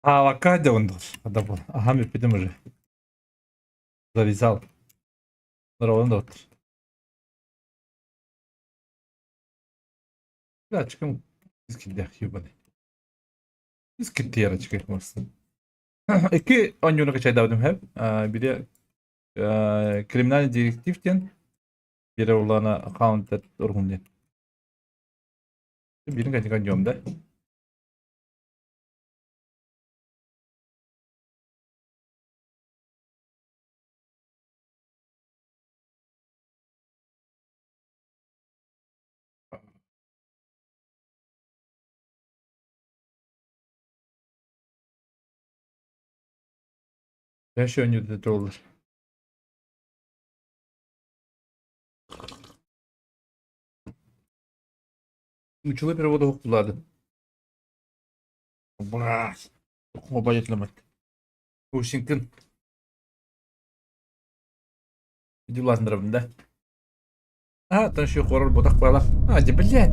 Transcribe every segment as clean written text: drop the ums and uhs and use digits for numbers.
А авокадо он должен. Ага, мы уже. Завязал. Здорово, доктор. Датчиком киллэх ебаный. Искиттиэрочка может. Икки оонньууну качайдаабытым хэп. Бире криминальный детектив диэн, бире улаана аккаунт ургун диэн. Бирин качайга оонньуом да. Еще оонньуута туоллар. Нучулы перевода хукулады. Бас. Обаятламат. Ушинкин. Дилазнырабын да. А, там еще хоррор ботах бала. А, де, блядь.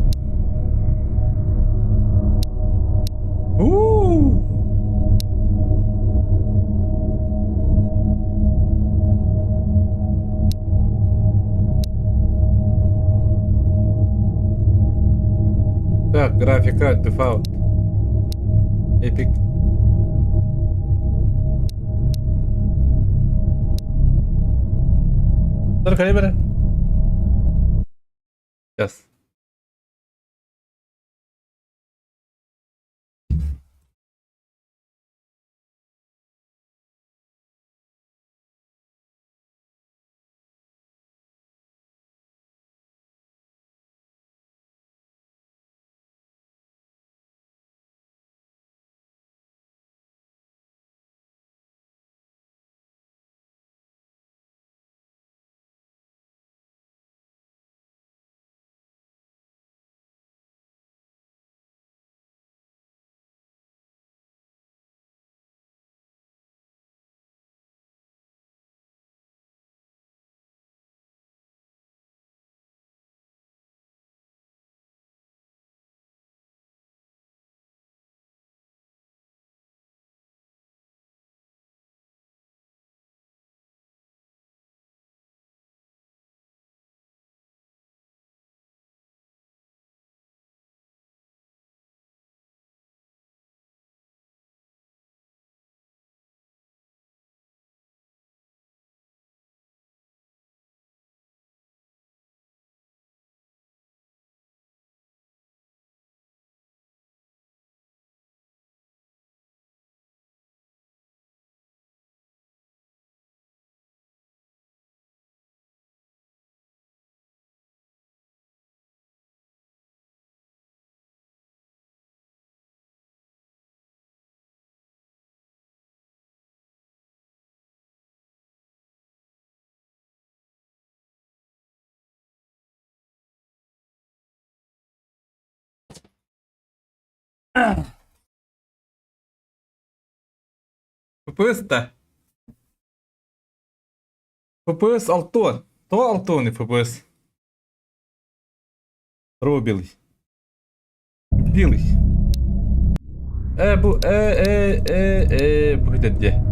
У-у-у. Так, графика, дефаут. Эпик. Бері. Сейчас. FPS-то. FPS Алтон. То Алтон и FPS. Робилый. Белый. Э, бу, э, э, э, э, бу где?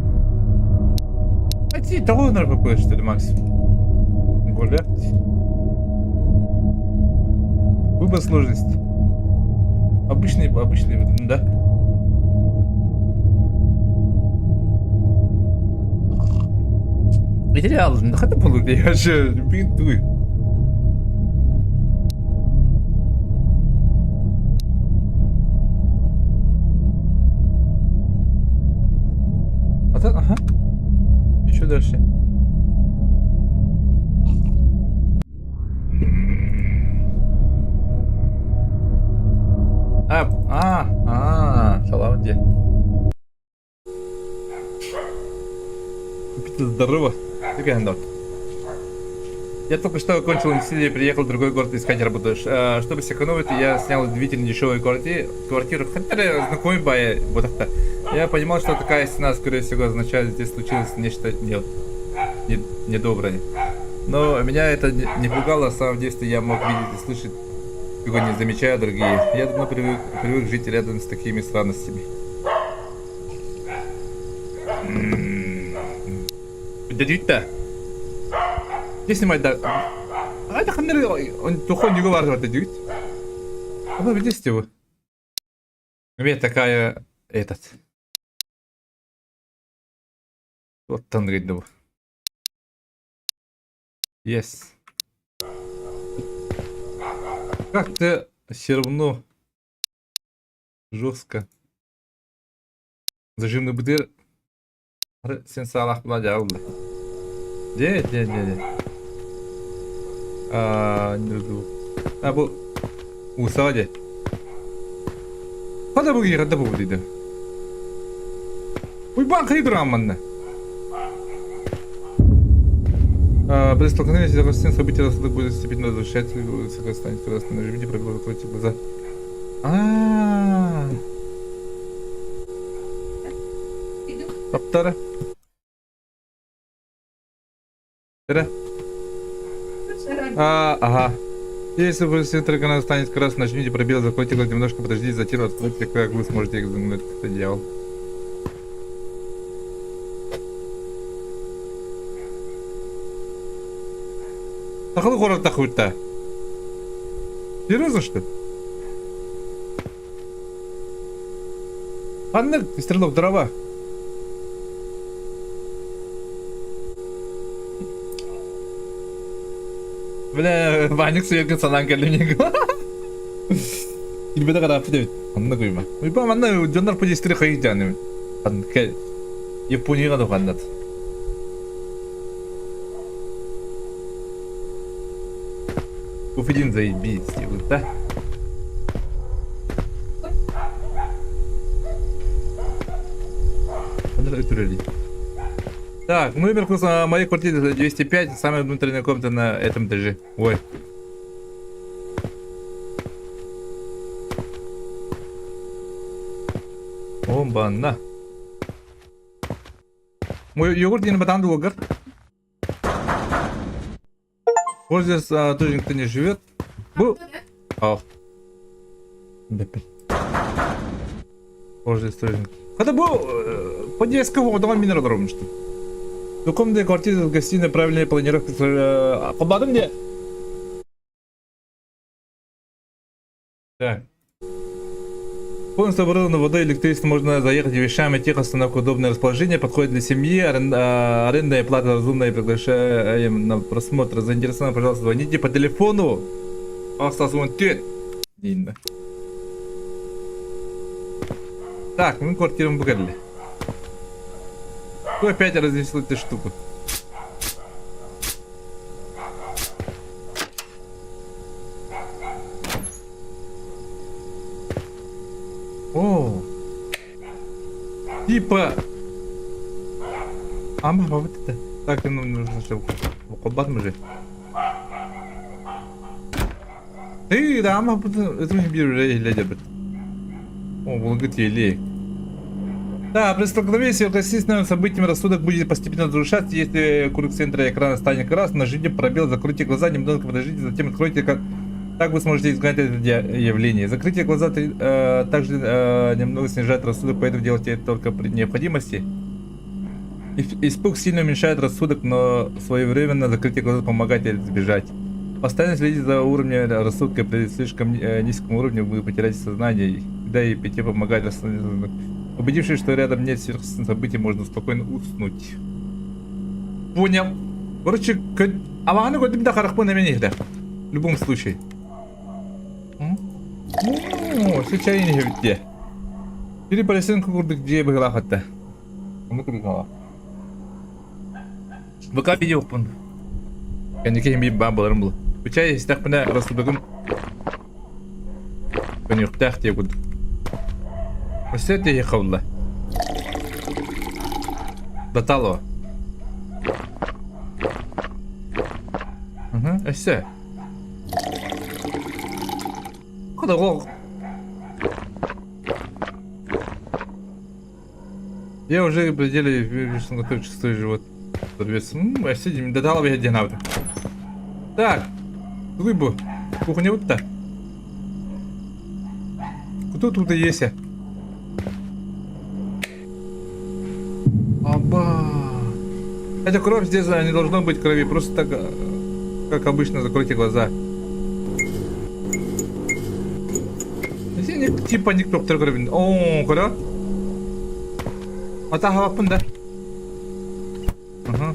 А ти того на FPS, что ли, максимум? Гулять. Выбор сложности. Обычный, обычный, да. Идеал, хата было, я же бинтую. А так, ага. Еще дальше. А, а, а, салам где? Здорово. Я только что окончил институт и приехал в другой город искать работу. Чтобы сэкономить, я снял удивительно дешевую квартиру, квартиру которая знакомый бай, вот так-то. Я понимал, что такая стена, скорее всего, означает, здесь случилось нечто не, не, недоброе. Но меня это не, не пугало, сам в детстве я мог видеть и слышать, чего не замечая другие. Я давно привык, привык жить рядом с такими странностями. Дедүттэ. Где снимать да? А это ханнары он тухо нюга бар вот дедүт. А вы видите его? У меня такая этот. Вот там говорит, Yes. Как-то все равно жестко. Зажимный бытыр сен саалаах була дьаҕылла. Дьэ, дьэ, дьэ, дьэ. Аа, а бу уусаҕа дьэ. Хада бу хада бу диде. Уйбаан хайы тураан манна. При столкновении с события рассудок будет степенно возвращать, станет красным. Нажмите пробел, закройте глаза. А. Таптара. Тара. А, ага. Если вы центр станет красным, нажмите пробел, закройте глаза, немножко подождите, затем откройте, как вы сможете изгнать это дьявол. Сахалы город тахуйта. Серьезно, что ли? Ханнык, стрелок, дрова. Бля, Ваник сүйерген санаан кэллим Килбэдэ карааппыт эбит. Онно куйма. Уйба манна дьоннор подъездтери хайыйдаан эбит. Японияга да ханнат. Уфидин заебись, да? Так, номер моей квартиры 205, самая внутренняя комната на этом этаже. Ой. Бомбана. Мой йогурт диэн батаан дуогар. Вот здесь а, тоже никто не живет. Бу. Ау. Вот здесь тоже. Хотя бу подъездка оҕотоҕо мин олоробун что. Двухкомнатная квартира с гостиной, правильная планировка. Кобадым де. Так. Полностью оборудована водой, электричеством, можно заехать вещами, тихо, остановка, удобное расположение, подходит для семьи, арендная плата разумная, приглашаем на просмотр. Заинтересованы, пожалуйста, звоните по телефону. Остался тет. Так, мы квартиру выгорели. Кто опять разнесл эту штуку? О! Типа... Ама, вот это. Так, ну, нужно, чтобы... Кобат мужик. Ты, да, ама, это не беру, ледя, О, благотелик. Да, при столкновении с сверхъестественным событием рассудок будет постепенно разрушаться. Если круг центра экрана станет красным, нажмите пробел, закройте глаза, немного подождите, затем откройте как... Так вы сможете изгнать это явление. Закрытие глаза э, также э, немного снижает рассудок, поэтому делайте это только при необходимости. Испуг сильно уменьшает рассудок, но своевременно закрытие глаза помогает избежать. Постоянно следите за уровнем рассудка. При слишком э, низком уровне вы потеряете сознание. Да и пяти помогает восстановить. Убедившись, что рядом нет сверхъестественных событий, можно спокойно уснуть. Понял. Короче, а аны көрдүм да харахпын эмен иһдэ. В любом случае. О, сейчас не иһэбит Били Борисенко курдук дьиэ быһыылаах этэ. Ону курдук ВК видеоппун. Кэнники иһин биир баар буоларым буолуо. Чай истэхпинэ рассудогум көнүөхтээх диэ курдук. Өссө тиһиэххэ булла. Батало. Угу, өссө. Куда Я уже в пределе вижу, готовить шестой живот. Соответственно, ну, сидим, додала я где надо. Так, рыбу. Кухня вот так. Кто тут есть? Аба. Это кровь здесь не должно быть крови, просто так, как обычно, закройте глаза. Типа никто крови. О, куда? Атаһабаппын да. Аха.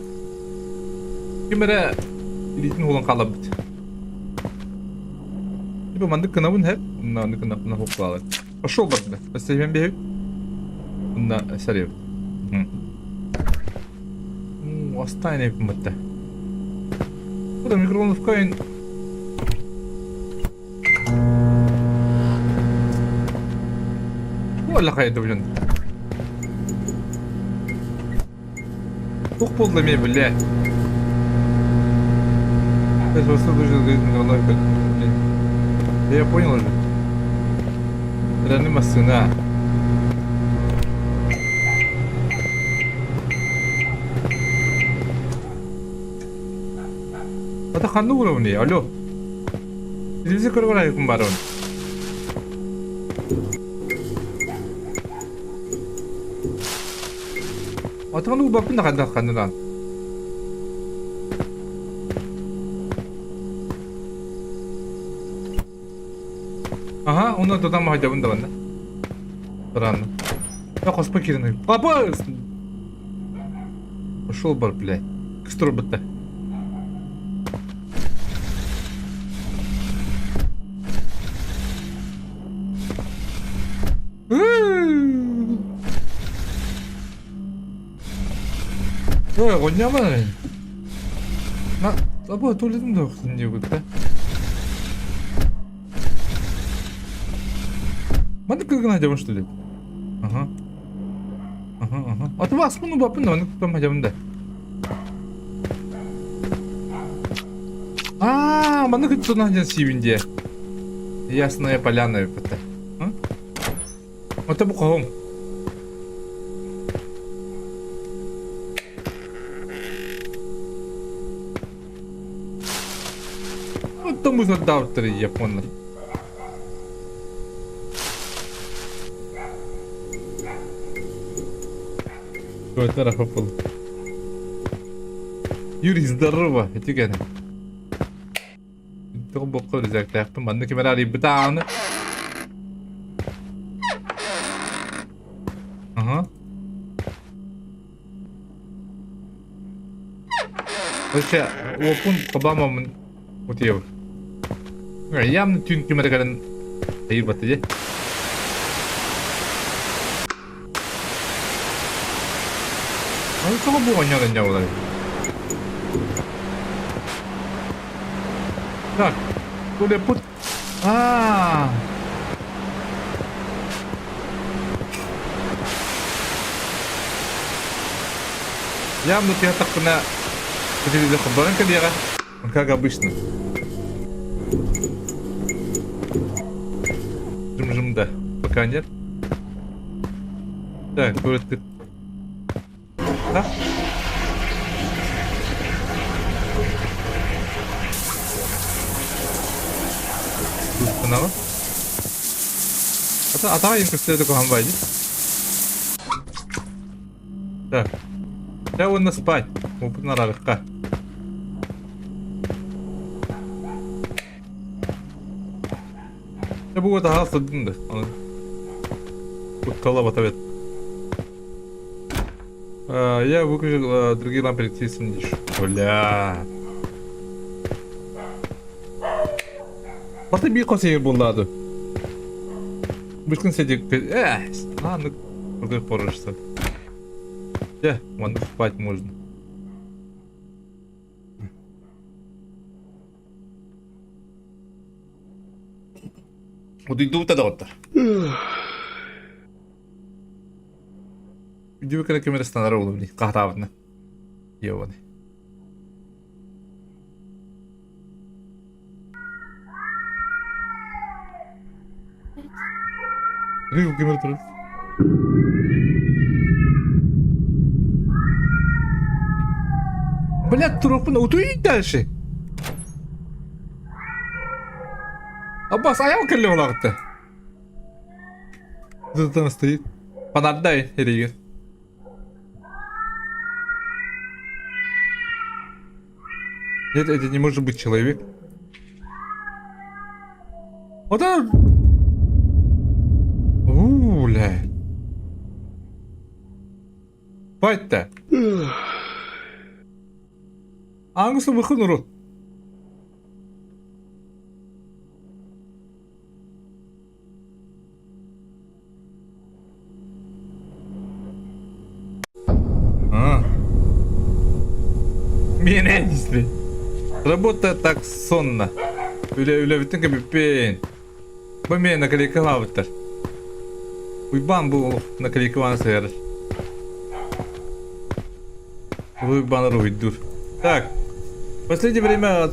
Ким эрэ илиитин уолан хааларбыт. Типа маннык гынабын һэп, онно маннык гынаппына хук Пошел барда. Бастайбен бэһик. Онно сарыйабыт. Астаан эбиппин батта. Куда микроволновка ин Уолла хайда блин. Туох буолла эмиэ бля. Я понял уже. Реальный массына. Это ханны уровни, алло. Телевизор көрөр айыкым бар он. Отон уубаппын да ханна ханнынан. Аха, онно тутан маһайдабын да манна. Странно. Я хоспо кирин. Папа! Пошел бар, блядь. Кыстыр бытта. Ой, оҕонньообун На, абы туалетым да охтун диэбит да. Маннык кыргын дьабын что ли? Ага. Ага, ага. А ты вас ну бапын да, маннык тутам хадьабын да. Аа, маннык тутан хадьан сиибин дии. Ясная поляна эбит. Ото бу хоһум. Оттон мусордаабыттар японнар. Көтөр Юрий, здорово! Этигэн. Тоҕо бокка рюкзактаахпын манна ким эрэ арыйбыта ааны. Ага. Вообще, уоппун хобамамын утуйабын. Явно түүн ким эрэ кэлэн айырбатта дии. Аны тоҕо бу оонньоон оонньообулар? Так, туалеппут. Аа. Явно тыатахпына телевизор холбонон кэлиэҕэ. Как обычно. Жым-жым да. Пока нет. Так, ты... Да? Тустанаҕа? Ата атаҕа иин көстүө куһаҕан баайдыы. Так. Дьэ уонна спать. Опытын араарыахха. Дьэ бу таһаас сылдьын да. Аны куттала бата Я выключил другие лампы электричество не Бля. Барта биир хос егер буоллаады. Бүткүн сидик. Э, ладно, крутой порышься. Э, вон спать можно. Утуйдубута доҕоттор. Үдүбү кем эрэ станара буолуо хаһытаабытына. Ёбаный. Ким эрэ турар. Блядь, туруохпун утуй дальше. Аббас аял кэллэ улаҕытта. Там стоит. Фонардай эригэр. Нет, это не может быть человек. Вот это... У, бля. Байтта. Аңгысы выхын урут. А. Миэнэ диспи. Работа так сонно. Үлэ үлэбитин кэбиппин. Бу миэнэ наклейкалаабыттар. Уйбаан бу наклейкалаан сыһыарар. Уйбаан уруһуйдуур. Так. В последнее время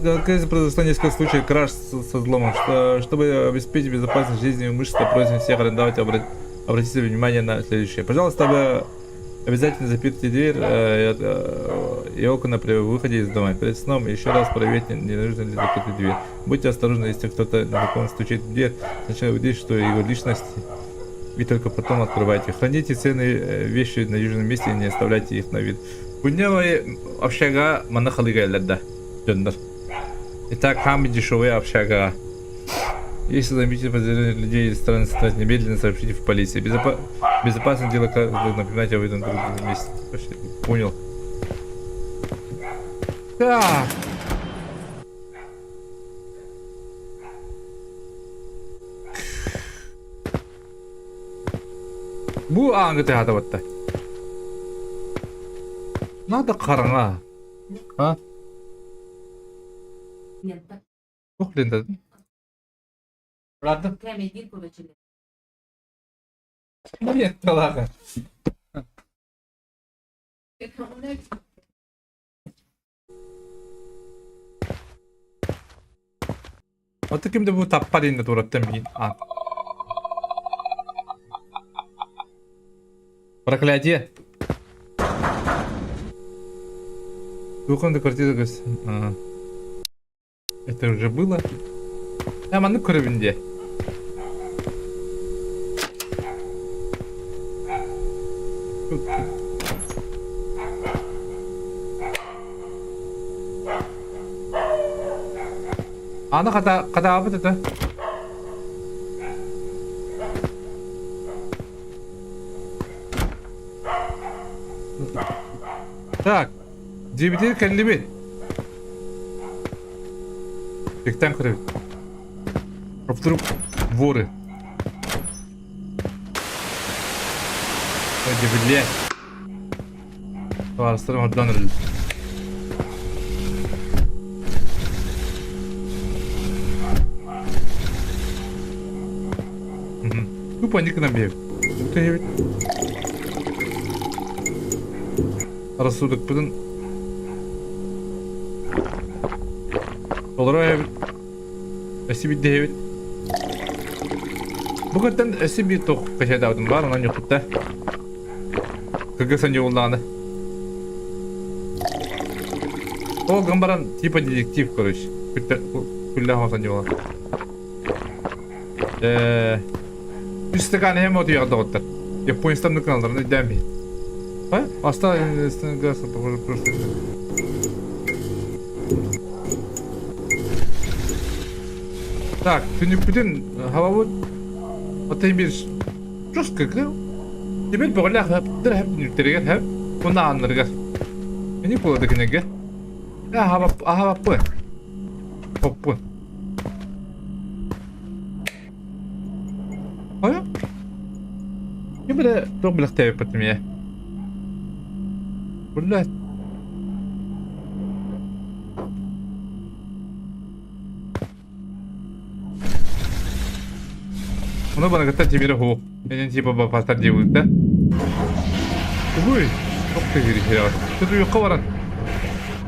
произошло несколько случаев краж со взломом. Что, чтобы обеспечить безопасность жизни и имущества, просим всех арендовать обратите внимание на следующее. Пожалуйста, обязательно запирте дверь э, э, и окна при выходе из дома. Перед сном еще раз проверьте, не нужно ли закрыть дверь. Будьте осторожны, если кто-то незнакомый стучит в дверь. Сначала убедитесь, что его личность и только потом открывайте. Храните ценные э, вещи в надежном месте и не оставляйте их на вид. Күннэ общага манна халыга да дьоннор. Итак, самый дешевый общага. Если заметите подозрения людей из страны, немедленно сообщите в полицию. Безопа... Безопасное дело, как напоминать об этом друг другу вместе. Понял. Так. Бу ааҥҥы тыаһаатабатта. Надо хараҥа. А? Лента. Туох лентатын? Ладно. Кэмэйдиир курачылар. Ленталаах. Ото ким да бу таппар инде тураттан мин. А. Проклятие. Двухкомнатная квартира гос. Ага. Это уже было. Я маннык көрөбүн дии. Аны хата хатаабыт это. Так, дьиэбитигэр кэллибит. Бектан көрөбүт. А вдруг воры? Ой, блядь. Табаарыстарым ордон эрэллэр. Тупо гынан биэбит. Түһэбит. Рассудокпытын толоро эбит. Өссө биирдэһэбит. Бу кыттан өссө биир туох кэчээтэбитим баар, онон ньуккутта. Кыргыз анньууллаҕына. Ол гын баран типа детектив, короче. Күллээх оҥостон дьуола. Э, үс стакан эһэм отуйаҕа доҕоттор. Японецтан ныканаларын өйдөөн бии. А? Оставь газ, похоже, просто... Так, түнүкпүтүн хабабыт отой биир жестко Тимир бөҕөлөөх һэптэр һэп түнүктэригэр һэп уонна ааннарыгар. Ини буолла кинигэ. Аһабаппын. Хоппун. Хайа? Ким билэ туох билэхтээбиппит эмиэ. Блядь. Ону барыгыттан тимири һуу. Энин типа бапастар диэбит да. Угуй! Ох ты гири Тут уйукка баран.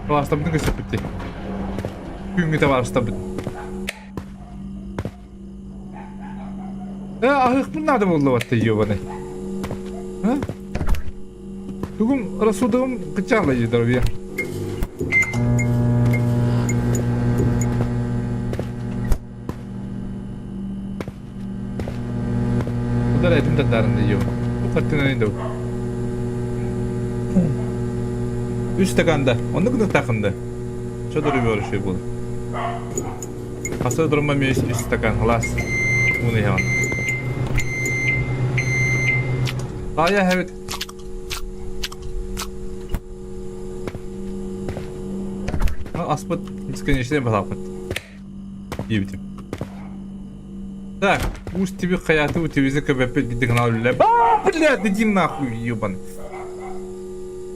Табаарыстарбытын көстөппүт дии. Күҥҥү табаарыстарбыт. Э, аһыахпын наада буолла батта ебаный. А? Тугум рассудогум кычаалла здоровье. Куда этим татарын дию. Бу хаттынан инде. Үс стаканда. Оннук гына тахынды. Чо дөрүбүөр үчүгэй буолар. Хаса дурма эмиэ үс стакан халаас ууну иһэҕин. Таайа эһэбит. Аспыт бесконечный баһааппыт. Диэбитим. Так, уус тебе хайаты у телевизор көбөппүт биир канал үлэ. Ба, блядь, иди нахуй, ебаный.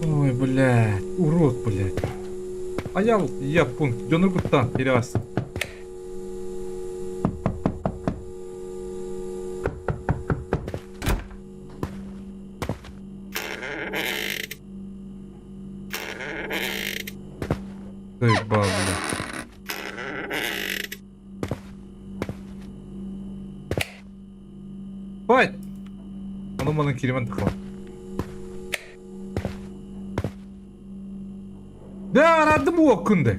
Ой, блядь, урод, блядь. Аял, я пункт, дьону куттан, перевас. Заебал, блядь. Хватит! Ону манан киримэн тахла. Да, араардым уоккун да.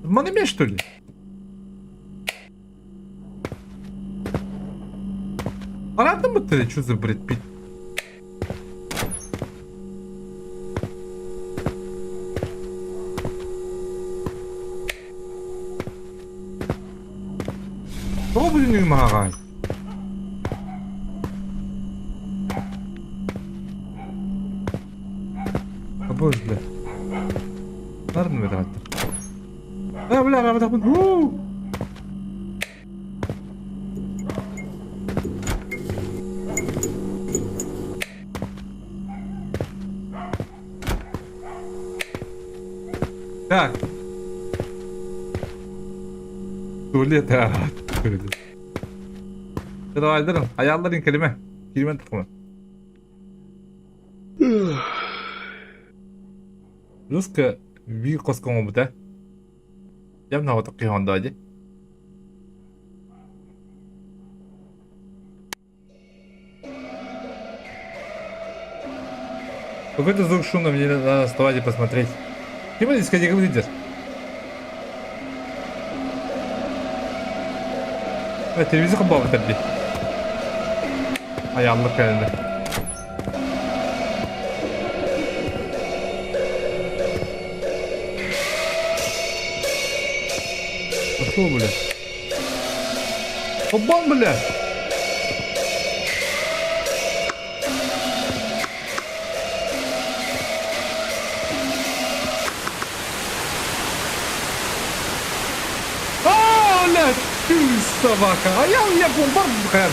Маны мен что ли? Араардым быттары, что за бред пить? Тоҕо бүтүннүү маһаҕай? Боже, бля. Нарын бэтааттар. А, бля, рабатахпын. Уу! Так. Туалет, а, туалет. Давай, айаалларын кэлимэ. Киримэн тахма. Русска биир хоско оҥорбута. Дьэ, мына киһи дии. Какой-то звук шумно, мне надо вставать и посмотреть. Ким дискотека выйдешь? А, телевизор бабы дии. Айааллык кэллэ. Пошел, бля. Обман, бля! А, блядь, ты собака. А я бомбар бухар.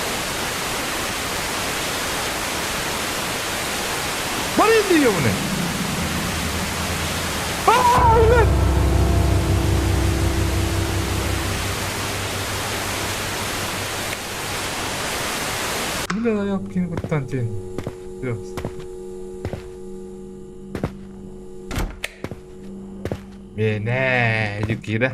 Бар иди, ёбаный. А, блядь! Бля, я кини куттан тиэн. Мене, Юкира.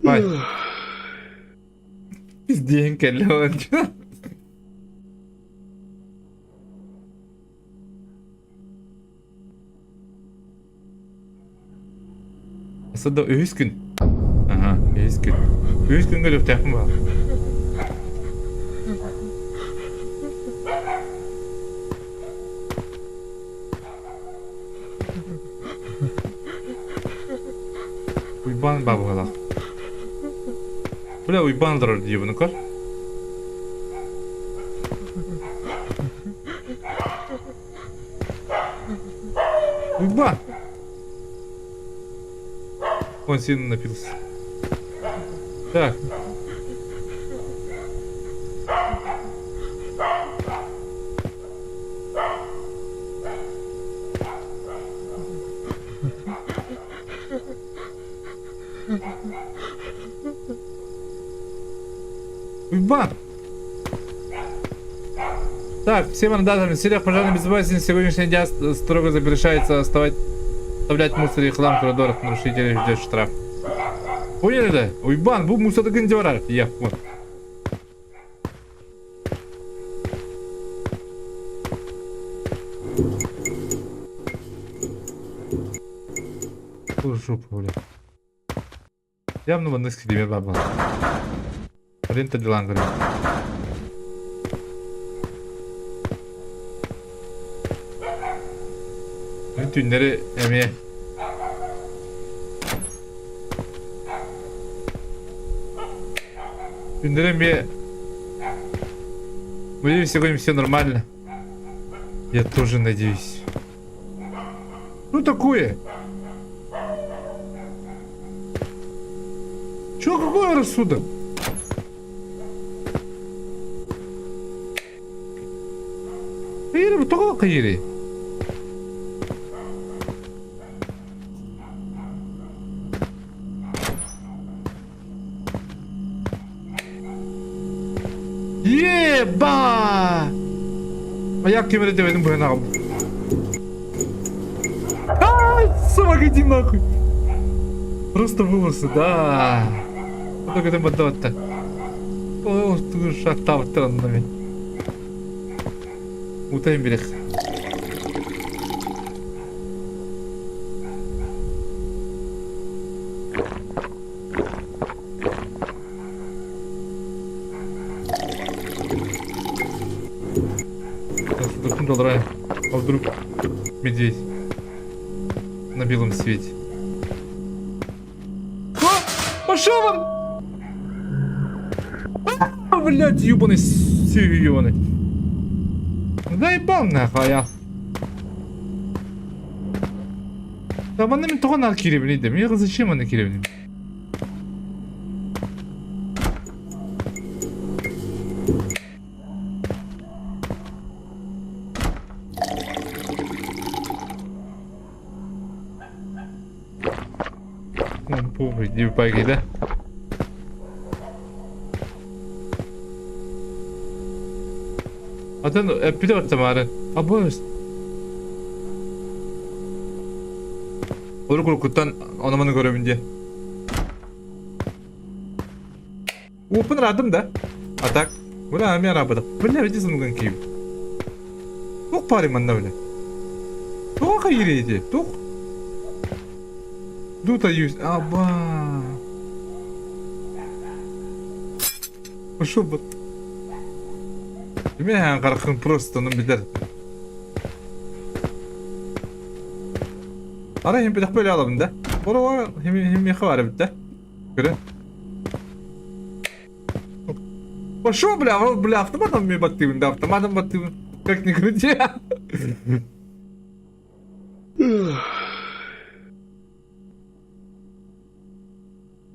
Бай. Пиздиэн кэллэ ончу. Сада үһүс күн. Аха, үһүс күн. Үһүс күҥҥэ өлүөхтээхпин баҕар. Уйбаан бабыгалаах. Бля, Уйбаан олорор диибин көр. Уйбаан! Он сильно напился. Так. Уйбаан! Так, всем арендаторам в пожарной безопасности сегодняшний день строго запрещается оставать, оставлять мусор и хлам в коридорах, нарушителей ждет штраф. Поняли, да? Уйбаан, бу мусордыгын барар. Я, вот. Жопу, бля. Явно маннык сидиме баба. Рента делан говорит. түүннэри эмиэ Түүннэри эмиэ Надеюсь, сегодня все нормально. Я тоже надеюсь. Ну такое? Чё, какой рассудок? Хайыры, тоҕо хайыры? Еба! Аяк кемере дебедим быһан аҕам. Ай, собака, иди нахуй. Просто выбросы, да. Вот это баддаватта. О, шаттабыттар онно мен. Утайын билэх. А вдруг медведь на белом свете? А! Пошел вон! А, блядь, ебаный, ебаный. Заебал нахуй, я. Да манна мин тоҕо наар киирэбиний да? Миэхэ зачем манна киирэбиний? Похуй, не да? Атын эппитэ барта Абыс. Уруккуттан ону-маны көрөбүн диye. Уоппун ыраатым да. А так, бля, мен арабыдым. Бля, иди сымгын киим. Туох баар манна бля. Туох хайыр Туох. Дута юз. Аба. Пошел бы. Мен харахым просто, ну билэр. Ара хим бедах бөле алабын да. Бора хим хим бар бит да. Көрө. Пошел, бля, бля, автоматом мне баттыбын, да, автоматом баттыбын. Как ни крути.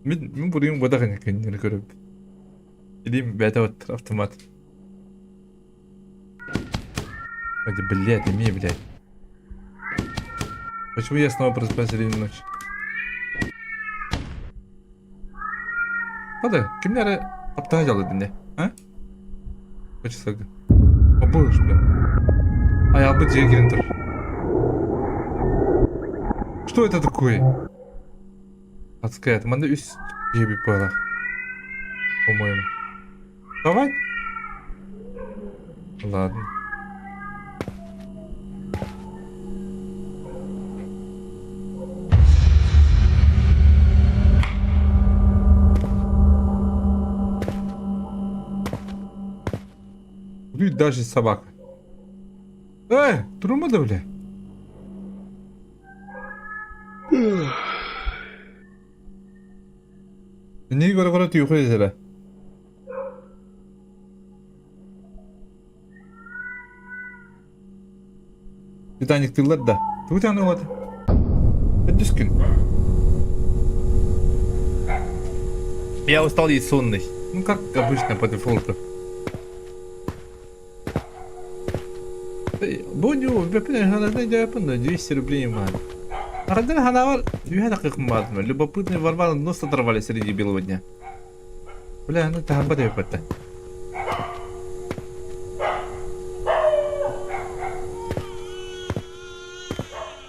Мин мин буруйум бодах кинини көрөбүт. Илиим бэйэтэ баттар автомат. Эти, блядь, имей, блядь. Почему я снова просыпаюсь в середине ночи? Hadi, kimlere aptal aldı ne? Ha? Kaç sakın. Обоюш, бля. А я бы дегрендер. Что это такое? Адская, это манда үс жеби пара. По-моему. Давай. Ладно. Будет даже собака. Эй, турма да бля. Не көрө-көрө түйүхэ этэрэ. Титаниктыыллар да. Тугу даҕаны уота. Төрдүс күн. Я устал и сонный. Ну как обычно по дефолту. Бу 200 рублей маар. Ардан ханавар үһэ дакык Любопытные Варвары нос оторвали среди белого дня. Бля, ну таһарбат эбиппэтэ.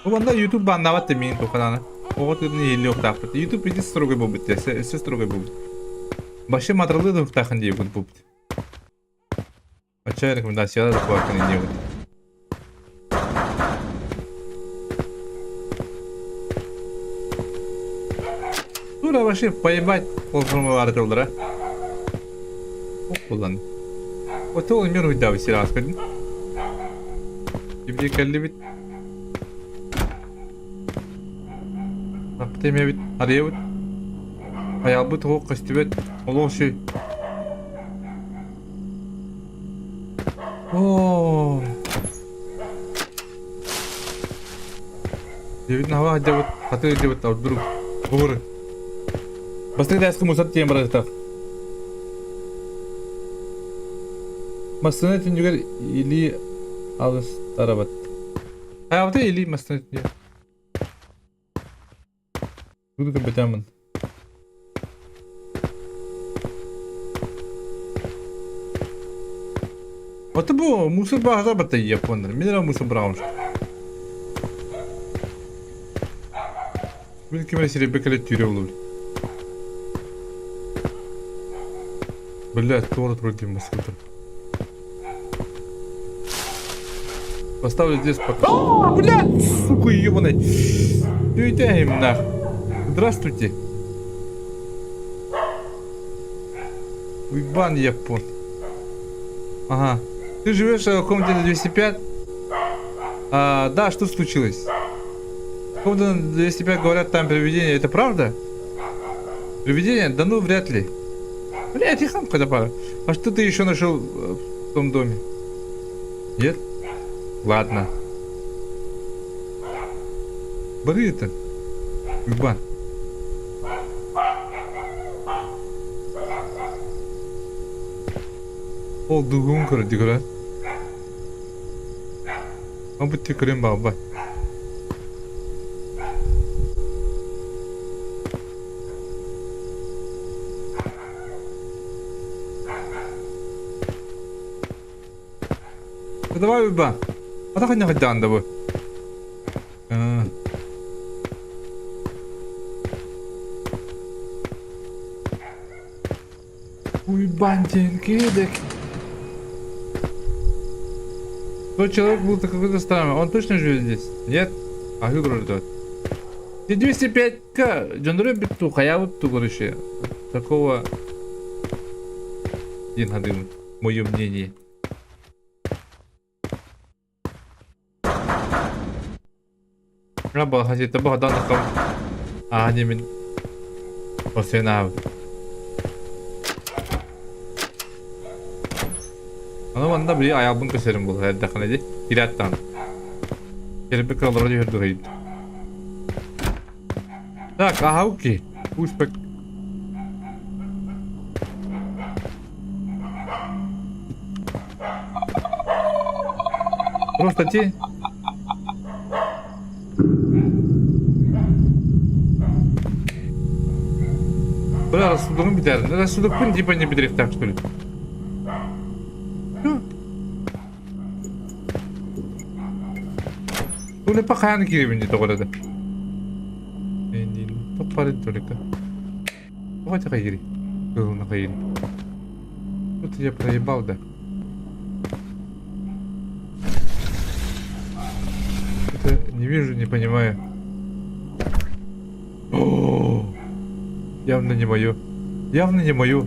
Бу манна YouTube баннаабат да миин тухананы. Оҕо тыырын иһиллиэхтаахпыт. YouTube ити строгой буолбут өссө строгой буолбут. Вообще матралы да ухтаахын диэбит буолбут. Оччо рекомендация да куһаҕан диэбит. Тура вообще поебать платформалары тыллара. Ох, Отол мир уйдабы сериал көрдүн. Кимди кэллибит. Раппыт эмиэбит, арыйабыт. Айаалбыт оһох көстүбэт, олох үчүгэй. Оо. Дебит наһаа дебит, хаты дебит, а вдруг бугур. Бастакы тааска мусор тиийэн барыахтаах. Массыына түннүгэр илии алыстарабыт. Хайабыта илии массыына түннүгэр. Буду көрбөтөммүн. Вот бу мусор баҕата батта япондар. Мен эрэ мусор быраҕаммын. Мин ким эрэ сирэйбэ кэлэ түүрэ булабын. Бля, туора турар диэн баскытым. Поставлю здесь пока. А, блядь, сука, ебаный. Ты нах. Здравствуйте. Уйбан япон. Ага. Ты живешь в комнате 205? А, да, что случилось? Комната 205 говорят, там привидение. Это правда? Привидение? Да ну, вряд ли. Блядь, их там когда пара. А что ты еще нашел э, в том доме? Нет? Ладно. Бары это. Уйбан. Ол дугун көрө дигора. Бу көрүн баба. Давай Уйбан. А так не хотян да бу. Уйбан диэн киэдик. Тот человек был какой-то странный. Он точно живет здесь? Нет? А выбрали 205-ка. Дьоннору бүтту, хайабыт ту, короче. Такого диэн хадыым, мое мнение. Газета Богдан А, не мин. Осена. Аны манна били аялбын көсөрүм бул эрдэххинэ ди. Кираттан. Кирбик олорон үһүрдүгүйт. Так, ага, окей. Успек. Просто те. Бля, рассудогун бүтэрин. Рассудокпун типа не бүтэриэхтээх что ли? Туолеппа хаан киирэбин дии тоҕо эрэ. Топпарын только. Тоҕо хайыри? Кыһылна хайыри. Тут я проебал, да. Это не вижу, не понимаю. О, явно не мое. Явно не мое.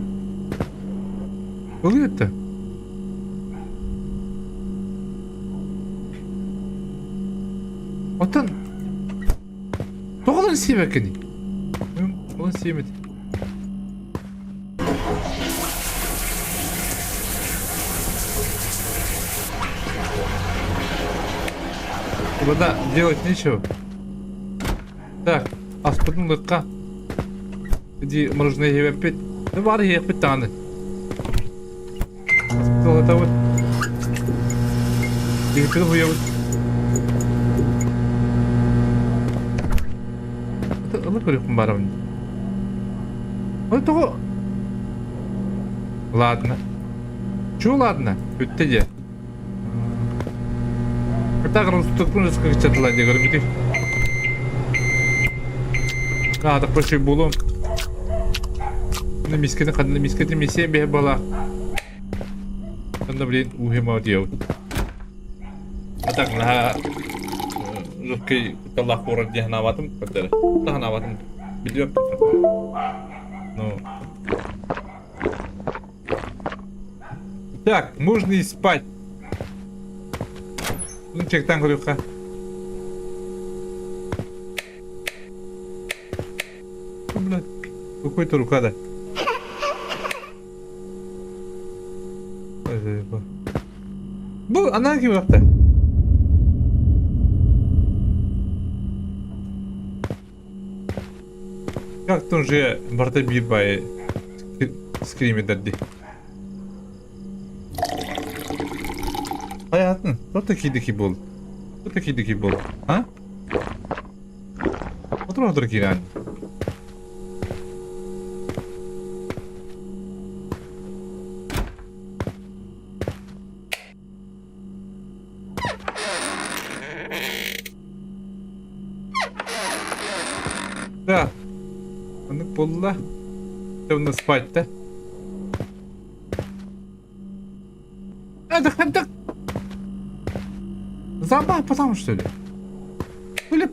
Был это? Оттон тоҕо сиэбэккиний? Ол сиэмэт. Вода делать нечего. Так, аспытын лыкка. Иди мороженое ебеппит. Ну бары ебеппит даҕаны. Аспытылатабыт. Дигитин хуйабыт. Ылы көрүөхпүн барабын. Ой, тоҕо? Ладно. Чего ладно? Бүттэ дьэ. Так, рустукпун рыскачатыла дии көрбүтүй. А, так проще булуом. На мискети ханна мискети миссия бэһэ буола. Онно блин уһема диэбит. А так наһаа жуткий кутталлаах куорат дии санаабатым көрдөрө. Санаабатым. Билбэппин. Ну. Так, можно и спать. Ну, чектан көрүөххэ. Какой-то рука да. Бу ана ким yaptı? Как же барда биир бай скримедерди. Hayatın, что такие был? Что такие был? А? Otur киирэн. Да. Оннук буолла. Онно спать да? Это так. Забав потом что ли? Или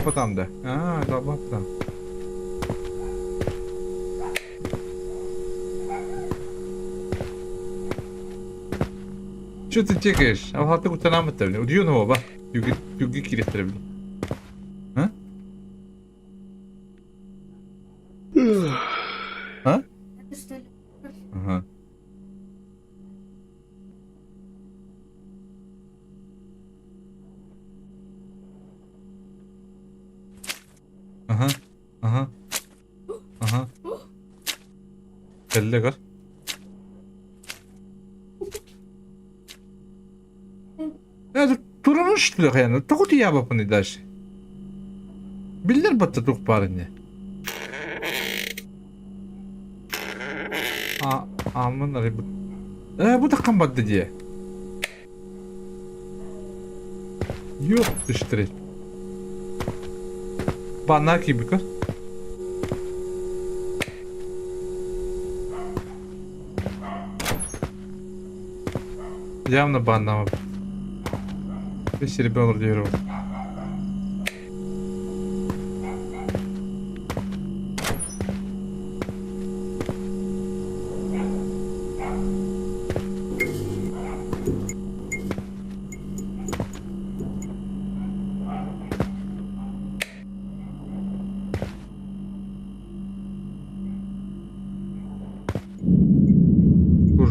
потом да. А, забав потом. Что ты текаешь? А ты кутанам это, удивлен его, ба. Юги юги кирехтер, А? А? Это что ли? Ага. Ага. Ага. Ага. Кэллэ көр. Это туран что ли? Тоҕо тиийээбэппиний дальше? Биллэр батта туох баар ини. А, ааммын арыйбыт. Ээ, бу таххан барда дии. Yok түстэрин. Банаа киирбит көр. Явно баннаабыт. Серебро диэри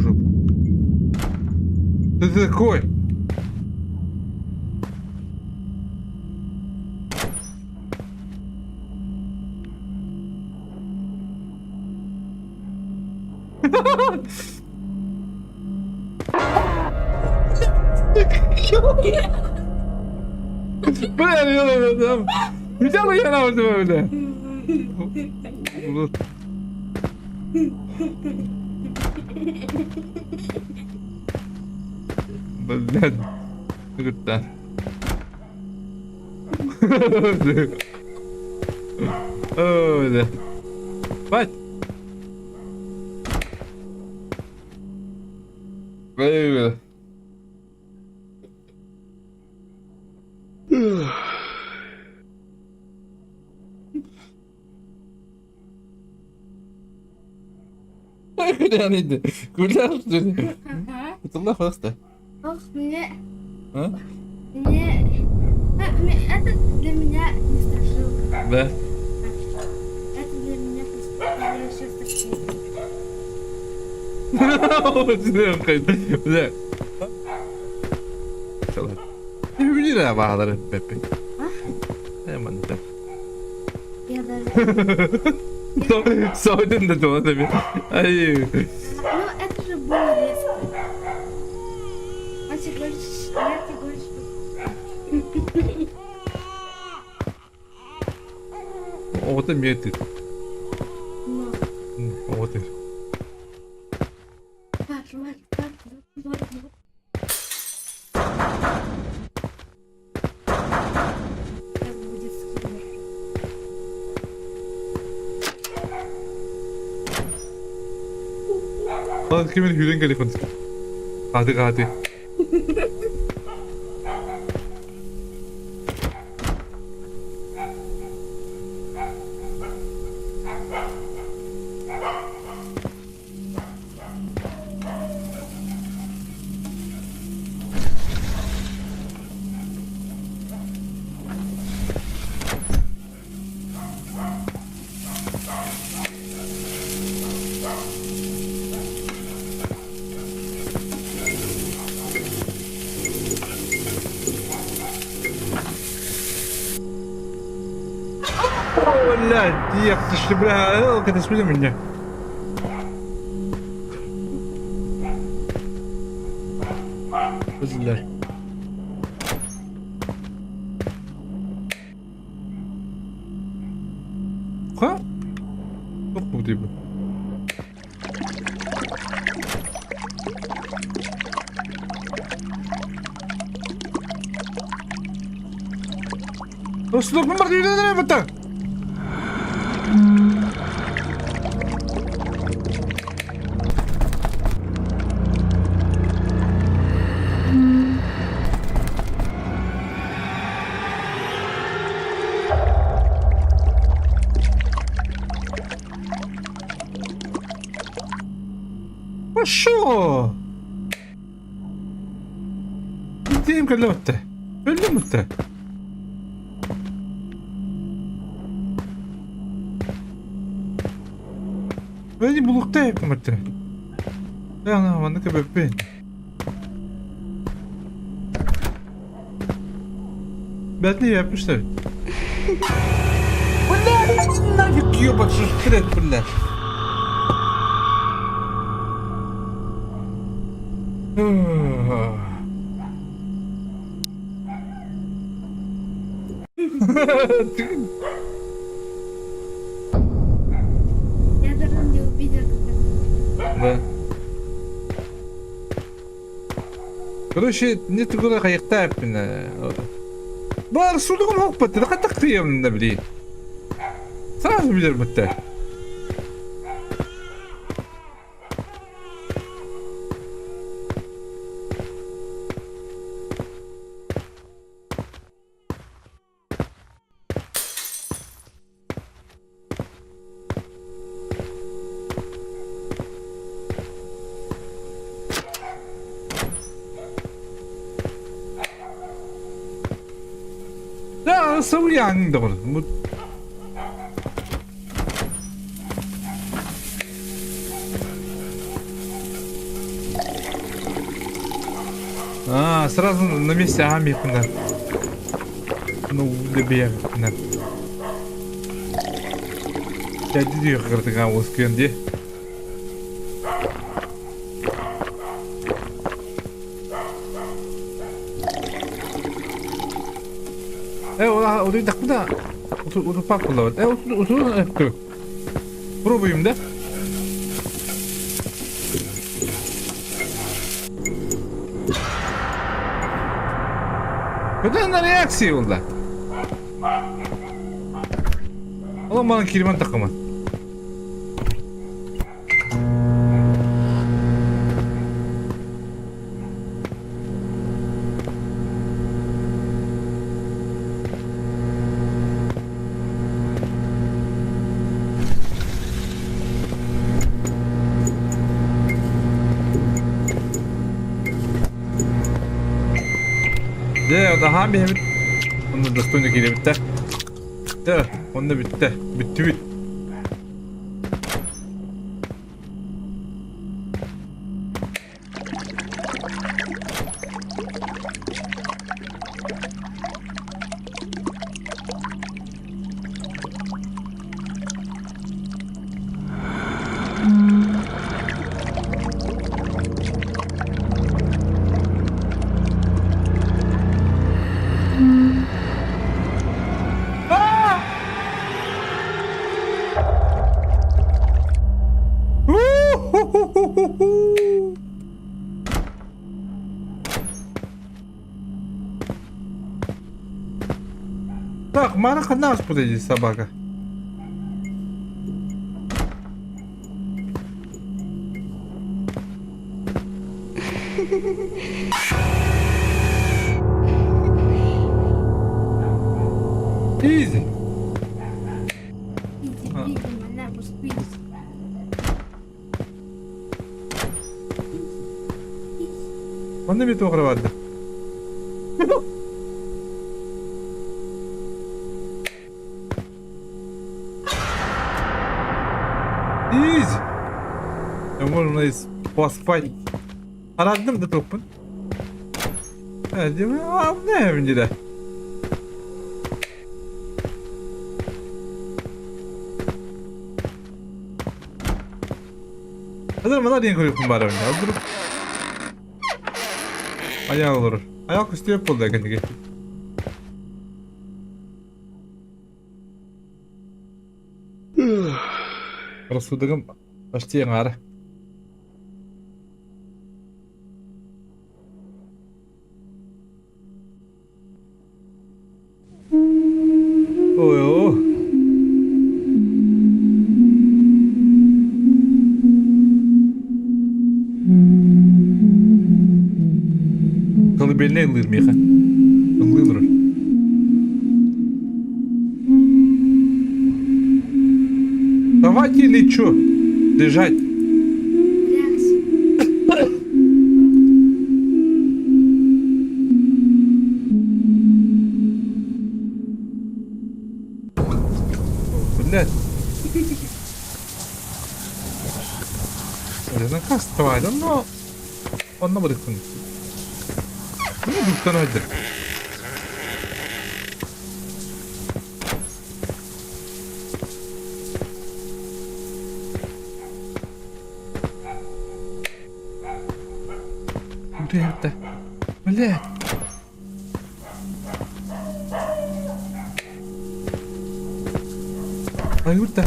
Жопу. Ты такой? Бля, я я бля. Блядь. Круто. Ой, да. Бать. Бля. Күлэн Күлэр Ага. Кутулла просто. Ох, мне... А? Мне... Это для меня не страшилка. Да. Это для меня просто... Я сейчас так Бля. Билэр баалары Пеппи. А? Эманта. Я даже... Сойтын да тула мен. Ай. Ну, это же было резко. Он тебе говорит, я тебе говорю, что... Оҕото эмиэ тыт. Но. Оҕото. Паш, Маш, Паш, вот, вот. Сейчас будет скример. Lan kimin hülen telefon. Hadi hadi. Блядь, ехать, бля, катастрофа меня. Бля. Ха? Туох бу? Бар Пошел! Тиийэн кэллэ баттэ. Өллүм баттэ. Бэйи булукта эппин баттэ. Ана маннык эбэппин. Бэтни yapmışlar. Бля, нафиг ебать, что бля. Я даже не увидел, как это. Да. Короче, не тугура хайыктааппын. Бар судугум хоппат, хаттак тыйым били. Сразу билер бутта. Да, сауян доҕор. А, сразу на месте амихна. Ну, добегна. Я кыртыган оскен де. Э, удуй куда? Уту папа Э, уту Пробуем, да? Куда на реакции oldu? Oğlum bana kirmen takımı. Дьэ, даһаан биһэбит. Онно достойно киирэбит Дьэ, онно бүттэ. Бүттүбүт. У-ху-ху-ху-ху. Так, мана ханна подойди собака. Easy. Иди, А. видимо, на, пусть Манна бит оҕура Easy. Можно и поспать. Арадым да топпун. А, не, Хазар мана диэн көрүөхпүн баарабын. Вдруг Айаал олорор. Айаал көстүбэт буолла кэнники. Рассудогым почти аҥаара. Ой-о. Колыбельная ыллыыр миэхэ. Ыллыы олорор. Давайте или чё? Лежать. Блядь. Блин, как вставать? Но онно бырыктын. Ну, дуктан öldür. Блядь. Блядь. Айгүртэ.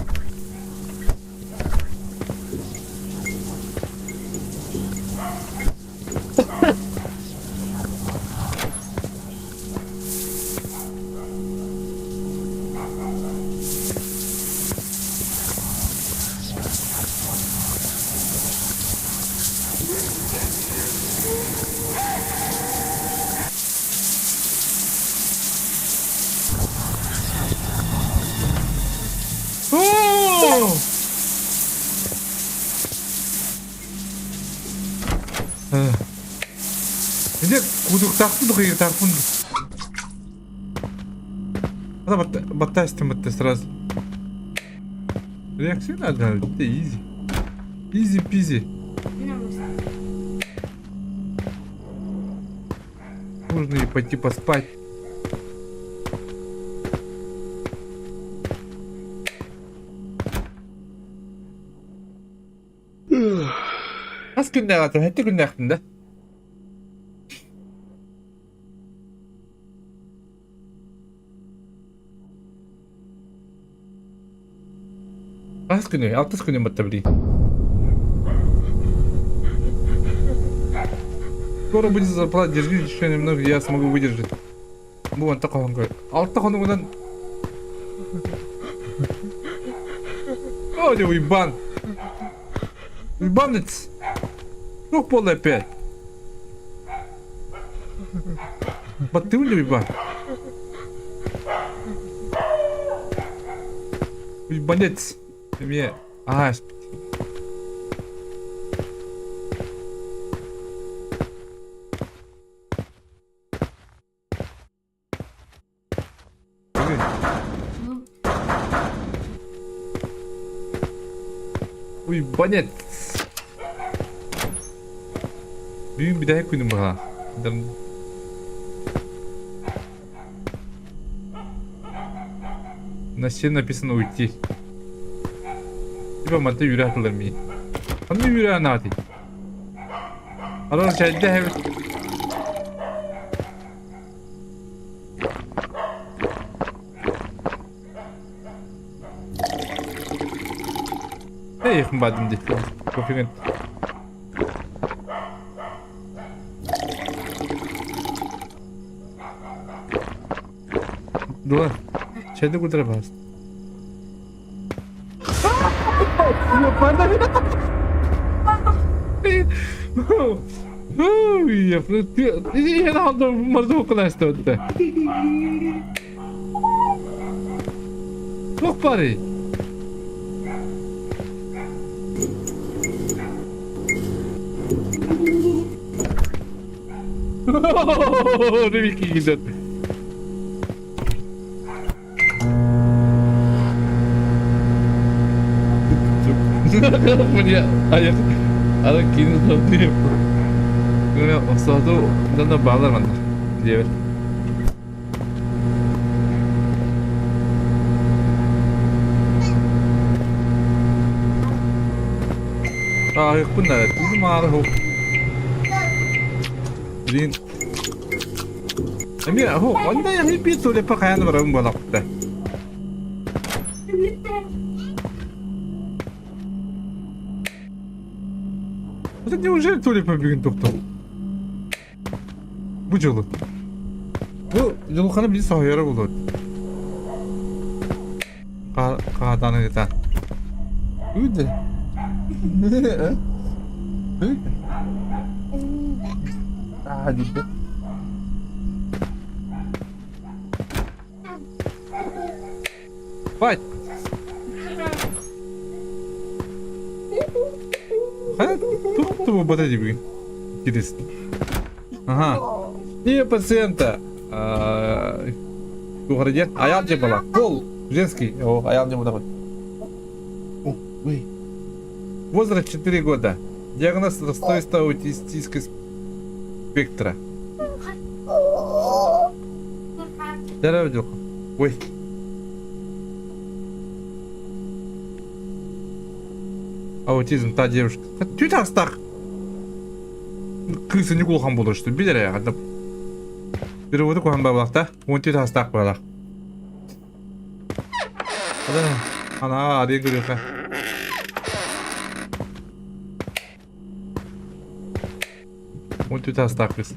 Оо! Дьэ, кудуктаахпын духуйуктаахпын. Батта истим сразу. Реакция надо, это изи. Изи-пизи. Нужно и пойти поспать. Хас күннээх атын, хэттэ күннээхпин да? Хас күнүй? Алтыс күнүм батта билии. Скоро будет зарплата, держи еще немного, я смогу выдержать. Бу онто хоһоҥ Алта хонугунан О, уйбан! Уйбанец! Туох буолла опять? Баттыбын да уйбан. Уйбанец! Эмиэ аа Уйбанец! Бүгүн бүтэһик күнүм быһа. На стене написано уйти. Типа манта үүрэ атылар миин. Ханна үүрэ анаатый? Арар чайда эбит. Эй, бадым дии. Кофеген. Дула, чайда кутара баас. Туох баарый? Ревики идет. Аны кини сатыыр. Охсооту дьоно баалар манна диэбит. Ааһыахпын да, тыыным аары оһох. Блин. Эмиэ оһох, онно яһый биир туалеппа хайаан да барабын буолахта. Это неужели туалеппа бүгүн тохтол? Бу дьылы. Бу дьылханы биир соһуйара буолуо. Хаатаны ыта. Үдэ. Аа, дүйдэ. Бать. Хайа туох буолбата дии Интересно. Ага. И пациента. Туох диэн? Аял дьэ была. Пол женский. О, аял дьэ была. Возраст 4 года. Диагноз расстройство аутистического спектра. Ой. Аутизм, та девушка. Түт астах. Кыыс не улахан буолар что билэр ээ. Переводы куһан бабалахта. Уон түт астаах буолар. Ана арыйа көрүөххэ. Уон түт астаах кыыс.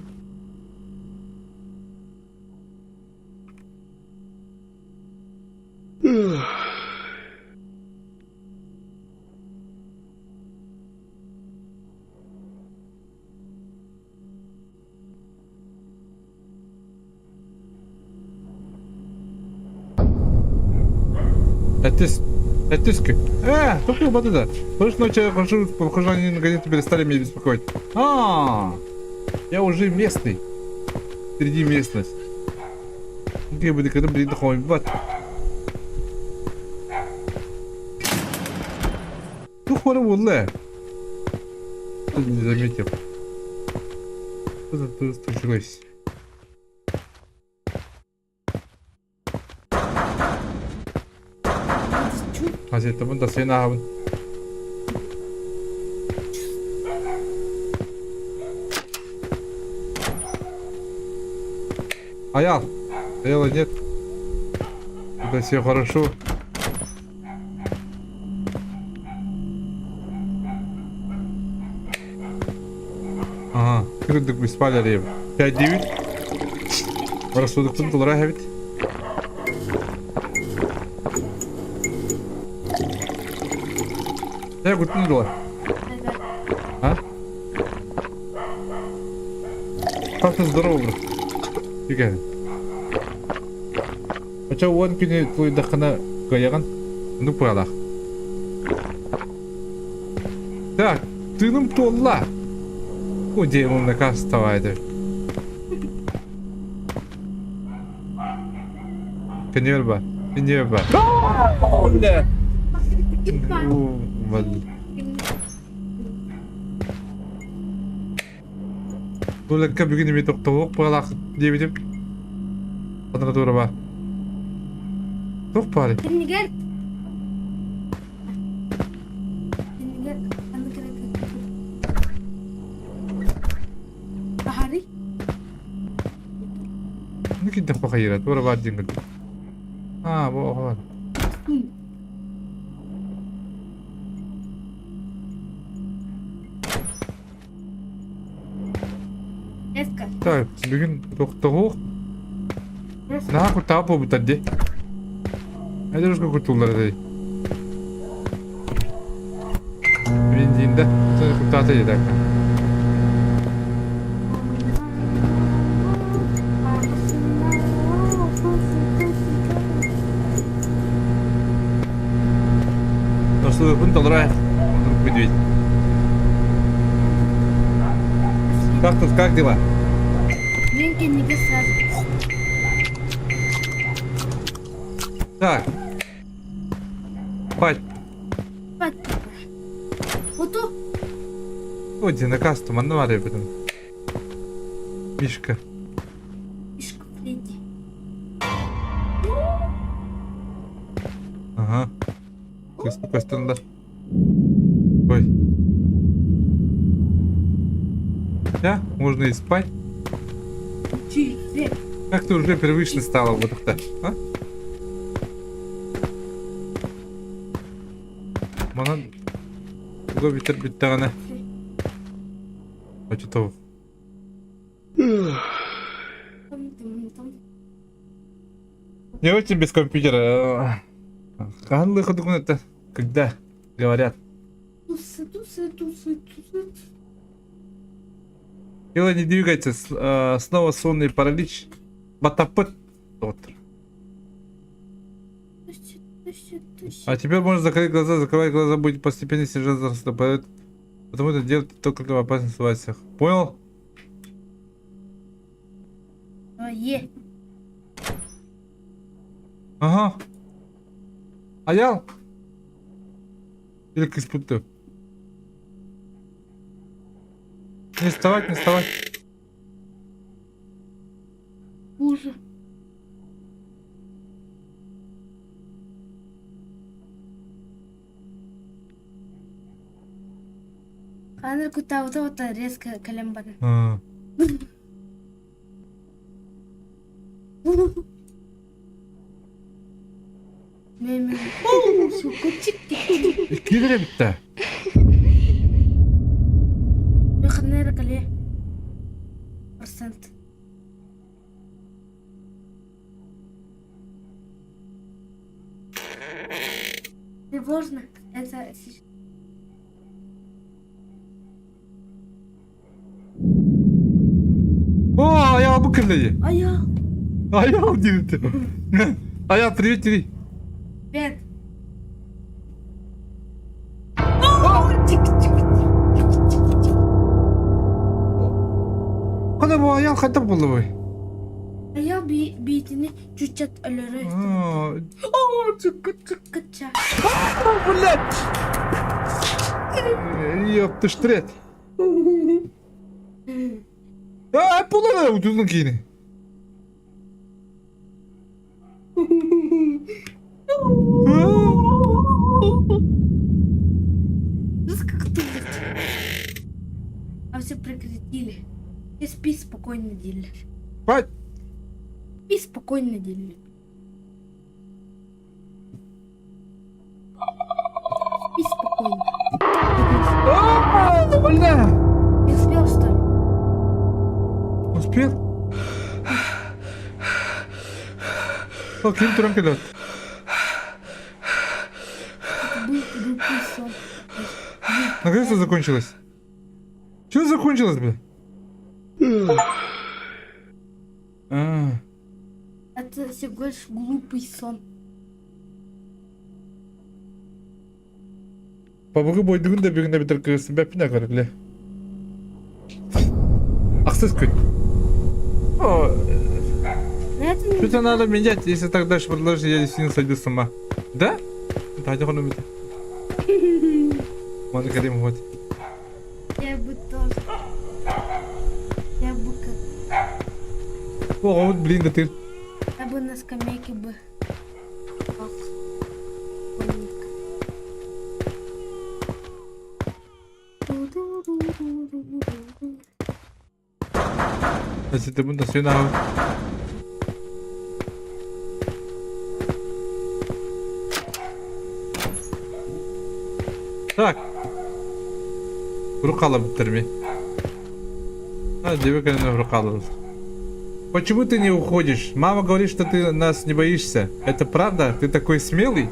Отец, отец-ка. А, только вот это. Прошлой ночью я хожу, похоже, они наконец-то перестали меня беспокоить. А, я уже местный. Среди местность. Где бы когда блин бат. Ну, хора буолла. Не заметил. Что тут случилось? Газетабын да сен ааҕабын. Аял. Аяла нет. Это все хорошо. Ага, кырдык беспали рем. 5-9. Рассудыктын тулара эбит. Э, куттун дуо? А? Как ты здорово, брат? Үгэн. Очо уон күнү тулуйдаххына кыайаҕын. Оннук быһалаах. Так, тыыным туолла. О, демон наказ вставай Көнүөр ба. Көнүөр ба. Бля. Туалекка бүгүн эмиэ тохтобуох быһалаах диэбитим. Ханна тура баар? Туох баарый? Иннигэр Иннигэр ханнык эрэ Баһарый? Ну киддэх бахайыра, туора баар диэн көрдүм. Аа, бу оҕо бар. Так, бүгүн тохтоһуох. Наһаа куттаҕа буолбуттар дии. Эдэрушка куттууллар этэй. Бензинде. Куттаата дии так. Ослугун толору медведь. Как тут, как дела? Мен кэннигэ сразу. Так. Бать. Бат. Оту. О, наказ манна бар эбитин. Мишка. Мишка Фредди. Ага. Көстөн да. Ой. Да, можно и спать. Тебе. Как-то уже привычно стало вот это, а? Манан туга бүтэр бүттэҕинэ оччотоо Не очень без компьютера. Хаһан лыхадыгын это? Когда говорят. Тусы, тусы, тусы, тусы. Тело не двигается, снова сонный паралич. Батапыт. Доктор. Тусы, тусы, тусы. А теперь можно закрыть глаза, закрывать глаза будет постепенно снижаться, потому это делать только в опасных ситуациях. Понял? А, е. Ага. Аял? Или кыспытты? Не вставать, не вставать. Боже. Аныр кутабыта ота резко кэлэн барар. А. Мен Киирэ бүттэ. Ханна эрэ кэлиэ. Процент. Тревожно. Это сейчас. О, Аял бу кэллэ. Аял. Аял диэбит. Аял, привет тебе. Привет. Хана бу Аял хата буолла Аял биитини чуччат өлөрө Кытча. Блядь! Ёпта штрет. А, пулана утузун киини. Как тут? А все прекратили. Ты спи спокойно, дилер. Спать. Спи спокойно, дилер. Спи спокойно. А, бля! Не успел, что ли? Успел? О, ким туран кэллэ? Это был глупый сон. Наконец-то закончилось. Что закончилось, бля? А, Это всего лишь глупый сон. Пабыгы бойдугун да бүгүн эбитер кыыс бэппин көрөр бля. Ахсыс күн. О, На этом что-то надо менять, если так дальше продолжить, я действительно сойду с ума. Да? Да, не это. Можно Карим вот. Я бы тоже. Я бы как. О, вот блин, да ты. Я бы на скамейке бы. Ох, спокойненько. Ту-ду-ду-ду-ду-ду-ду. Значит, ты будешь сюда. Так. Рукала бүттерми. А, девка рукала. Почему ты не уходишь? Мама говорит, что ты нас не боишься. Это правда? Ты такой смелый?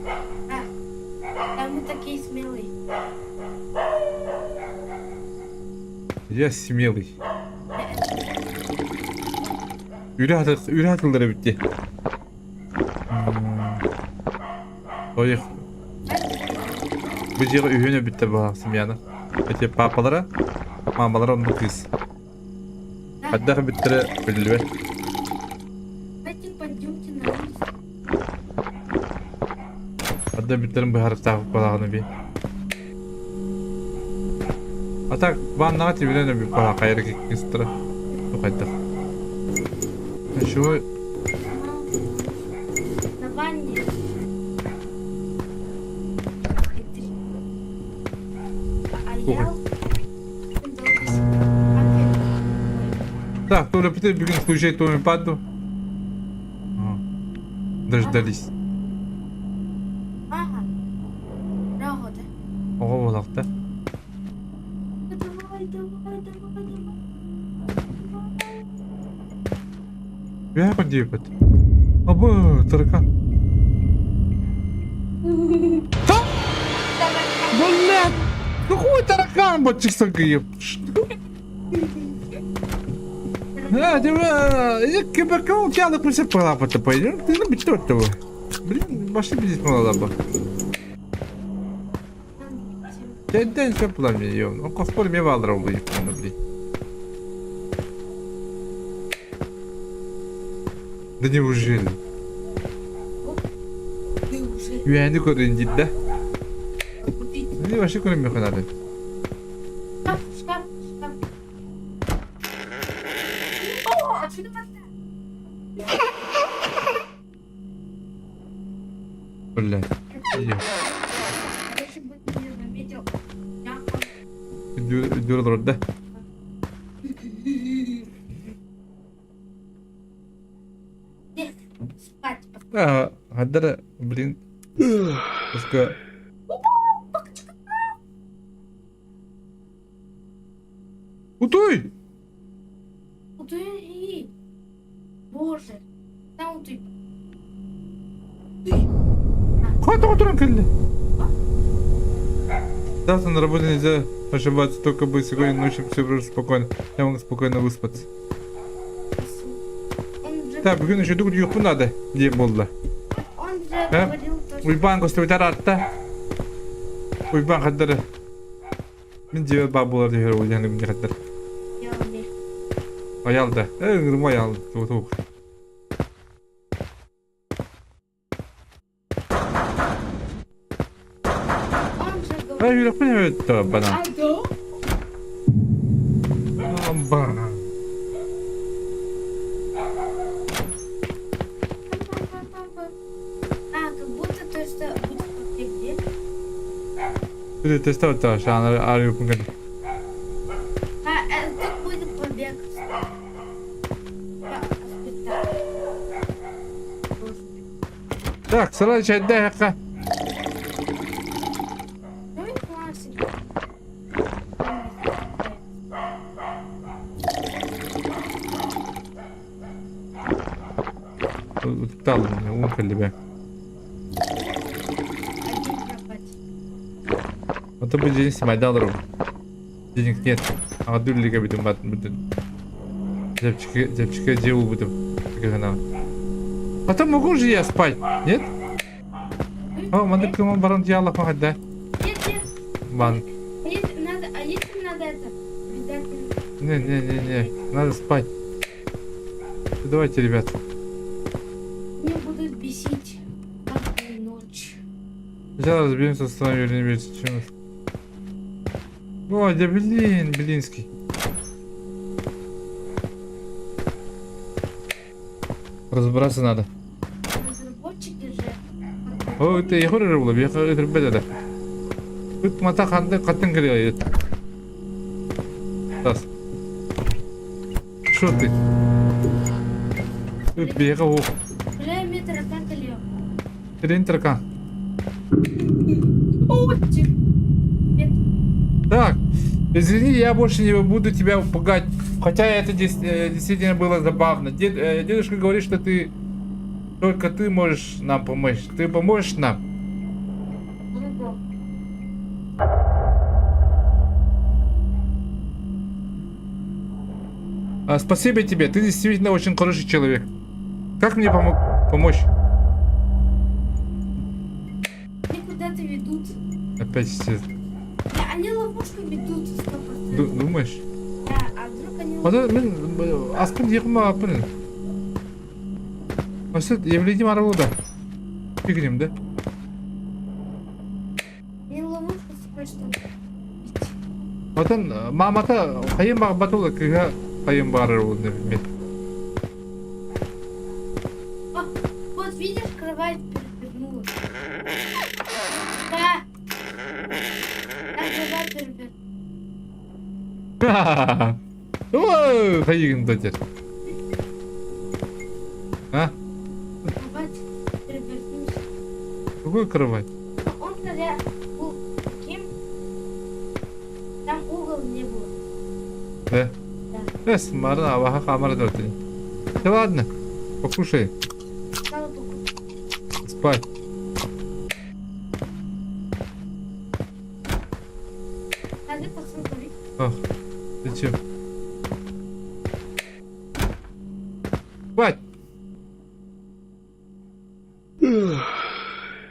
А, да мы такие смелые. Я смелый. Үрэ хатылдара бүттэ. Ой, бу дьиэҕэ үһүөн бүттэ баҕа семьяны. Эти папалара, мамалара онно кыыс. Хайдах бүттэрэ биллибэт. Давайте пойдемте на улицу. Хайдах бүттэрин быһаарыахтаах балаҕаны би. А так, ваннаҕа тибинэн өбү баҕа хайыр кистара. Хайдах. Чего? На ванне. Три. А я долго. Так, Толя, ты бүгүн включай твою паду. Дождались. Ага. Работа. Оҕо буолахта. Давай, давай, давай, давай. Давай. Үөһэ диэбит. Абы, таракан. Да? Блядь! Какой таракан, вот чисто Что? А, ты кялы пусть палапа-то пойдем. Ты ну что этого? Блин, башни здесь мало бы. День все пламя ее. Ну, коспор мне валра будет, блин. Да неужели? Ты уже Үөһэни көрөн дит да? купить. Ну, вообще көрүмүөххэ надо. Шкаф, шкаф, шкаф. О, отсюда вода. Бля. Ее. Если бы ты не заметил, я Дүр да? Нет, спать. А, хаддара, блин. Пускай. Утуй! Утуй! Боже, там утуй. Хватит утром кэллэ. Завтра на работе нельзя ошибаться, только бы сегодня ночью все прошло спокойно. Я могу спокойно выспаться. Он же, Так, бүгүн еще дугу надо. Где болды? он же А? говорил то, что Уйбаан көстүбүтэр атта. Уйбаан хаддары. Мин дьиэбэр баар буолар диһэр уйаны мин хаддар. делали. Аялда. Ыҥырма аялды. Туох. Он же Ай, говорил. үрэхпин бана. А, да? Ба. А, как будто то, что будет побег, где? Били тестовать шанар арыйпын А, тут будет побег. А, спектакль. Боже. Так, сразу чайда Ну и классика. Тал, ум кэллэ. Один кровать. А то бы день снимать дал Денег нет. А дүллиге бүтүн бат бүтүн. Зепчике, зепчике делу бүтүн. Как Потом могу же я спать, нет? О, манды кыман баран диалог махадда. Нет, нет. Бан. А если надо, а если надо это обязательно? Не, не, не, не, надо спать. Давайте, ребят. Меня будут бесить каждую ночь. Сначала разберемся с вами или не чем. О, да блин, блинский. Разобраться надо. Разработчики же. О, это я говорю, я говорю, ребята. Тут мата ханды катын кирет. Тас. Что ты? Тут бега о. Бля, мне таракан или Трин таракан. Нет. Так, извини, я больше не буду тебя пугать. Хотя это действительно было забавно. Дедушка говорит, что ты только ты можешь нам помочь. Ты поможешь нам? Ого. А, спасибо тебе, ты действительно очень хороший человек. Как мне помочь? Они куда-то ведут. Опять все. Да, они ловушку ведут, 100%. Думаешь? Да, а вдруг они Вот это, мин аспын диэхим апын. Осы евлейдим арылуда. Фигрим, да? Они ловушку строят, чтобы убить. Отон мамата хайым баг батула кыга хайым барыр мен. О, вот видишь, кровать перевернулась. Да. Да, кровать перевернулась. Ой, хайыгын да дер. А? Кровать перевернулся. Какой кровать? Он когда был таким, там угол не было. Да? Да. Эс, марын абаха камара дөртүн. Да ладно, покушай. Стало покушать. Спать. Ах, зачем? Спать!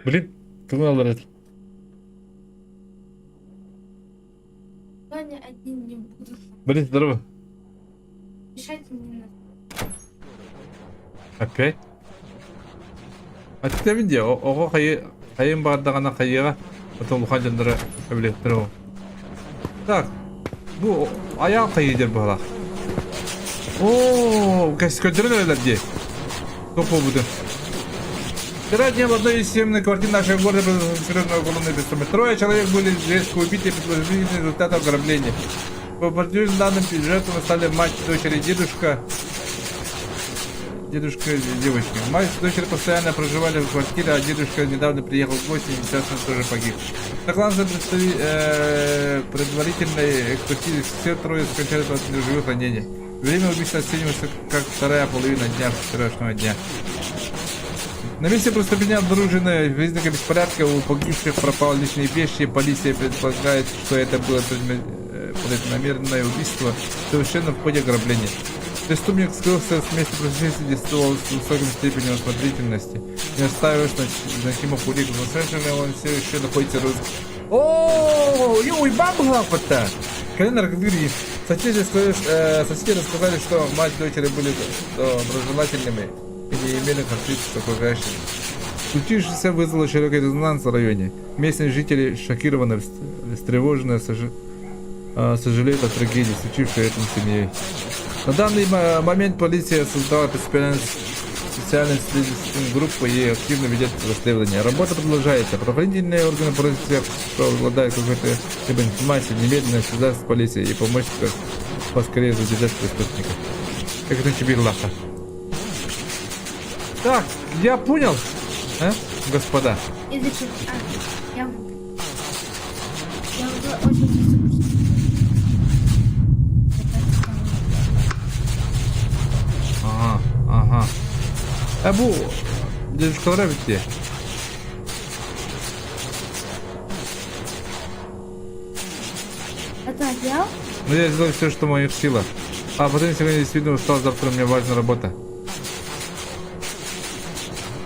Блин, тылын Ваня один не буду. Блин, здорово. Мешать мне надо. Опять? Аттебин дии, оҕо хайын баардаҕына хайыаҕа, ото улахан дьонноро сөбүлэһиттэрэ ол. Так, бу айаал хайыы диэн быһалаах. Оо, көрдөрөн эрэллэр дии. Туох буолбутун. Вчера днем в одной из съемных квартир нашего города было серьезное уголовное преступление. Трое человек были резко убиты предположительно результатом ограбления. По подтвержденным данным, жертвами стали мать, дочери, дедушка, дедушка девочки. Мать с дочерью постоянно проживали в квартире, а дедушка недавно приехал в гости и, естественно, тоже погиб. Согласно предварительной экспертизе, все трое скончались от ножевых ранений. Время убийства оценивается как вторая половина дня вчерашнего дня. На месте преступления обнаружены признаки беспорядка, у погибших пропал личные вещи, полиция предполагает, что это было преднамеренное убийство, совершенно в ходе ограбления. Преступник скрылся с места происшествия, действовал с высокой степенью осмотрительности, не оставив значимых улик, но совершенно он все еще находится в розыске. О, Уйбаан быһалаахпыт Кэлин аргылыыр Соседи рассказали, что мать и дочери были доброжелательными и не имели конфликта с окружающими. Случившееся вызвало широкий резонанс в районе. Местные жители шокированы, встревожены, сожалеют о трагедии, случившейся этом семьей. На данный момент полиция создала специальную следственную группу и активно ведет расследование. Работа продолжается. Правоохранительные органы просят всех, кто обладает какой-то либо информацией, немедленно связаться с полицией и помочь поскорее задержать преступника. Как это Чебирлаха. Так, я понял, а, господа. И зачем? А, я уже очень быстро. Ага. Э, бу дедушкалара битти. Это одеял? Ну, я сделал все, что в моих силах. А потом сегодня действительно устал, завтра у меня важная работа.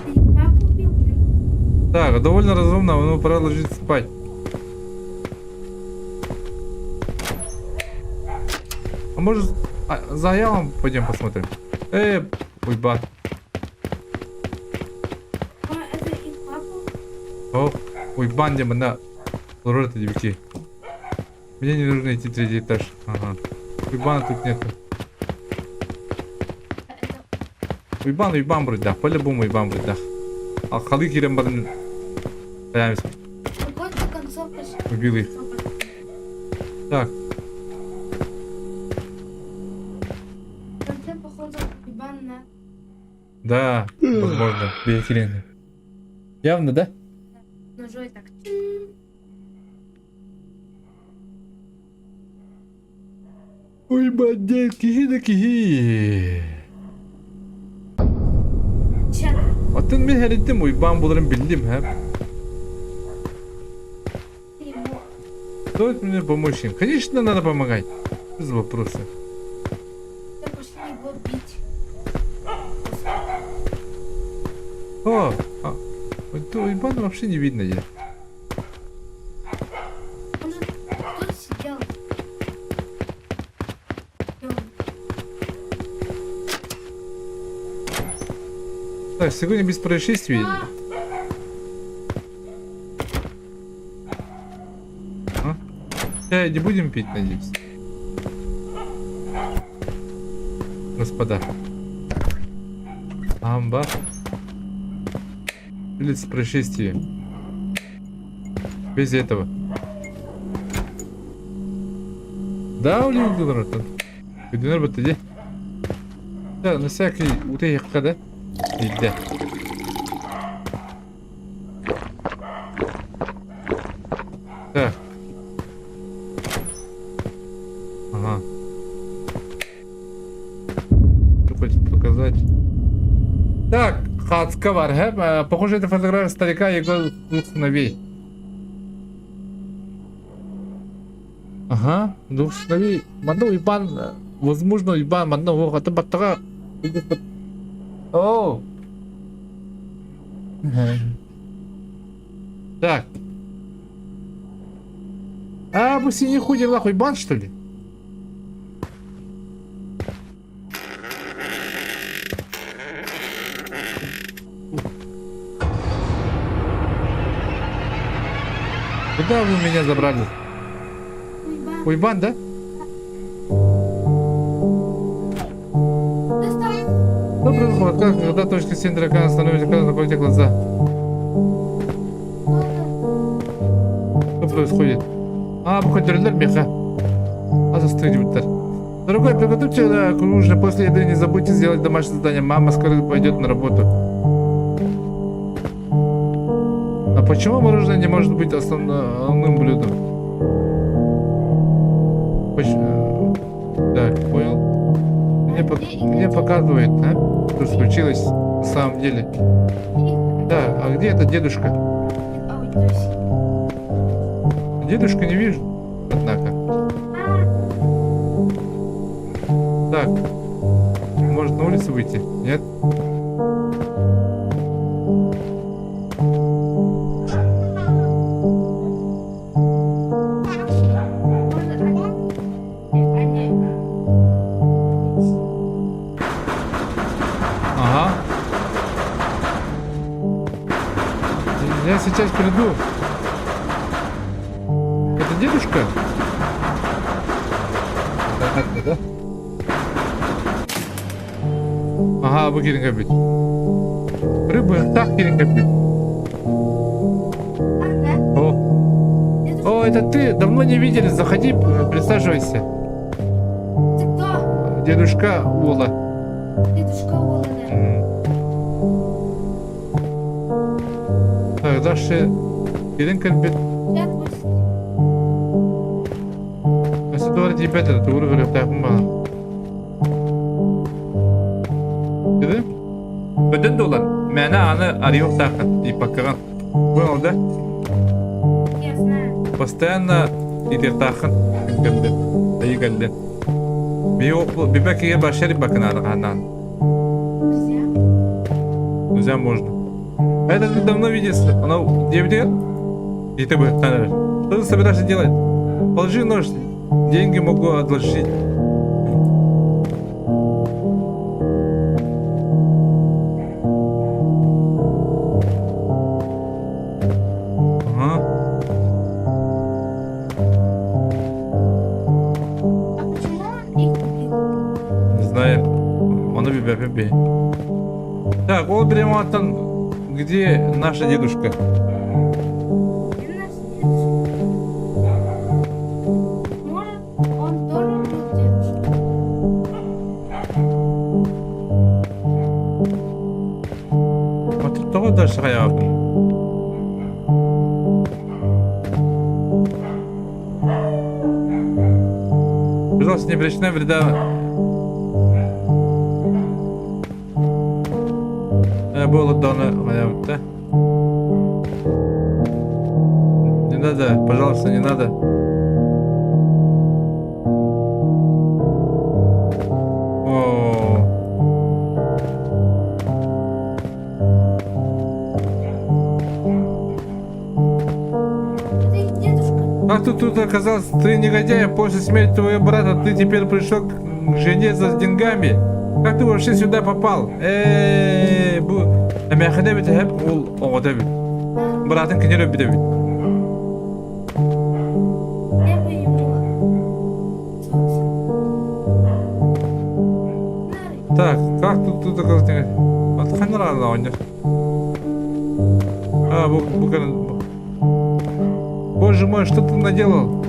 Ты папу убил? Так, довольно разумно, ну пора ложиться спать. А может, за Аялом пойдем посмотрим? Уйба. А, это и папу? О, уйбан на Лорета девки. Мне не нужно идти третий этаж. Ага. Уйбана тут нету. Уйбан, уйбан вроде, да. По-любому уйбан вроде, да. А халы кирем барын. Какой-то концовка. Убил их. Так. В конце, походу, Уйбан на... Да, возможно. Бекелени. Явно, да? Ножой так. Уйбан, киһи да киһи. Ча. Оттон мин хэридим Уйбан буларын биллим хэп. Ему. Стоит мне помочь им? Конечно, надо помогать. Без вопросов. Да пошли его бить. О, а, вот Уйбана вообще не видно где. Он же тут сидел. Где он? Так, сегодня без происшествий. А! А? Чай не будем пить, надеюсь? Господа. Амба. Или с происшествием. Без этого. Да, Улин Дилар, Где? Да, на всякий утыйыкка да биирдэ. Так. Ага. Что хочет показать? Так, Хацка Вархеп. Похоже, это фотография старика и его двух сыновей. Ага, двух сыновей. Манна Уйбан, возможно, Уйбан манна уох баттаға. О! Так. А, бу синий хуй Уйбан, что ли? Куда вы меня забрали? Уйбан. Уйбан, да? Да стой. Что происходит? Как, когда точка 7 дракона становится, когда закройте глаза? Что это? Что происходит? А, бу меха. А застыгивают. Дорогой, приготовьте к ужину. После еды не забудьте сделать домашнее задание. Мама скоро пойдет на работу. А почему мороженое не может быть основным блюдом? Так, понял. Мне, мне показывает, а? Что случилось на самом деле. Да, а где этот дедушка? Дедушка не вижу, однако. Так. Может на улицу выйти? Нет? Ага. Я сейчас приду. Это дедушка? Да, да? Ага, бу киирэн кэлбит. Рыба так киирэн кэлбит. О. О, это ты? Давно не виделись. Заходи, присаживайся. Ты кто? Дедушка Уола. Дедушка Уола, да. Так, дальше киирэн кэлбит. Сейчас будет. Өссө ребята, тугу көрүөхтээхпин баҕар. Деді? Өдөн долар. Мээнэ аны арыйыахтааххын. И пока. Понял, да? Я знаю. Постоянно итертахын. Кэллэ. Айы кэллэ. Бибекеге башары бакын анан. Друзья. Друзья, можно. Это ты давно виделся. Она где И ты бы, Что ты собираешься делать? Положи нож. Деньги могу одолжить. Ага. А почему он их убил? Не знаю. Он убил. Так, вот прямо там, где наша дедушка? Где наш дедушка? Может, он тоже убил дедушку? Вот того дальше хаяб. Пожалуйста, не причиняй вреда. Было дано хаяб, да? Не надо, пожалуйста, не надо. О. Это их дедушка. Как ты тут оказался? Ты негодяй, после смерти твоего брата ты теперь пришел к жене за деньгами. Как ты вообще сюда попал? Эй, бу эмээхсинэ эбит эһэп уол оҕото эбит. Быраатын кинилэр өлбүт эбит. Я бы ему... Так, как тут тут оказался? Вот ханна оонньуур. А, бу бу Боже мой, что ты наделал?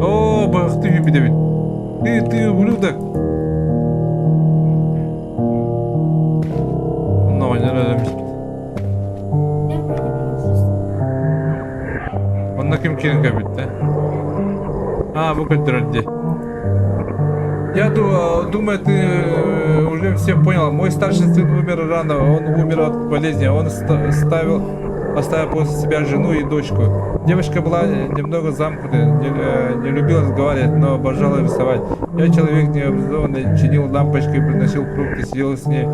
О, Ты, ты, ублюдок! Но, не Я понимаю, Онно ким киирэн кэлбит А, бу көрдөрөр дии. Я думаю, ты уже все понял. Мой старший сын умер рано, он умер от болезни. Он ставил, оставил после себя жену и дочку. Девочка была немного замкнутая, не любила разговаривать, но обожала рисовать. Я человек необразованный, чинил лампочки, приносил фрукты, сидел с ней,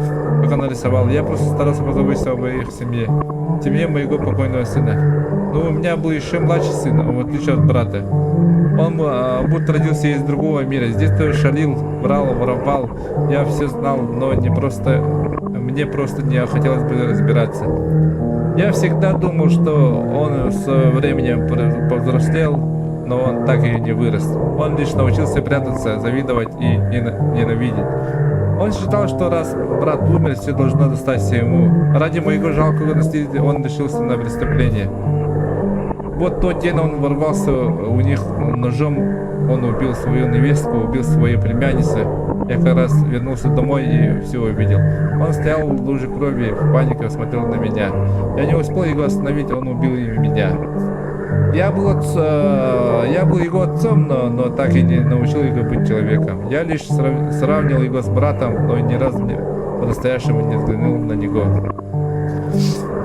пока она рисовала. Я просто старался позаботиться об их семье. Семье моего покойного сына. Но у меня был еще младший сын, в отличие от брата. Он будто родился из другого мира. Здесь тоже шалил, врал, воровал. Я все знал, но не просто... Мне просто не хотелось бы разбираться. Я всегда думал, что он с временем повзрослел, но он так и не вырос. Он лишь научился прятаться, завидовать и ненавидеть. Он считал, что раз брат умер, все должно достаться ему. Ради моего жалкого наследия он решился на преступление. Вот тот день он ворвался у них ножом, он убил свою невестку, убил свою племянницу. Я как раз вернулся домой и все увидел. Он стоял в луже крови, в панике смотрел на меня. Я не успел его остановить, он убил и меня. Я был его отцом, но так и не научил его быть человеком. Я лишь сравнил его с братом, но ни разу не, по-настоящему не взглянул на него.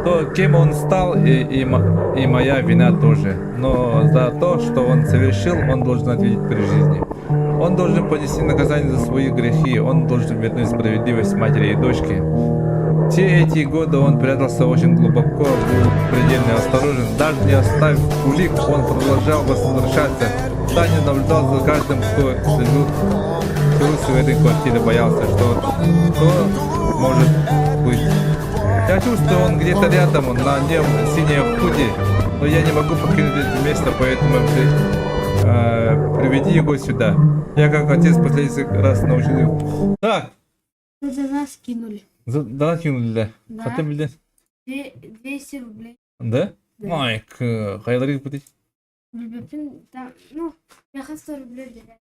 То, кем он стал, и моя вина тоже. Но за то, что он совершил, он должен ответить при жизни. Он должен понести наказание за свои грехи, он должен вернуть справедливость матери и дочке. Все эти годы он прятался очень глубоко, был предельно осторожен. Даже не оставив улик, он продолжал возвращаться. Таня наблюдал за каждым, кто селился в этой квартире, боялся, что кто может быть. Я чувствую, он где-то рядом, на нем синяя худи, но я не могу покинуть это место, поэтому приведи его сюда. Я как отец последний раз научил его. Так, За нас кинули. За кинули, да. Да. Хотя бы, 200 рублей. Да? Да. Майк, хайаларыг бутый. Там, ну, я хочу 100 рублей берет.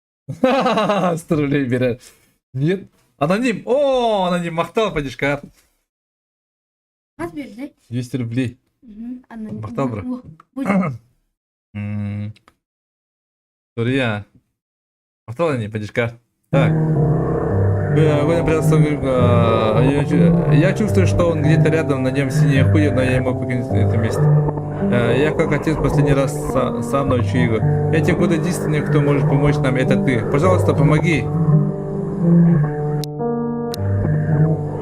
100 рублей берет. Нет. Аноним. О, аноним. Махтал, подишка. Хас берди? 200 рублей. Аноним. Махтал, бро. Будет. Сурья. Махтал, не, подишка. Так. Я чувствую, что он где-то рядом, на нем синяя хуя, но я не могу покинуть это место. Я как отец последний раз сам научу его. Эти годы единственный, кто может помочь нам, это ты. Пожалуйста, помоги.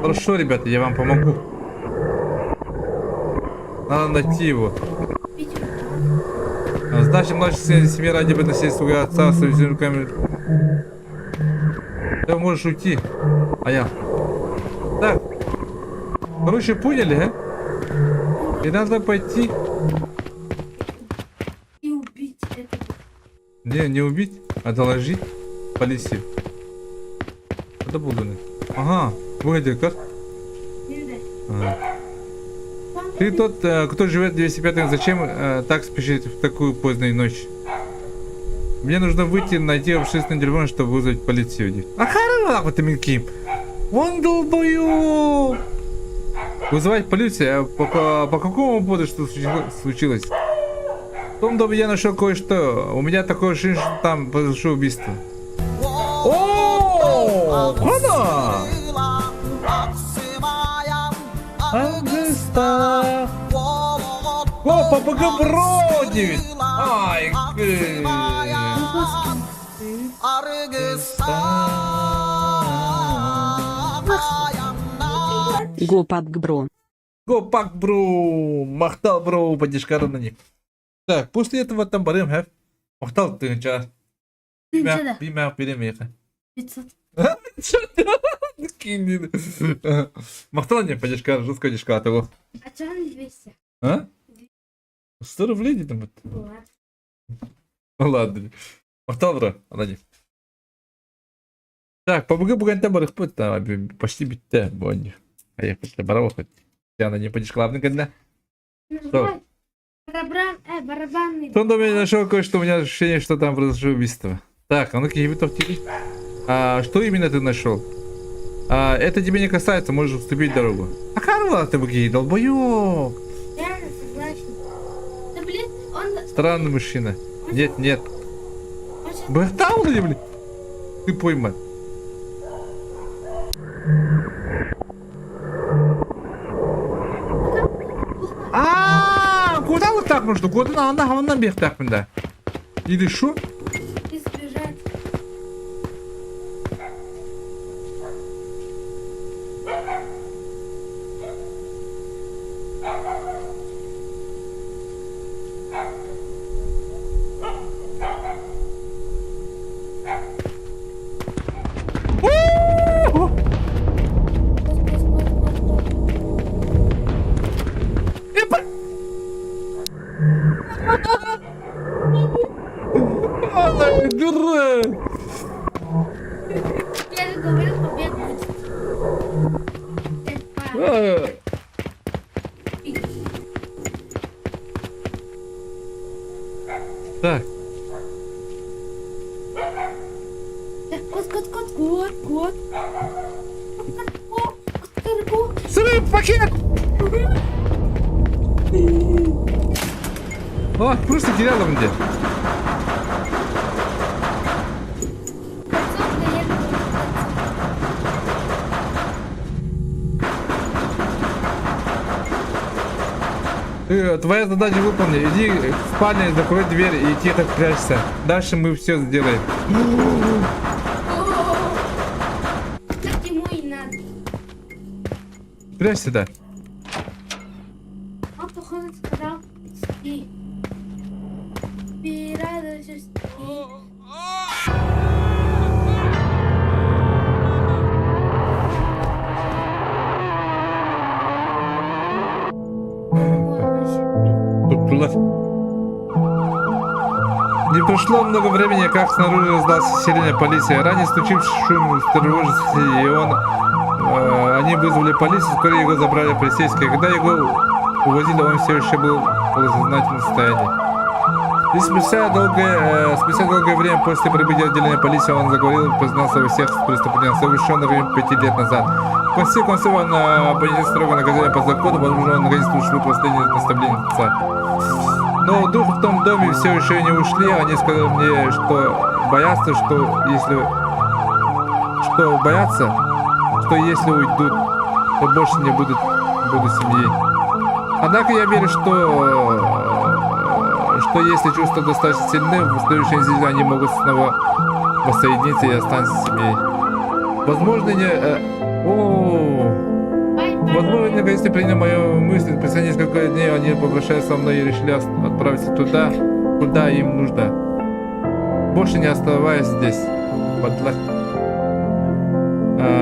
Хорошо, ребята, я вам помогу. Надо найти его. Значит, младший сын семьи ради бы носить своего отца с руками. Ты можешь уйти. А я. Так. Короче, поняли, а? И надо пойти. И убить этого. Не, не убить, а доложить полиции. Это буду. Ага, выходи, как? А. Ты тот, кто живет в 205, зачем так спешить в такую позднюю ночь? Мне нужно выйти, найти общественный телефон, чтобы вызвать полицию. А хорошо, вот ты Он долбоёб! Вызывать полицию? А по какому поводу что случилось? В том доме я нашел кое-что. У меня такое ощущение, что там произошло убийство. О, Хана! Августа! О, ППГ Бро 9! Ай, Го PUBG Bro. Го PUBG Bro! Махтал бро, поддержка на них. Так, после этого там барым, хэ? Махтал ты ча. Бимя, бимя, 500. Кинь. Махтал не поддержка, жестко поддержка того. А что он 200? А? 100 рублей где-то вот. Ну ладно. Махтал бро, аноним. Так, PUBG бүгүн барык там почти бүттэ бонь. А я пошли барабы хоть. Я на не поддержка когда. Что? Барабан, барабанный. В том доме я нашел кое-что, у меня ощущение, что там произошло убийство. Так, а ну-ка, ебитов тебе. А, что именно ты нашел? А, это тебе не касается, можешь уступить дорогу. А Карла ты б долбоёб. Я согласен. Да блин, он... Странный мужчина. Нет, нет. Он сейчас Бахтал блин? Ты пойман. Аа, куда вот так нужно? Куда анда хаваннан биэхтээхпин да. Или что? избежать. Кот, кот, кот, кот, кот. Ай, дурак! Я же говорил, побег будет. Опа. А. Так, Кот, кот, кот, кот, кот. Кот, кот, кот, кот. сырый пакет! О, просто теряла где. Концовка, я говорю, концовка. Твоя задача выполнена. Иди в спальню, закрой дверь и тихо спрячься. Дальше мы все сделаем. О, Так ему и надо. Прячься, да. Он, походу, сказал, спи. Спи, радуйся, спи. Вот, вообще. Тут Не прошло много времени, как снаружи раздался сирена полиции. Ранее случившийся шум встревожил соседей, и они вызвали полицию, вскоре его забрали полицейские. Когда его увозили, он все еще был в полусознательном состоянии. И спустя долгое время после прибытия отделения полиции он заговорил и признался во всех преступлениях, совершенных им 5 лет назад. В конце концов, он понес строгое наказание по закону, возможно, он наконец ушел последнее наставление отца. Но дух в том доме все еще не ушли, они сказали мне, что боятся, что если... Что боятся, что если уйдут, то больше не будут семьей. Однако я верю, что если чувства достаточно сильны, в следующей неделе они могут снова воссоединиться и остаться семьей. Возможно, не... О, Возможно, наконец-то приняли мою мысль. Спустя несколько дней они попрощались со мной и решили отправиться туда, куда им нужно. Больше не оставаясь здесь. Подлах.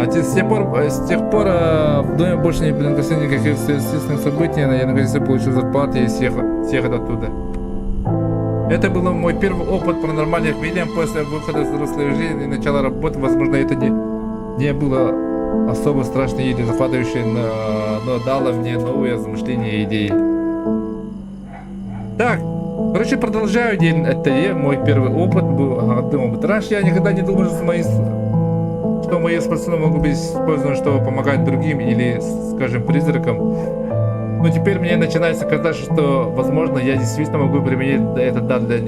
С тех пор в доме больше не произошло никаких сверхъестественных событий. Я наконец-то получил зарплату и съехал оттуда. Это был мой первый опыт паранормальных явлений после выхода из взрослой жизни и начала работы. Возможно, это не было особо страшно или захватывающе, но дало мне новые размышления и идеи. Так, короче, продолжаю день. Это мой первый опыт был. Ага, опыт. Раньше я никогда не думал, что мои способности могут быть использованы, чтобы помогать другим или, скажем, призракам. Но теперь мне начинается казаться, что, возможно, я действительно могу применить этот дар для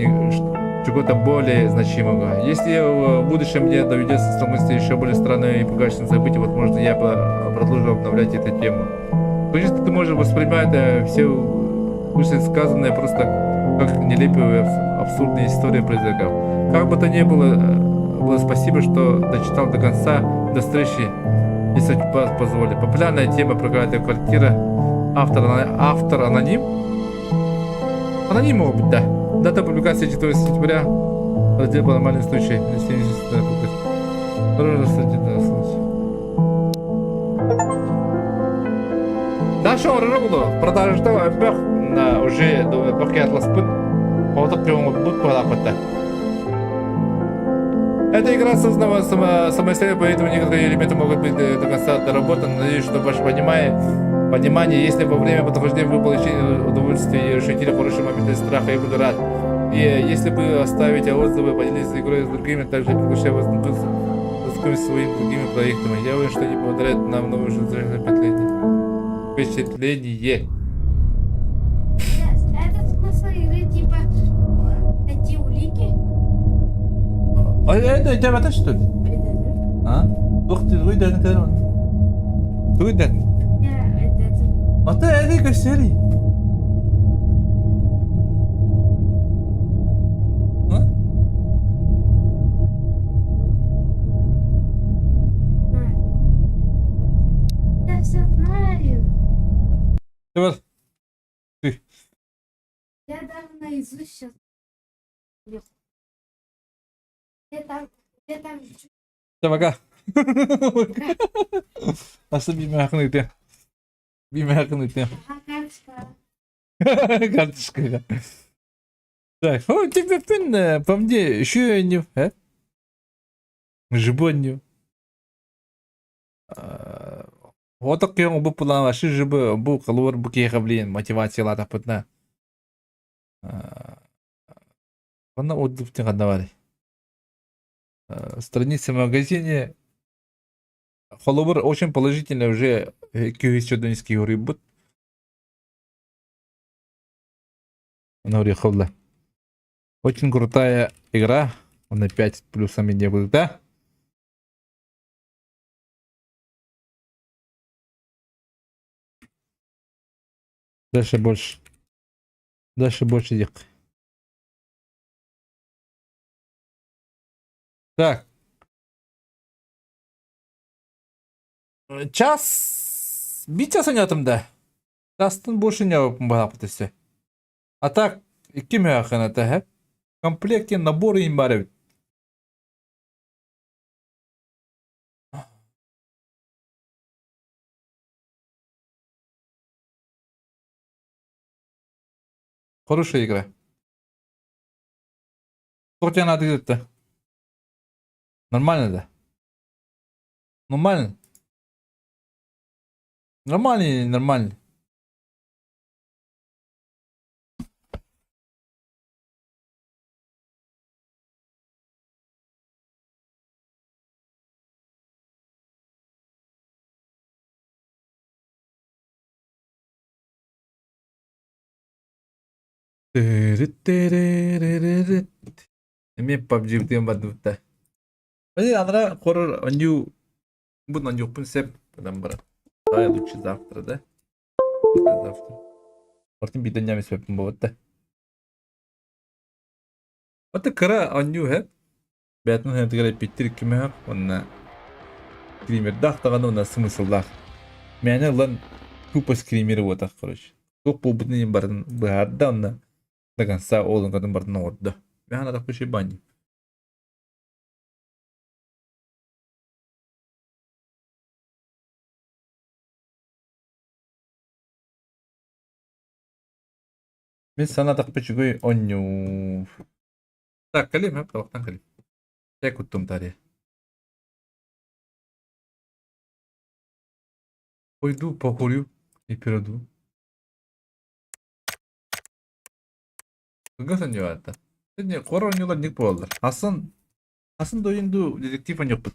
чего-то более значимого. Если в будущем мне доведется столкнуться еще более странными и пугающими событиями, возможно, я продолжу обновлять эту тему. Конечно, ты можешь воспринимать все вышесказанное просто как нелепую абсурдные истории призраков. Как бы то ни было, спасибо, что дочитал до конца. До встречи, если судьба позволит. Популярная тема проклятая квартира. Автор аноним? Аноним может быть, да. Дата публикации 4 сентября. Раздел паранормальный случай. 70. Дорожно, да, случай. Дальше он продолжал на уже атласпыт. Вот бут палапата. Эта игра создана самостоятельно, поэтому некоторые элементы могут быть до конца доработаны. Надеюсь, что ваше понимание, если во время прохождения вы получили удовольствие и ощутили хорошие моменты страха, я буду рад. И если вы оставите отзывы, поделитесь игрой с другими, также приглашаю вас на познакомить с своими другими проектами. Я уверен, что они подарят нам новое впечатление. Впечатление. Это смысл игры типа найти улики? А это это что ли? А? Ух ты, выйдет на Выйдет. А ты это серии. А? Я все знаю. Давай. Ты. Я даже наизусть сейчас. Я там Давай, Аса биир миэхэ Биир миэхэ Ага, карточка. Карточка. Так, о, тебе пин, по мне, еще не, э? Жибонью. Вот так бу план вообще жибы бу калор бу кеха блин мотивация лата пытна. Она отзыв не давали. Страница в магазине Холобур очень положительно уже күйесчөдөнский рыбут. Она Очень крутая игра. Он опять плюсами не будет, да? Дальше больше. Дальше больше дик. Так. Час. Биир чаас оонньоотум да. Чаастан больше не баҕа А так, икки миэхэ это В комплекте набор им баар. Хорошая игра. Что тебе надо делать-то? Нормально, да? Нормально? Нормально или нормально? Эмиэ PUBG диэн барбыта. Аны хоррор оонньуу бу оонньуохпун сөп баран. Давай лучше завтра, да? Завтра. Ортын биден ями сөппүн буолбат. Ата кыра оонньуу һэ. Бэйэтин хэнтигэр эппиттир кимэһэ онна скримердаах даҕаны уонна смысллаах. Мээнэ ылан тупо скример буолбатах короче. Туох буолбутун барын быһаарда онна до конца ол барын оҥордо. Мээнэ атах бани. Мин санаатахпа үчүгэй оонньуу. Так, кэлим, һэ, кэлим. Чэй куттум таарыйа. Пойду покурю и перейду. Кыгас оонньуу это. Не, хоррор оонньуулар ник буолаллар. Асан Асан дойынду детектив оонньуохпут.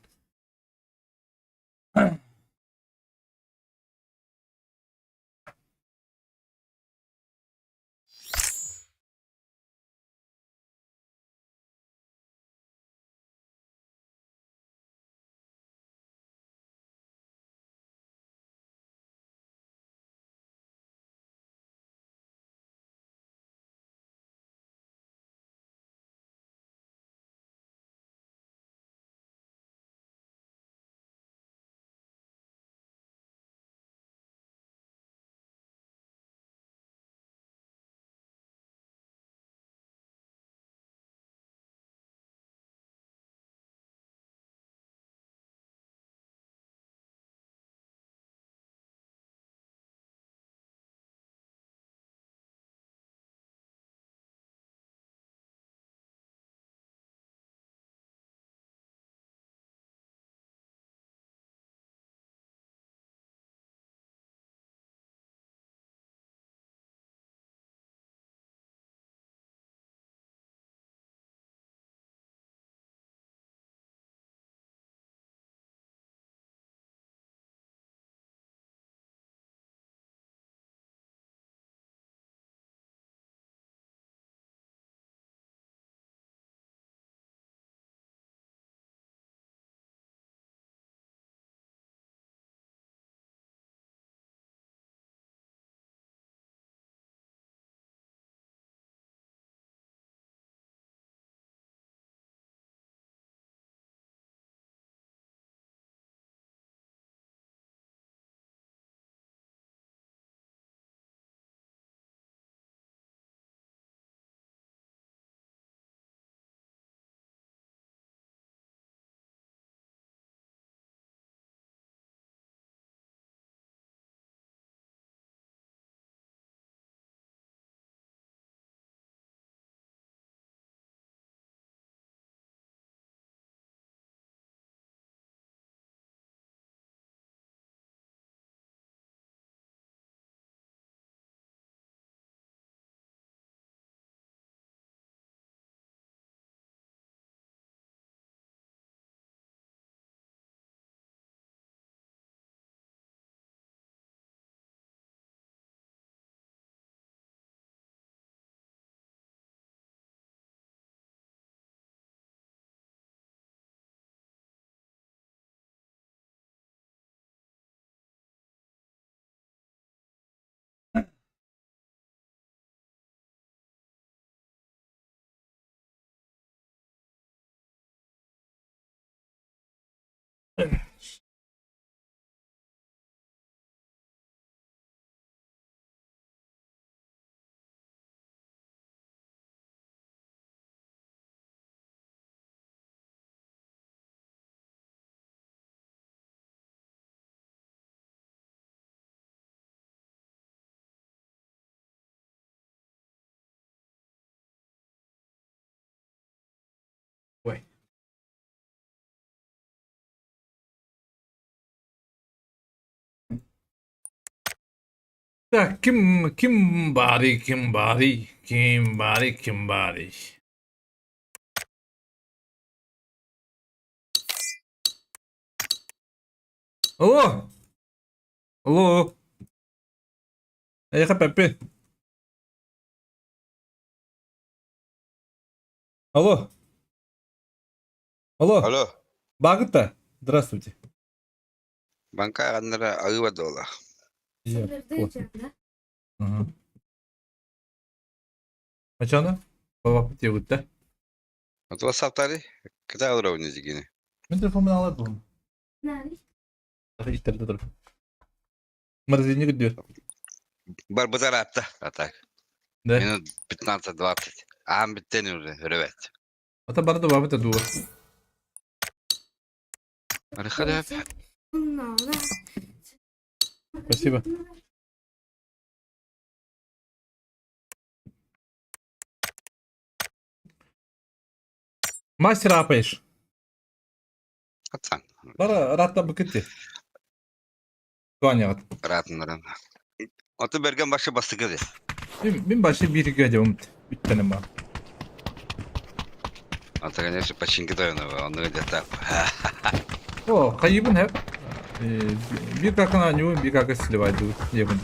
Так, ким ким баарый, ким баарый, ким баарый, ким баарый? Алло! Алло! Эйиэхэ Пеппи. Алло! Алло! Алло, Баагыт Здравствуйте. банка аҕаннара аҕыыба дуола. Вот. Ага. Ачана? Бабаппыт диэбиттэ. Отула саптары, кыта олоробун дьигини. Мин телефоммун аалар буолум. Истэрдэ турар. Морозильник үрдүөр. Барбыта ыраатта, а так. Да. Минут 15-20. Аан бүттен уже, өрөбөт. Ата бары да бабыта дуо. Арыхада Спасибо. Мастер апаешь. Атсан. Бара ыраатта быкытти. Туаняҕыт. Ыраатыннаран. Оту берген башы бастыкы де. Мин, мин башы бииргэ дьоммут. Бүттэним баа. Ата, конечно, починки тойонова, онно где-то. О, хайыбын хэп. Биир какын аньуун, биир какы сливайдыбыт диэбин.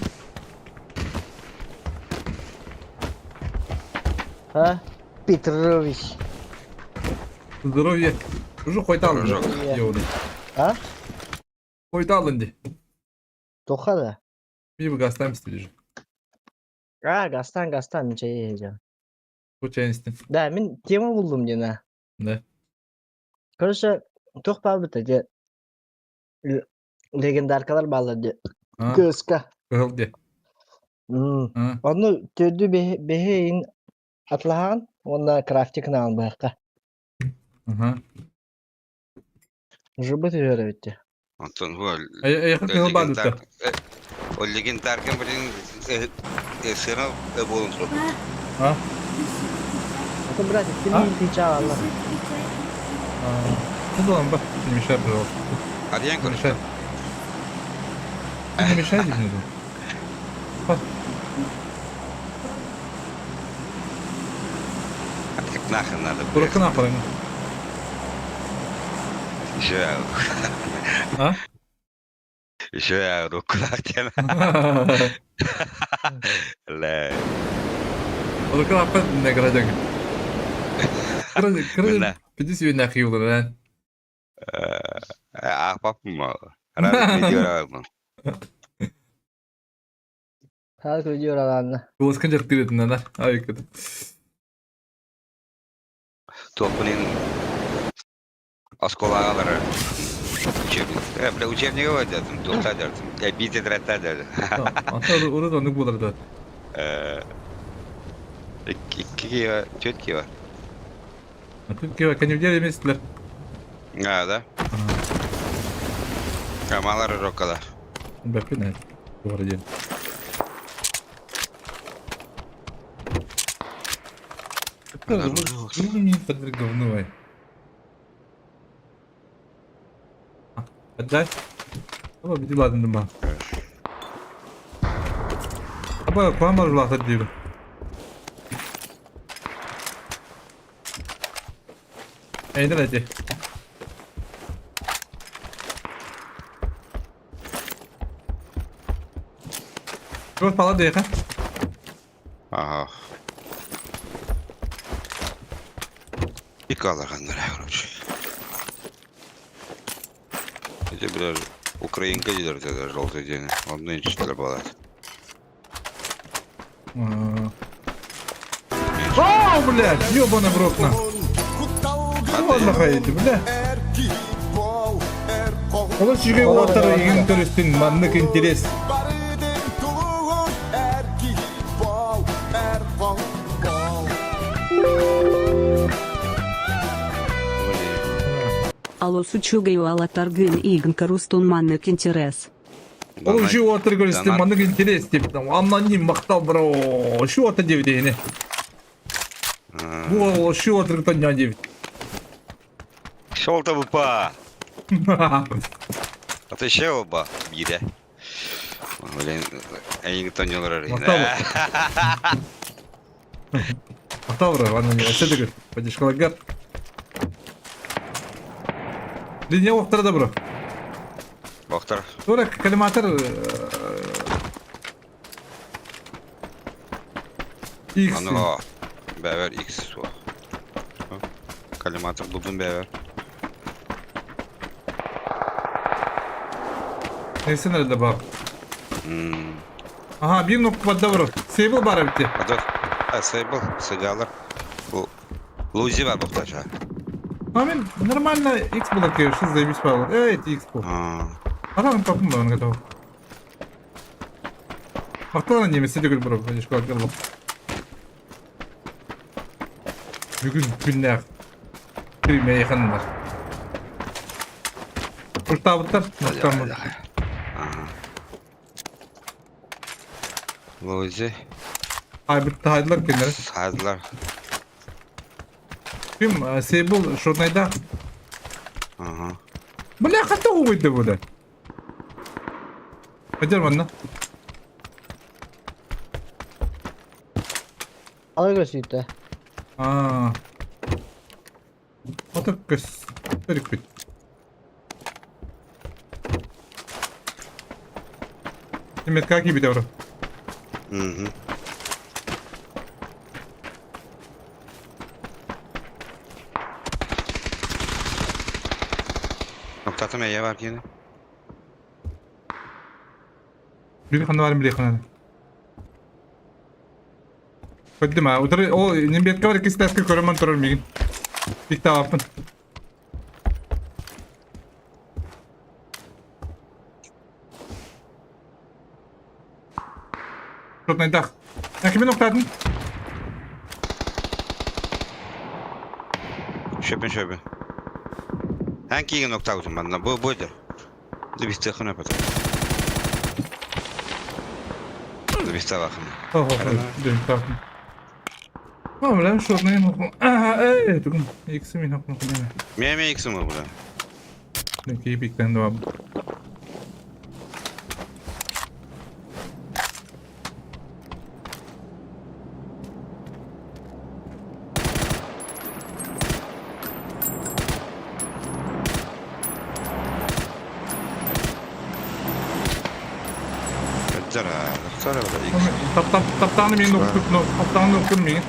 А? Петрович. Здоровье. Уже хойта Дружок. алын. А? Хойта алын ди. Тоха да? Bir gazdan isteyeceğim. А, гастан, гастан, мин чэй иһэжэн. Bu чайын истин. Да, мин тема буллум диэн аа. Да. Короче, туох баалбыта дьэ легендаркалар бааллар дьэ. А, КСК. кыһыл ди. М. А, Онну төрдү бэһи иһин атлаһаҕын уонна крафтикын быһахха. Ага. Жыбыт үһүөр эбит дии. Онтон хуа Эйэхэ кыһыл баалбыта. Ол легендаркан блин сыра болон туруп. А? Это, братик, ты А? мне кричала. Ну да ладно, не мешай, пожалуйста. Арьян Не мешай. короче. Ты не мешай здесь внизу. А как нахрен надо было. Курокка нахуй. Еще А? еще я руку лактен. Ле. Курокка нахуй не градяг. Кыры Мына. пиди себе нахуй улар, А папа Рад видео. Хал видео ладно. Куласкан жактыр этин ана. Ай кыды. Топунин осколагалары. Учебник. Бля, учебник дедим, тухта дедим. Я бит тетрадь дедим. Ата урут онук болар да. Икки кива, төрт кива. Тут кива канюдер еместилер. А, да? Камалар рокала. Бәппин Добрый день. Это говно. Отдай. Аба биди ладно ба. Аба куамар лахат диби. Эйден эти. Просто пала дейха. Ага. Икаларганнар, короче. Эти, бля, украинка дедер тогда желтый день. Он нынче балат. О, блядь, ёбаный в рот на. Ладно, хайди, бля. Олар сүйге уаттар егін төрістің маннык интерес. Алло сучугаю алатаргын игн карустун маннык интерес. Ол үші уаттар көрістің маннык интерес деп. Аннан мақтал бро. Үші уаттар деп дегені. Бұл үші уаттар ня деп. Шолта бупа. А ты ще оба бире. Блин, эйигин тонньолорор. Махтал. Махтал, бро, ладно, не вообще ты подешкалагар. Линия охтара да, бро. Бохтар. Тура коллиматор X. Аны бэвер X суох. Коллиматор булдум бэвер. Neyse nerede bak. Aha bir nokta бро. Сейбл бар битте. Адыр. Сейбл, сыгалар. Бу Лузи бар бухтача. А мен нормально X было, конечно, заебись Павел. Эй, это X был. А там папа он готов. Макталана немесе түгел бро, школа келді. Бүгін күннәк. Кирмей ханнар. Куртабыттар, мактамы. Лузи. Ай бит тайдылар кенер. Садылар. Ким Сейбул шотнайда. Ага. Бля, қайда қойды бұны? Қайда манна? Ала көсүйті. Аа. Ото көс. Өрүкпүт. Метка кийбит бро. Угу. Тоқтатым әйе бар кені. Бир хана бар бир хана. Көддүм а. Утары о нембетке бар кистәскә көрөмөн турар мигин. Бик табаппын. Шотнайдах. Ә кимин оқтадың? Шөпін шөпін. Эн кийген октагутун манна. Бу бойдер. Дубистехына потом. Дубиставахына. Ого, дüm таптым. А, бля, шотнайын. А, эй, тугун. Икси мин окну. Меме иксим бу бля. Кийбиктен два. Жара, жара бля икс. Тап тап таптаны мен окуп, но таптаны окуп мин.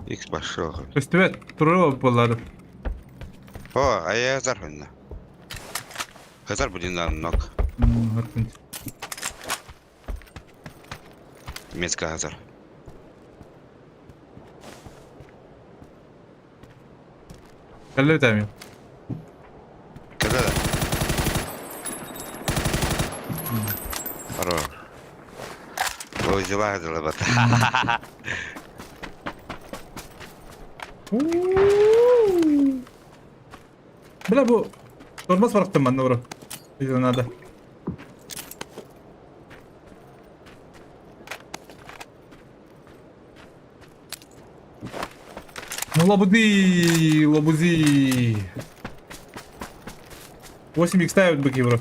Икс башыл. Өстүбэт, туру боллары. О, ая зар хынна. Хазар будин нок. Мецка хазар. Каллы тами. Когда да? Хоро. Лозила хазар бат. Бля, бу тормоз барактым манна бро. Если надо. Ну лабуды, лабузи. 8 х ставят быки, бро.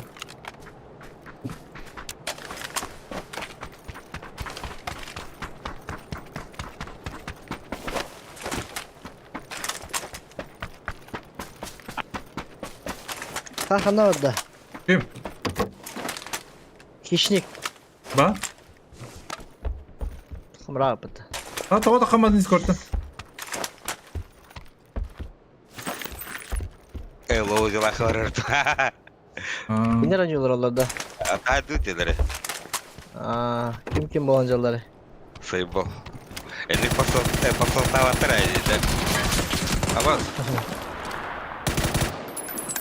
Хахана орда. Ким? Хищник. Ба? Хымрапыт. А, того да хамадын скорта. Э, лозила хорор. Кинер анюлар оларда. Ата дилер. Аа, ким ким болан жаллары. Сейбол. Эни посол, посол таватыр айды. Абаз.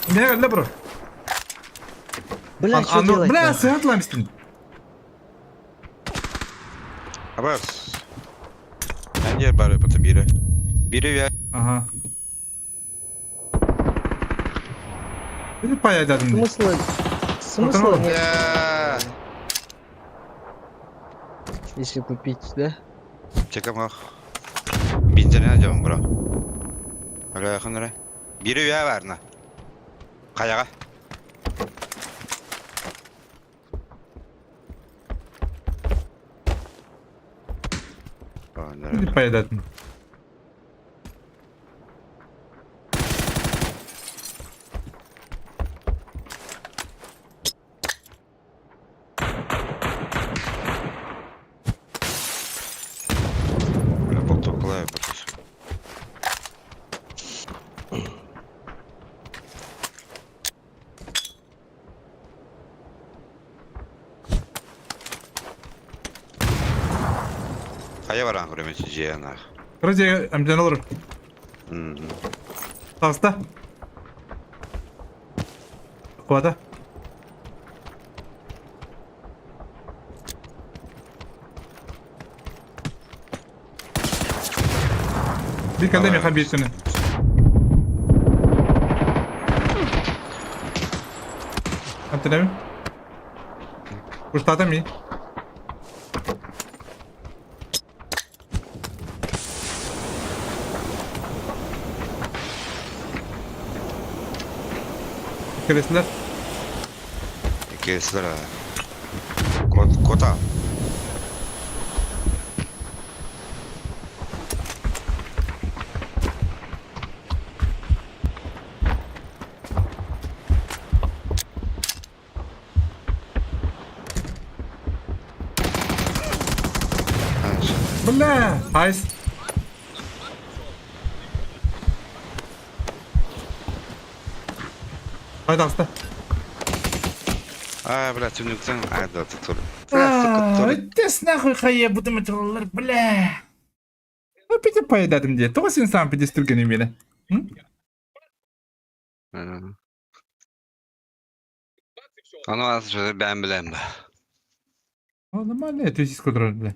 Не, не, бро. Бля, что делать? Бля, сыгатламыстын. Абаз. Әнжер бар бата бири. Бири я. Ага. Или паядадым. Смысла... Смысла нет. Бля. Если купить, да? Чекамах. Бензин дьон бро. Өлөөхүн Бири үйә барна. Хайаҕа. Не поедатын. Хайа баран көрөмүт дьиэ Короче, амтан олор. Таҕыста. Куата. Биир кэллэ миэхэ биир күнү. Амтанабын. Куштаата ми. Кэлэсилэр. Кэлэсилэр Кота. Бля! Айс. Ай таҕыста. А, бля, түннүктэн айда тур. Тэс нахуй хайа бутым этилер, бля. Опять поедатым дии. Тоҕо син сам пидестиргени мені? Ону ас бэм билем ба. О, нормально, это здесь контроль, бля.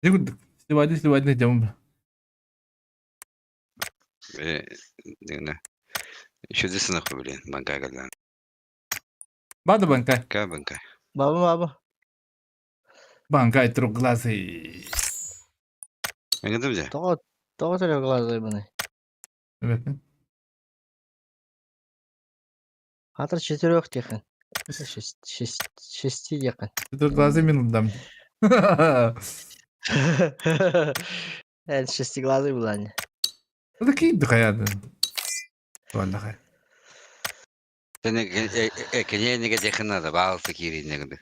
Сливайды, сливайды, идем, бля. Дигне. Еще здесь нахуй, блин, банкай гадан. Бада банкай. Ка банкай. Баба баба. Банкай трехглазый. Эңгедим же. Тоҕо тоҕо трехглазый быный? Эбэтин. Хатыр четырех тихэн. Шесть, шесть, шести диэхин. Трехглазый мин дам. Эн шестиглазый булаани. Это кийди хаяды. Валлахай. Кенениге жакын надо, баалсы кииринегди.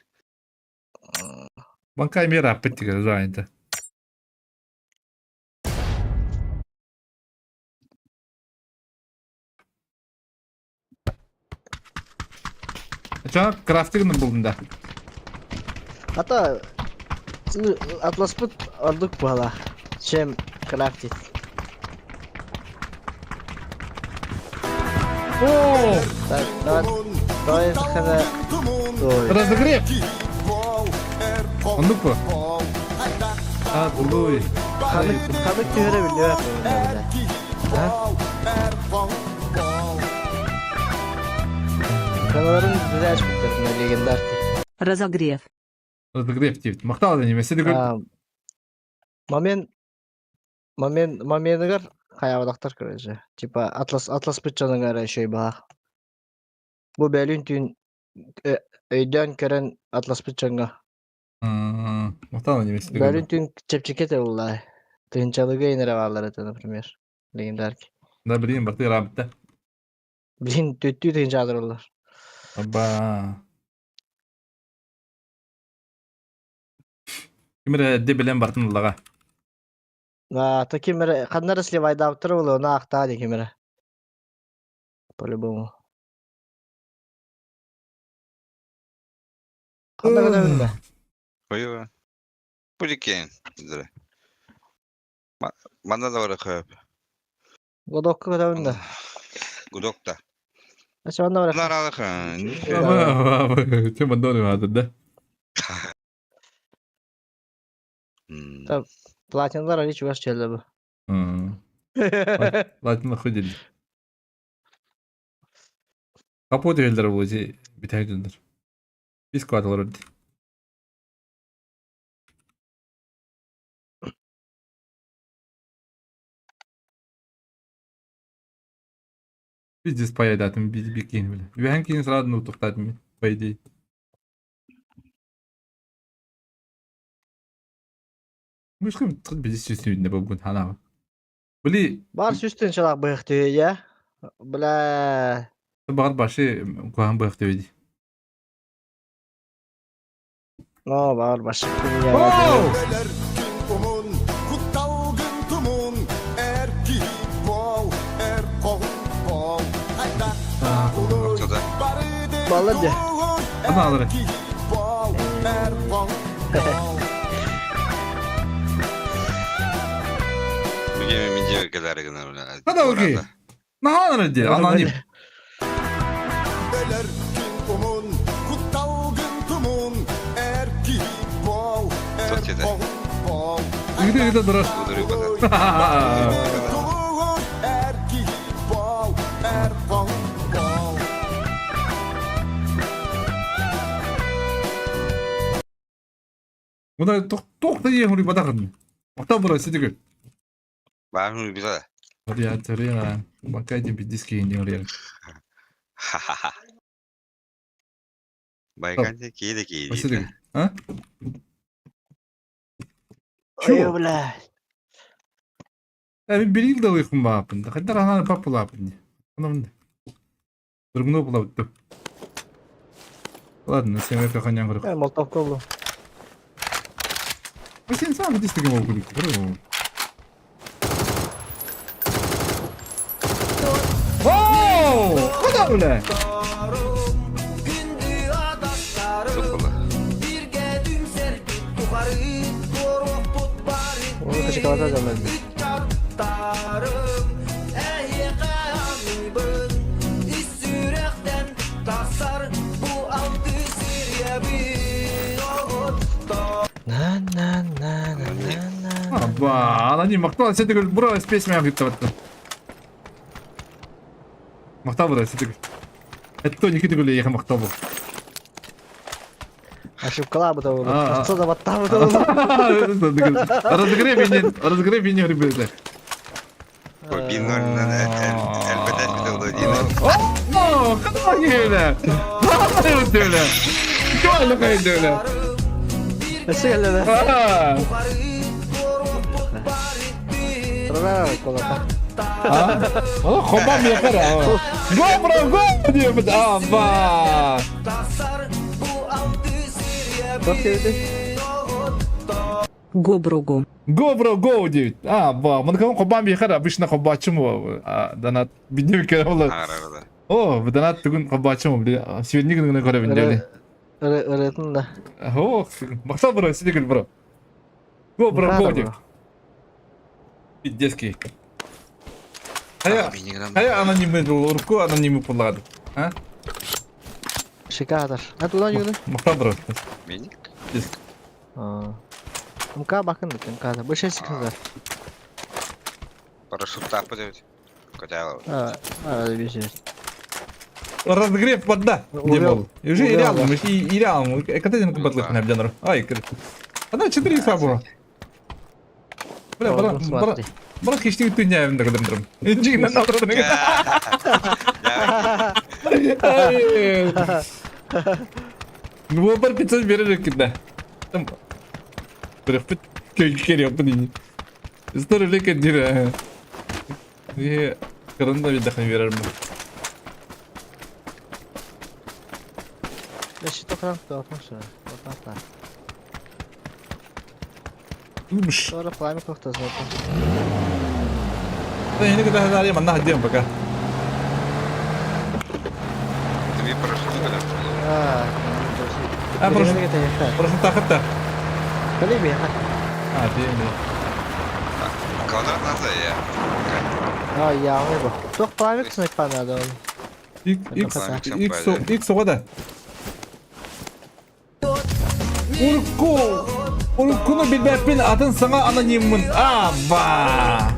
Банкай мера аппеттиге жайынта. Ча крафтигын булдум да. Ата атласпыт ордук буола. Чем крафтить. О, Так, давай, давай хана. разогрев. Оннук бу. А, тулуй. Ханнык ханнык түһэрэ биллибэт. Каналарын билээч бүттэр легендар. Разогрев. Разогрев диэбит. Махтал да немесе де Момент момент моменыгар хайабадахтар короче. Типа атлас атлас быччаныгар еще и баах. Бу бэлүн түүн өйдөөн көрөн атлас быччанга. Махтал немесе де. Бэлүн түүн чэпчэки этэ буллаа. Тыһынчалыга инэрэ бааллар этэ, например. Легендарки. Да, блин, барты рабытта. Блин, түттүү тыһынчаадыр оллар. Аба. Кимре де билен бартын лага. А, то кимере, ханнара сливайдаабыттара буолуо, ону аахтаа дии кимере. По-любому. Ханна гына да? Ойуга. Бу диккен. Манна да бар хөп. Годокка көтөбүн да. Гудок да. Ача манна бар. Наралык. Тема доны да. Так. Платиналар али чугас чэллэ бу. Латин хуй Капот элдер бу зи битәйдендер. Бис квадалар өтті. Пиздец поедатым бикин бile. Үөһэн киин сразу нутуктаатым по идее. Мышкым тыт бизи сүсүнне болгун ханаба. Били Бар сүстен шалақ быхты я. Бля. Бағар башы кухан быхты веди. Но бар башы. Балла де. Ана алыр. Hadi okey. Наһаа ди аноним. Где где дурак? Мына тоқ да ең бадағын. Мақтан бұра сидігі. Баар bisa. Рия, Рия, бакай деп диски не рия. Ха-ха-ха. Байканте киде киде. Сидігі. А? Ой, бля. Ә, мен бир да уйкум баапын. Хаддар ананы папулаапын. Анамын. Дургуно булабыт. Ладно, сен өкө ханян көрөк. Э, молотов колу. Сен сам дистиги болуп көрөк. Оу! Куда бля? Оны кашикалата жаман. На на на на на на. Аба, аноним мактал сен бура спесь мен кытты батты. Мактал бура сен. Это не китигүле еха мактал бу. Ошибкалар бу да. А, а. Что за баттар бу да. Разогрей меня, разогрей меня, ребята. О, куда öyle? Куда öyle? Өсө А, Рара колата. а? О, хоба мне хара. Го, бро, го, деп, аба. Гоброго. Го, бро, го, деп. А, ба, мына хобам бихара, обычно хобачым, донат бидем кералы. О, донат бүгін хобачым, сегодня гына көрөбүн деп. Ырытын да. О, мактал бро, сиди бро. Го, бро, го, деп. Пиздецкий. Хая, хая анонимный был, руку анонимный пулады. А? Шикардар. А туда юны. Мактал бро. МК бакын да, МК да. Больше секундар. Парашют тапы деп. Котяла. А, а, везде. Разогрев вода. Где был? И уже и Увел, реалом, и реалом. Когда я батлых на обдянру? Ай, она 4 икса была. Бля, брат, брат, брат, хищник ты не на кадром. Инжи на на Ну, бар 500 берер кида. Там. Бирөхпүт кел опын. Истор леке дир. Е, кырында видахын берер му. Щиток рамка отмаша. Умш. Sonra пламя как-то знаком. Да, я никогда не манна дем пока. Ты парашют когда? А, А, прошу. Прошу тахата. Колеби, А, ты не. Квадрат назад я. А, я выбор. Только пламя кснуть надо. X X X ода. Урку. Уркуну билбеппин атын саңа анониммын. Аба.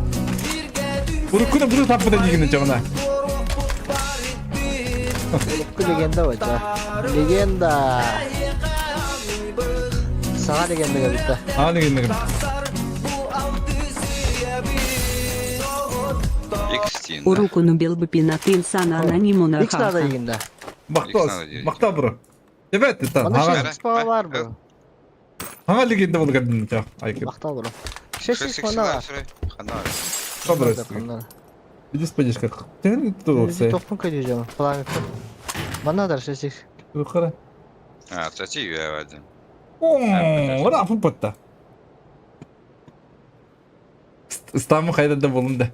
Уркуну биру таппыда дегенде жагына. Урку легенда вот, да. Легенда. Сага легенда говорит, А легенда. X тиийин. Урукуну белбыпин инсан анонимуна X надо хаха. игин да. Махтал, X надо диир. махтал бро. Эбэт, та, Манна хаҥа, 6 бар бу. хаҥа легенда булгардын чах. Айкы. Махтал бро. 6 6 манна бар. Ханна бар. Добро. Ханна. Иди спадишь как. Ты тут Тохпун көдү Пламя. Манна дар 6 Хара. А, кстати, я один. О, раф пытта. Стамы хайда да болунда.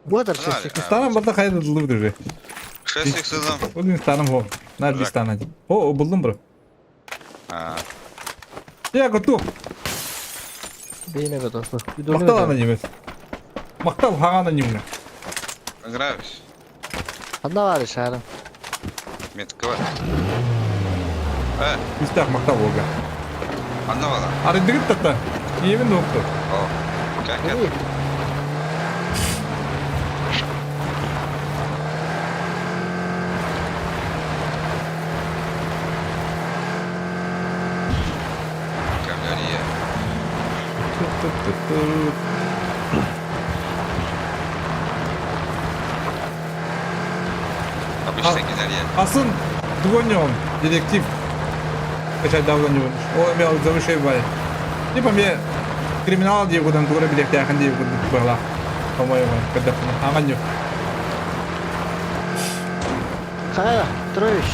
Бу дар 6 Станам барда хайда дылы уже. 6 х ылым. Ол станам хо. На би стана. О, булдум бро. А, Я готов. Бейне готов. Махтал анонимес. Махтал хага анонимне. нравится. Ханна бар шарым. Метка бар. Э, Күстәк махтал болга. ханна бар. Ары дигит тата. Иебин доктор. О, как это? Кавалерия. Обычно кидали. Асын дугонём, детектив. Качать давно не будешь. О, имел завышай бай. Типа мне криминал дие кудан тура билек тяхан дие кудан была. По-моему, когда Аганю. Хая, Троич.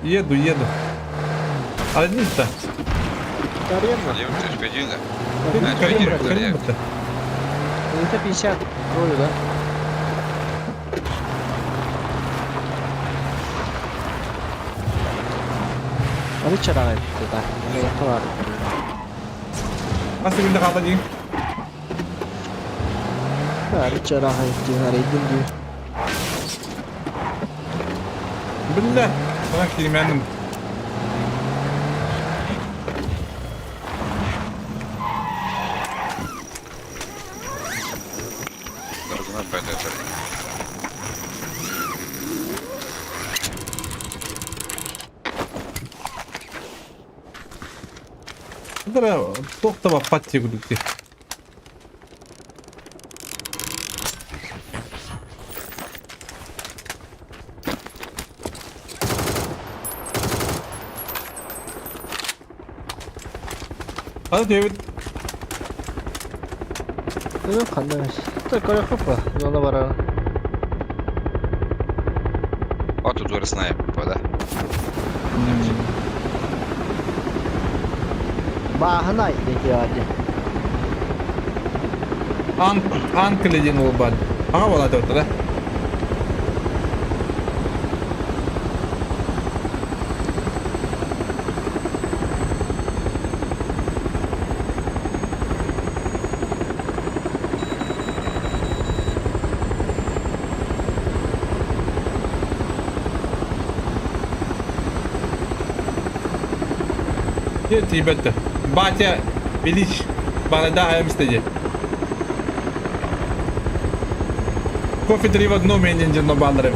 Еду, еду. А не-то. Карьерно. Левый точка один, да? Карим, Карим, это. Это 50. Трою, да? Али чарай туда. Не товар. Асы күндә калды дим. Али чарай динар идин ди. Биллә. Бана кирмәнем. Должна быть это. Дара тоқтаба патти күдүкти. Hadi David. Ну, ханна. Только я хопа, зона бара. О, тут выросная вода. Бахнай деки ади. Ан анкіледен ол бар. Ага болады отыр, да? Тибетті. Батя Велич. Барада Амстеде. Кофе три в одном, я не на баннере.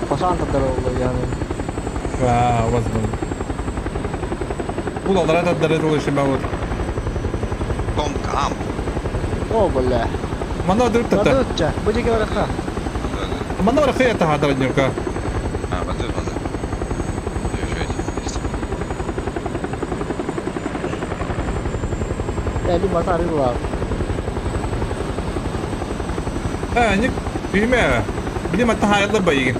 Пасан тадар oldu yani. А, у вас был. Бұл алдыра таддары ол үшін бауыр. Тонг ам. О, бля. Мана дұрып тата. Надутча. Бу деки бараха. Мана бар хыя таха дұрып А, вот тут надо. Еще эти есть. Eli matar var. А, не, үйме. Білем атта хайылы байы.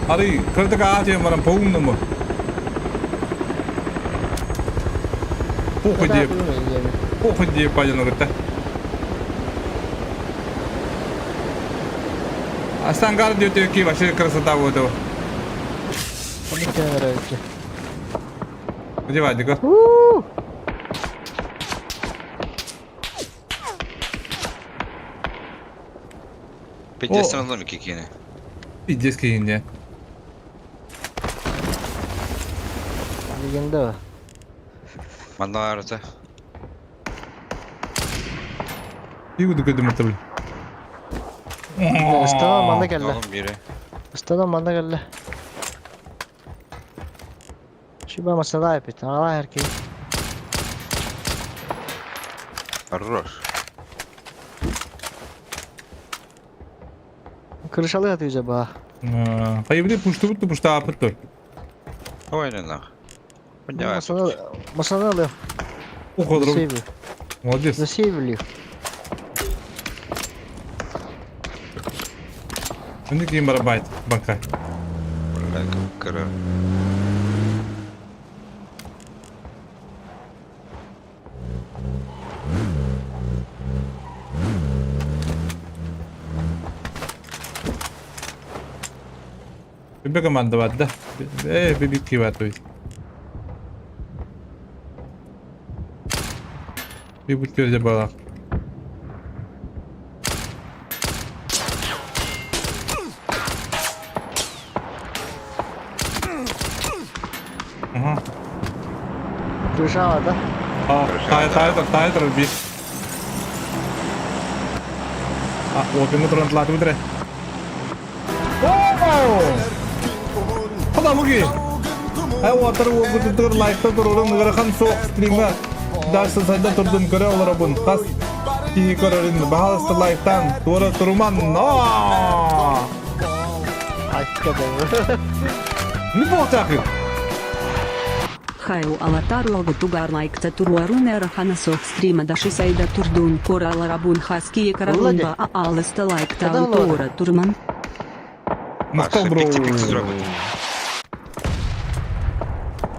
Ары, кырдык ааты марам поумнуму. Похуй деп, похуй деп пойдем, говорит, А Сангар идет, вообще красота вот его. Где Вадика? Пиздец, на ломики кине. Пиздец кине. Легенда. Манна арта. Киһи кудук мытабыл. Ыстана манна кэллэ. Oğlum biri. Ыстана манна кэллэ. Шуба масала эпит. Ала эрки. Хорош. Крышалы атыйжа ба. Хайбили пуштубут пуштаапыт тур. Ой, не нах. Поднимай. Масала масала Уходрум. Засейвили. Молодец. Засейвили. Өнүк кийин барабайт банка. Бля, кыра. Бибе командовать, да? Э, биби киватуй. Бибут көрде бала. Ага. Крышала, да? А, тай тай тай тай бит. А, опин туран тлаты битре. Хада муги. Ай уатар угутур лайкта турурун ыарахан суох стримҥа дальше сайда турдун көрө олоробун хас киһи көрөрүн баһаалыста лайктаан туора туруман Айка да. Не буолтаахы Хаю алатар тугар лайкта туруарун эрахана сох стрима даши сайда турдун кораларабун хаски карарун Влади. ба аалыста Когда лайктаан Влада? туора турман. Махтал бро.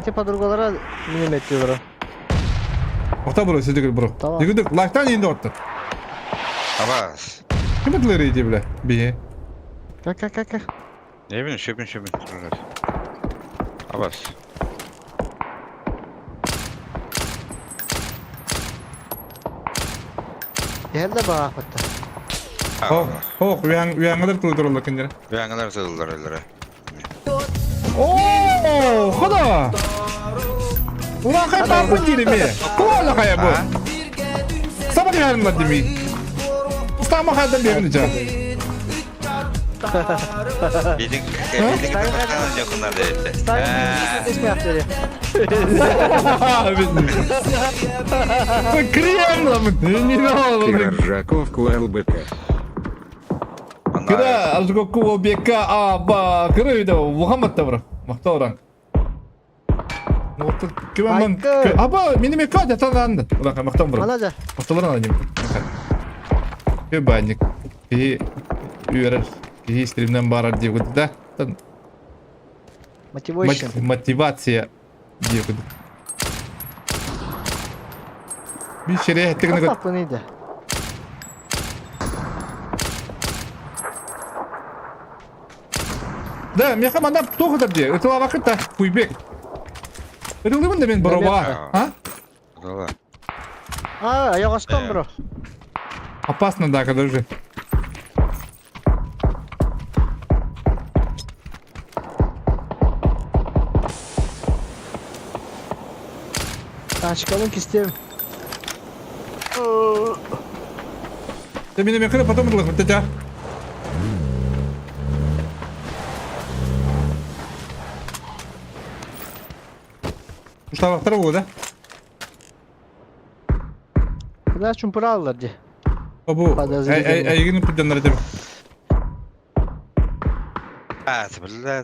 Те подругалара миномет бро. Махтал бро сидик бро. Tamam. Дигүдүк лайктаан енді отты. Абас. Ким этилер иди бля? Бие. Как как как как? Не bileyim, şöpün şöpün. Абас. Иһэллэ баҕаахпытта. Хох, хох, уяң уяңылар тылдырылла киндер. Уяңылар тылдырылар эле. О, хода! Урахай папы диреме. Туала кая бу. Сабак ярымла дими. Стама хадан берин жа. Bildik, bildik tapatkan yakınlar dedi. Крем не надо. Ржаков ЛБК. Кыра Аржгоку бека аба кыра Мухаммад тавра. Мактауран. Ну вот киман аба минеме кадя тананды. Ула мактан бро. Манажа. Макталаран аним. Кебанник. И үйрер. И стримнен барар деп да. Мотивация. Мотивация деп. Bir şereye ettik ne Как neydi? Да, меха манда тоғы де. Это вакытта куйбек. Ырылымын да мен бароба. А? Да. А, я гостом, бро. Опасно, да, когда уже. Тачкалын кистем. Ты меня мехра потом ырылых, тетя. Уштабақтар болды, да? Куда чумпураллар ди. Бу, Подозрительно. әйгін пүдден әрдем. А, бля,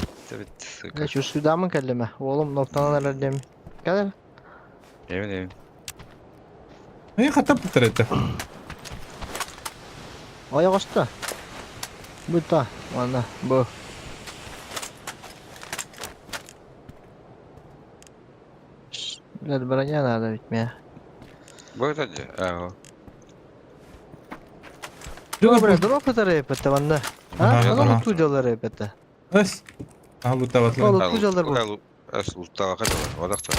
сука. Я чувствую кәллеме. Oğlum noktadan herhalde. Gel. Ne bileyim. Мен қаттап бұттар әтті. Аяқ асты. Бұта. Ана, bu. Блядь, броня надо ведь мне. Bu da а. Добре, дроп это рэп это ванда. А? Ага, Ана ага. луту делар рэп это. Әс. А, лутаватлы. Луту делар бу. Ас луттага кадar. Одакта.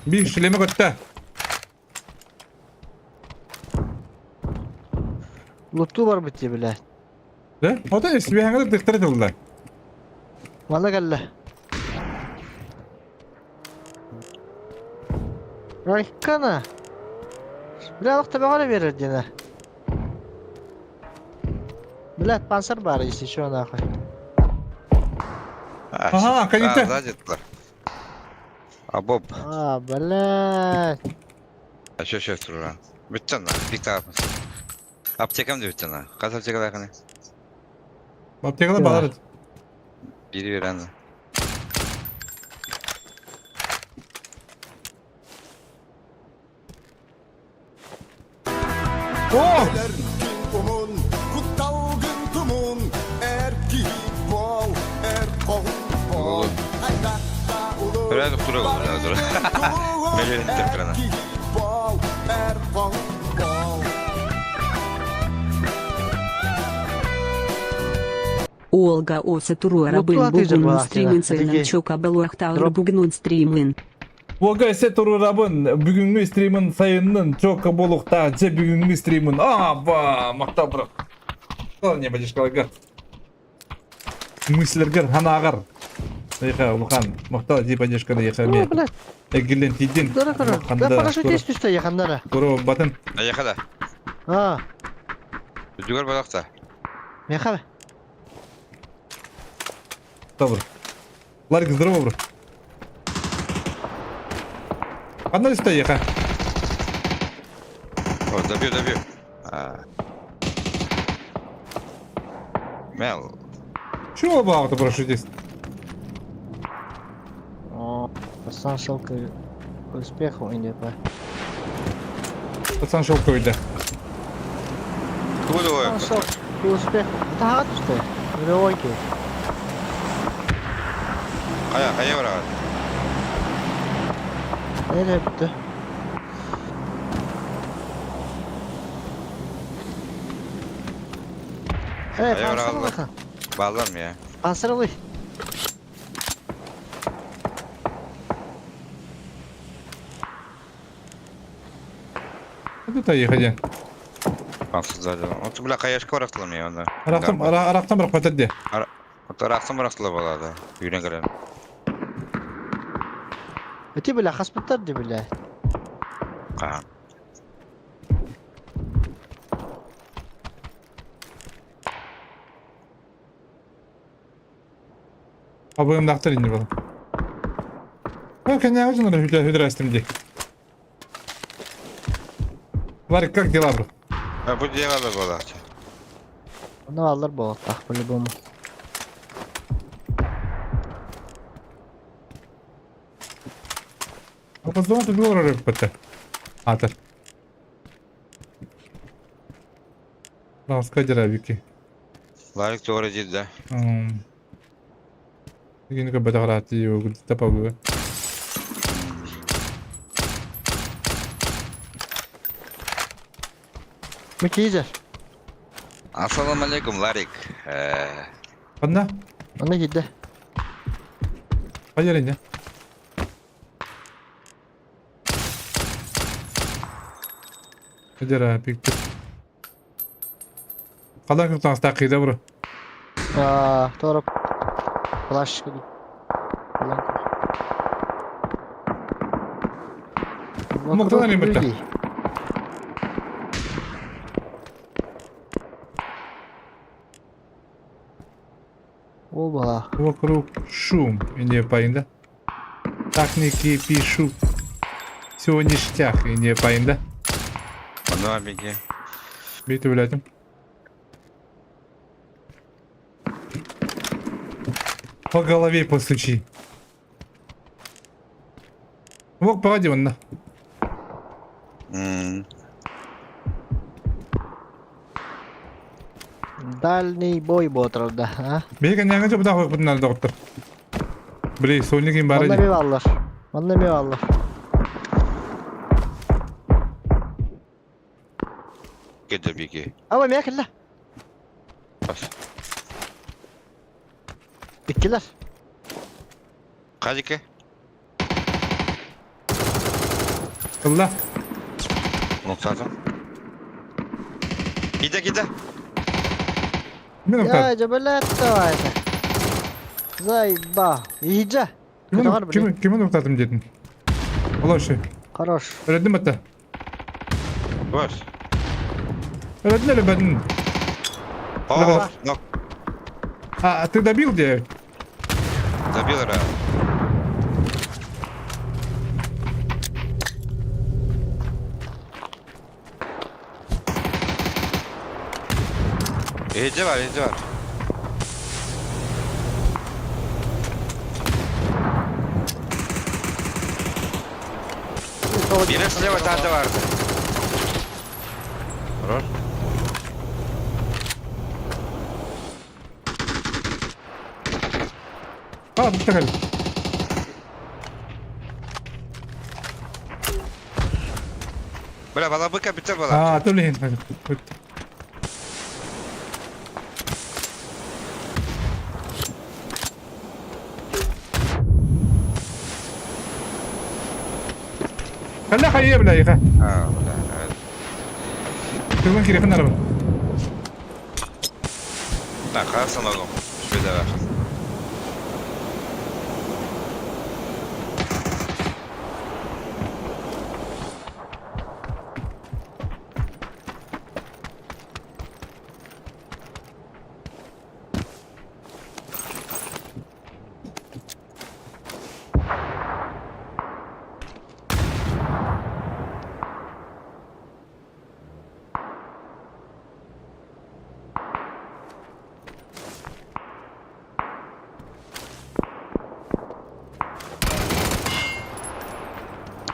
Bir шлеме көтті. Луту бар бит блядь. Да? Ота эсбиһаңа дыктар тылда. Мана кэллэ. Айкана. Бля, алах табаҕара берер диэнэ. Блядь, панцирь бар, если что, нахуй. Ага, конечно. А, сзади туда. А Боб, А, блядь. а что сейчас туран? Бүттен на, бик Аптекам да бүттен на. Хас аптекалар Аптекада балар. Бири берен. О! Biraz tura olur dur. Meleğin tekrarına. Олга оса туруара Ну, бын ты же бугун была, стримин Тина, сайнан чока балуахтаур бугнун стримин. Олга эсе турурабын бүгүнгү стримин сайыннын чока болукта же бүгүнгү стримин. Аба, мактап бро. Не поддержкаларга. Мыслергер ханагар. Эха, улахан, мактал ди поддержкада еха О, ме. блядь, Эгилен тидин. дора короче. Да, парашютист түстэ, яхандара. Куро батын. Аяха да. А, Дүгөр балакта. меха. Добро. Ларик, здорово, бро. Одна листа еха. О, добью, добью. А. Мел. Чего бабы парашютист? О, пацан шел к успеху, иди по. Пацан шелковый, да. Куда Пацан шел к успеху. Это түстэ. Миллионки. Кая, кая барат. Nereye bitti? Hey, Eyvallah. pansır bakın. Балам я. Pansır alayım. Вот это ехали. Пансыздар. Вот бля каяшка барактылам я анда. Арактан, арактан бірақ батыр Вот арактан барактыла балады. Үйрен кирем. Эти бля, хаспыттар ди бля. Ка. Абыйым дактыр инде бала. Ну, конечно, надо хүдрастым ди. Ларик, как дела, бро? А бу дела балат. Onu alır bu otlah по-любому. Опоздал ты доллар рыппыты. Атыр. Ласка дера вики. Ларик doğru ciddi. Гинка бетаграти тапагы. Микизер. Ассаламу алейкум, Ларик. Анда? Onu gitti. Қай Дера пиктер. Қалдан күн тақида бро. Aa, doğru. Flash. Muhtemelen elbette. Оба. Вокруг шум, не поинда. Так не кипишу. Всего ништяк, не поинда. Onu abiki. Бейті білетім. По голове постучи. Вок, погоди, он на. Дальний бой ботралда, а? Бейген яңа жобда қойып бұдан доктор. Блин, сольник бары. Онда мева алар. Онда мева алар. Кеде бики. Ama мекілі. Бас. Иккилер. Кажыке? Алла. Нуктатым. Gide gide. Мен Я жабалат давай. Заеба. Иджа. Ким ким нуктатым дедин? Алла шы. Хорош. Өлөдүм атта. Бас. Өлөдүн өлөбөдүн. О, нок. А, ты добил где? Добил ра. Иди var, иди var. Biri слева тарды vardı. Хорош. А, бутагал. Бля, балабыка битер бала. А, ты блин. Хalla хайа бля, иха. А, бля. Тылын кире ханар. На, хасан огом. Шведа.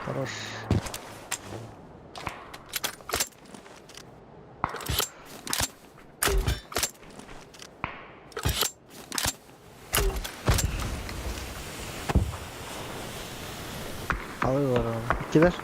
Хорош. Алыылар Иккилэр.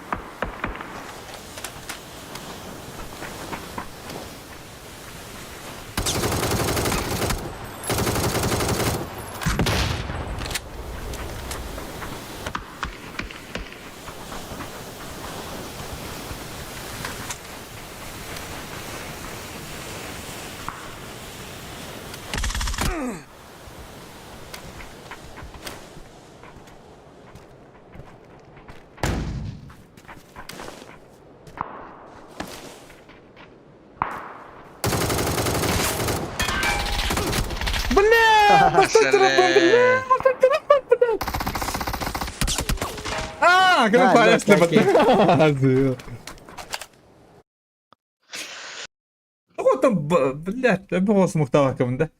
Бля, бля, А, Да, как Вот там, блядь, я был смухталаком, да?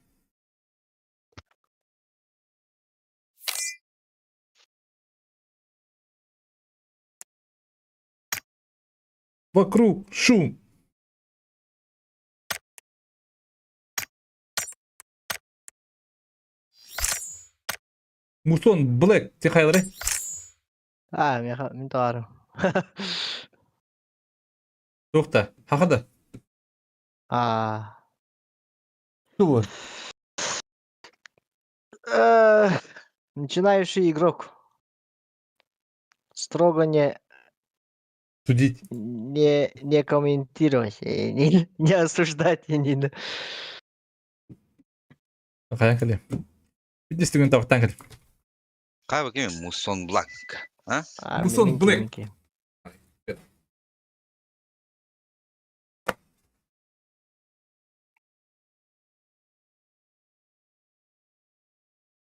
Вокруг шум. Мусон Блэк, тихайлары. А, мин таарым. Тоқта, хақыда. А. Ту. Начинающий игрок. Строго не Судить. не комментировать, не осуждать и не Қаян кәле. Бидестігін тақтан кәле. Қай бакем Мусон Бланк. А? А, Мусон минки, Блэк. минки.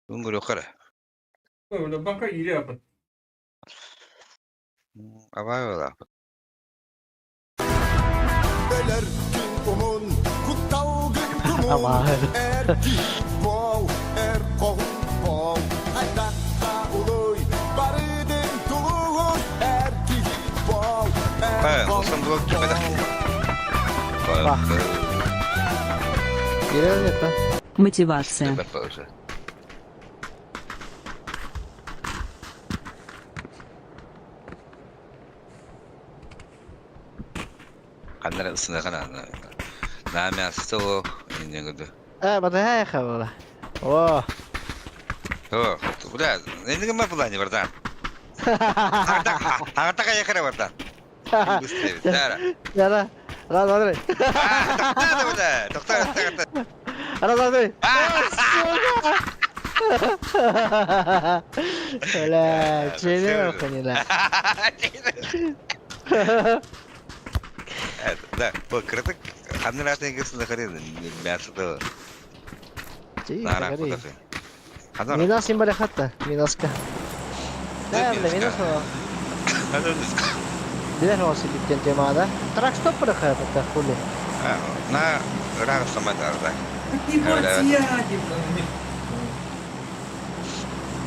Үңгүр қара. Банка или апын. Абай ола. Ама. Қай, Мусон Бланк кепеда. Ба. Кирилл это. Мотивация. Қандар ысына қана. Наме асты инегүдү. Э, бата хабала. О. О, бля, энеге ма плане братан. Ага, кая братан. Быстрее, да. Да, раз, два, три. Да, бля, тоқта, тоқта. Раз, два, три. Сука! Бля, челюха не да. Да, бұл кірдік. Ханныраатын кысылы мясо Наара Минас им барахатта, минаска. Да, бля, минас Билэр оси биттен темада. Трак стоп барахатта, хули. На ыраах саматарда.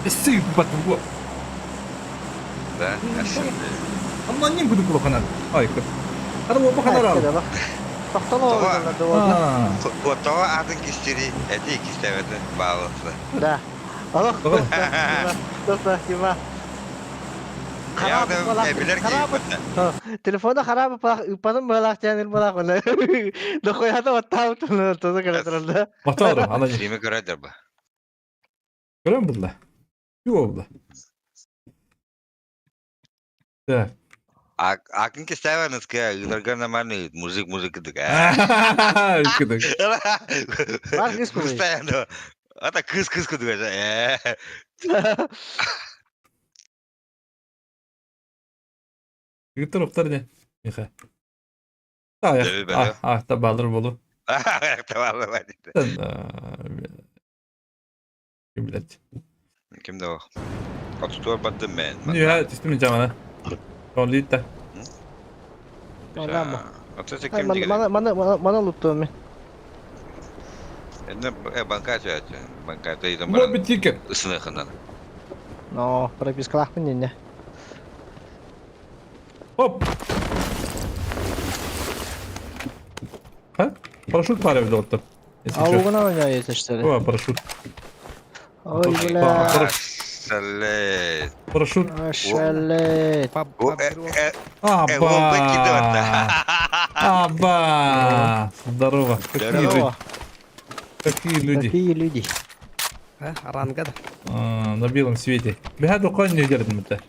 Эссе батылго. Да, Амма ним кудук улаханар. Ай, Ара опа ханар. Тохтоло Тоҕо атын кистири, эти кистебети баалысы. Да. Алох, тоста, Тима. Телефона харабы палах, ыппаным балах тяныр балах, оны. Дохуята оттау туны, тозы көрөтөрөлдө. Батар, ана. Симе көрөдөр ба. Көрөн булла. Юу булла. Так. Акын кистебенизке, ыдарга нормальный музык музыка дык. Кыдык. Бар кыз кулы. Постоянно. Ата кыз кыз кыдык. Виктор оптар не? Миха. А, а, та балыр болу. Ким билет. Ким да Отутуар баттым мен. Нюха, түстүм жамана. Ролита. Мана мана луттум мен. Банка чача. Банка тейден бар. Бу тикет. Ысыныхынан. Но, пропискалахпын не. Оп. А? Парашют пара видел-то. А угона у него есть что ли? О, парашют. Ой, бля. Парашют. Шалет. Аба. Аба. Здорово. Какие люди. Какие люди. Какие люди. Рангада. На белом свете. Беха дукан не дердим это.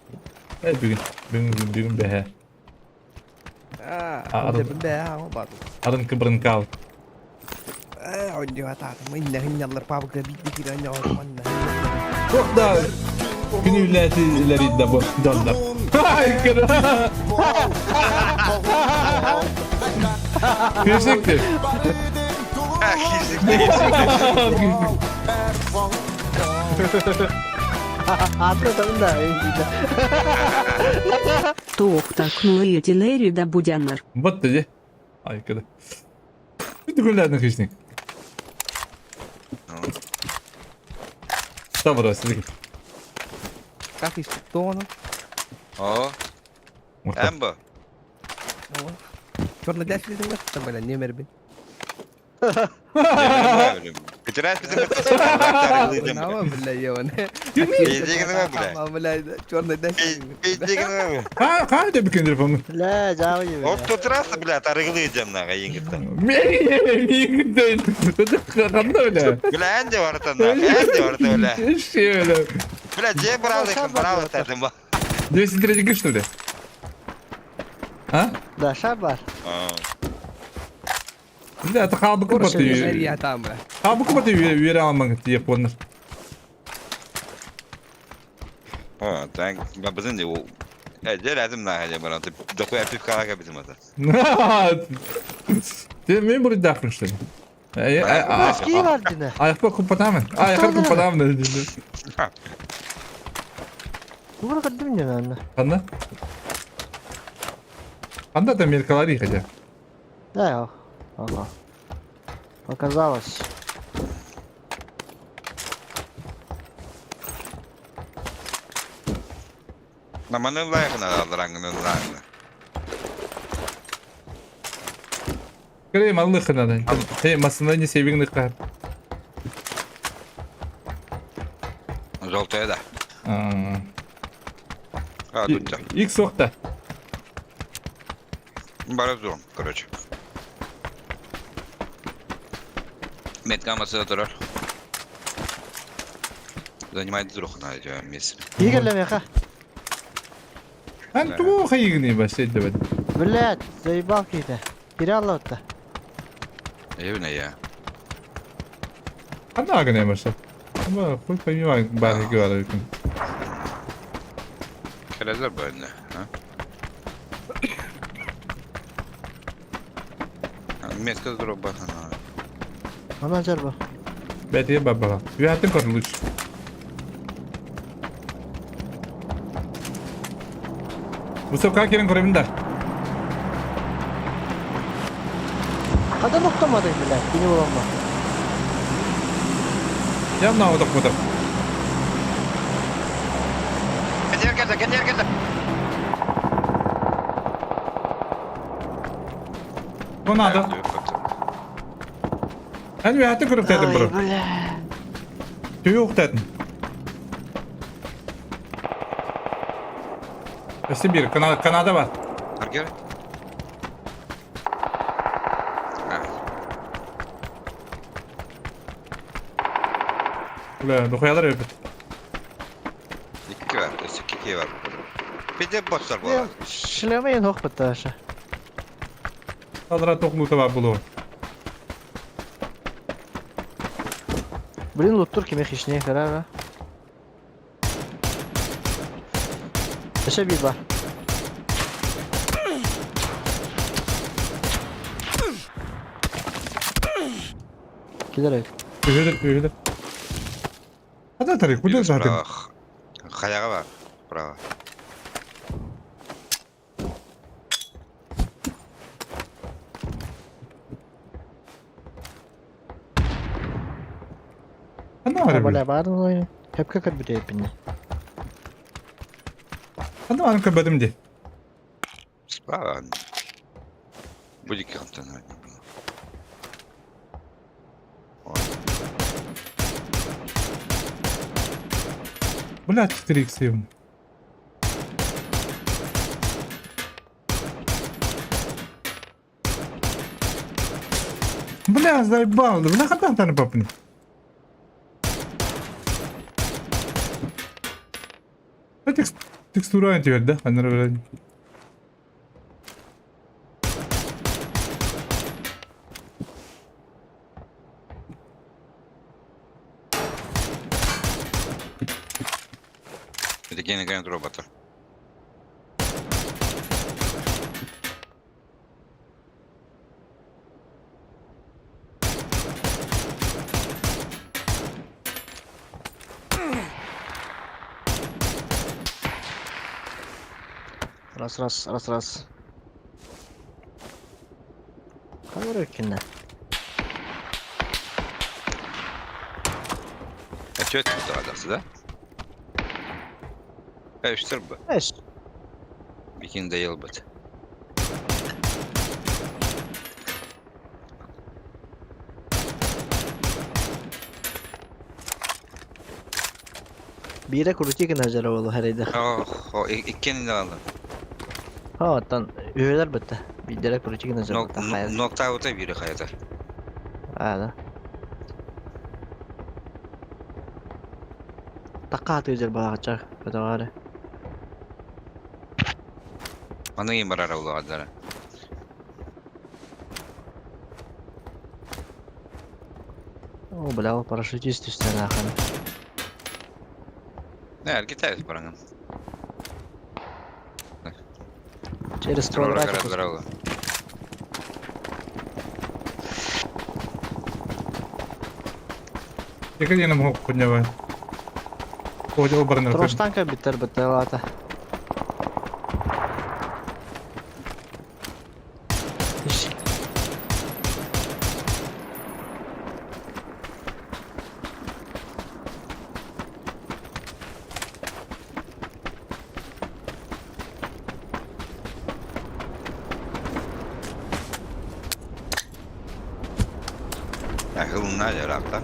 Э, бүгін. Бүгін, бүгін беха. Арын кыбрынкал. Да, күнүләти да бу дондар. Ай, кыра. Күйсекти. Аты да. Тоқтақнулы етілері да будянар. Вот ты Ай, кыда. Күнүләтин хищник. Тавра, сидик. Как из тона. О. Эмбо. Черный дядь там, бля, не мербин. Қай деп екен телефонны? Бля, жабы Оп, трасса, бля, тарыгылы нага еңгіттен. Мен Қандай бля? Бля, әнде барытан, әнде барыта, бля. Ше, бля. Бля, же брал екен, брал етәдім ба. 203 что ли? А? Да, шар бар. Бля, это халбы купаты. Халбы купаты вере алман японlar. А, так, біздің де ол. Же рәдім нага же баран. Дохуя пивкалага битим ата. Ты мен буры дахрын что ли? Носки бар дина. Аяқпа купатамын. Аяқпа купатамын. Кубыр кырдым не анна. Қанда? Қанда там меркалари хотя? Да, ага. Показалось. Наманы лайғына алдыраңының лайғына. Скорее малыха надо. Ты масына не себегін қар. Желтая да. А, тут Икс оқта. Баразон, короче. Метка масына тұрар. Занимает друг на эти месте. Игорь Ан тугу хайыгны башайды бет. Блядь, заебал какие-то. Киралло-то. Евне я. Анда агны баша. Ама хуй пойми бар говорю. Келелер бәріне, а? Метка дроба. Манан жарба. Бэтиге бабаға. Үәттің көр лучше. Высока керен көрөмүн да. Хадан октомадың, блядь, кини буламма. Явно одох бодох. Кәтер келді, кәтер келді. Бу надо. Эн үәттің көрүп тәдім бұры. бля. Түйі ұқтәдім. Сибирь, Канада, Канада бар. Аргер? А, Бля, духаялар өпіт. Икки бар, өссө икки бар. Пиде боттар буолар. Шлемейін хоқ бітті аша. Талара тоқлута бар булу. Блин, луттур кеме хишне карара. Өсө бир бар. Килер айт. Үйелер, үйелер. Хада тарих, куда жатың? Хаяға бар, право. Хана бар Бля, барын ойын. Хепке кір біте епіне. Хана барым көбөдүм ди. Справа. Будет кем-то. Бля, 4х ебан. Бля, заебал. Бля, хатан таны папны. Текстура антивер, да? Анара, блядь. Это гений грант робота. Раз, раз, раз, раз. Камера кине. А что это догадался, да? Үстер б. Эш. Бикин доел бы. Бире крути гына жара болу хәрәйдә. Ох, иккен де алды. Ха, оттан үйелер бітті. Бидере крути гына жара бітті. Нокта ота бире хаята. А, да. Такка атыы жер балагачак, көтөгөрө. Аны ким барар улагадара. О, бля, ол парашютист үстен ахан. Не, аргитайс баранган. Через Троллар троллар. гарадара. Екі денім хоқ күнне О, барнар. Троштанка биттер бітті лата. Иш. Хылна жаракта.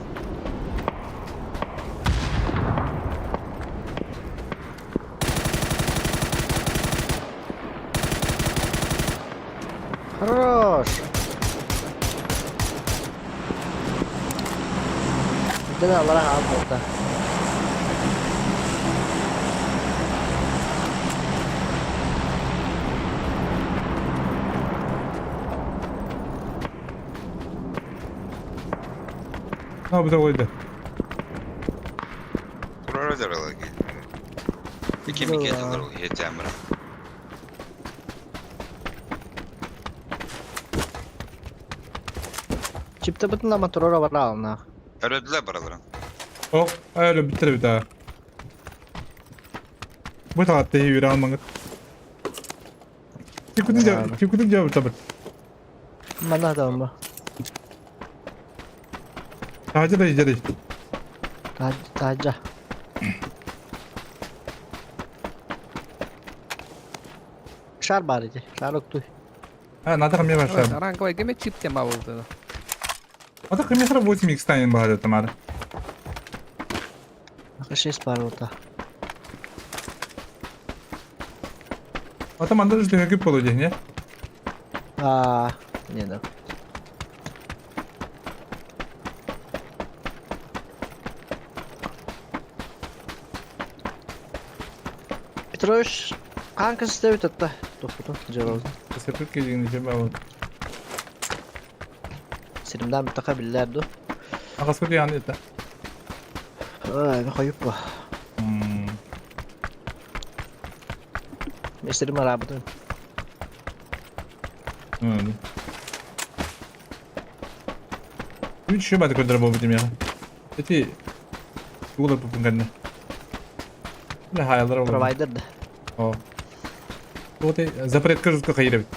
Хорош. Да, лара алды. А, bu da oydu. Троллар жарала. Икки мике жалар хетямра. Чиптабытын ама турара бараалнаах. Өрөдүлэр бараларын. Ох, öyle bitir bir daha. Bu tarafta yürü almanı. Тикутун жабы табыт. Манна да Тажа да ижери. Таажа. Шар бар ити. Шар октуй. Ha, надо мне ваша. Ранговый геме чип тема болды. А так мне 8 х станет баар тамара. Аха 6 бар ота. А там андыр жүзді көп болу не? А, не да. Петрович, қанка істеп өтті. Тоқту, жауабын. Сепет келген жеме алып. Сиримдан бітақа білдерді. Ағасы көте яны етті. Ай, мен қойып ба. Мен сирим арабытын. Үч шөбәді көндір болып бітім яғы. Эти углар пупын кәнді. Бля, хаялар олар. Провайдерді. О. Вот и запретка жутко хайыр бит.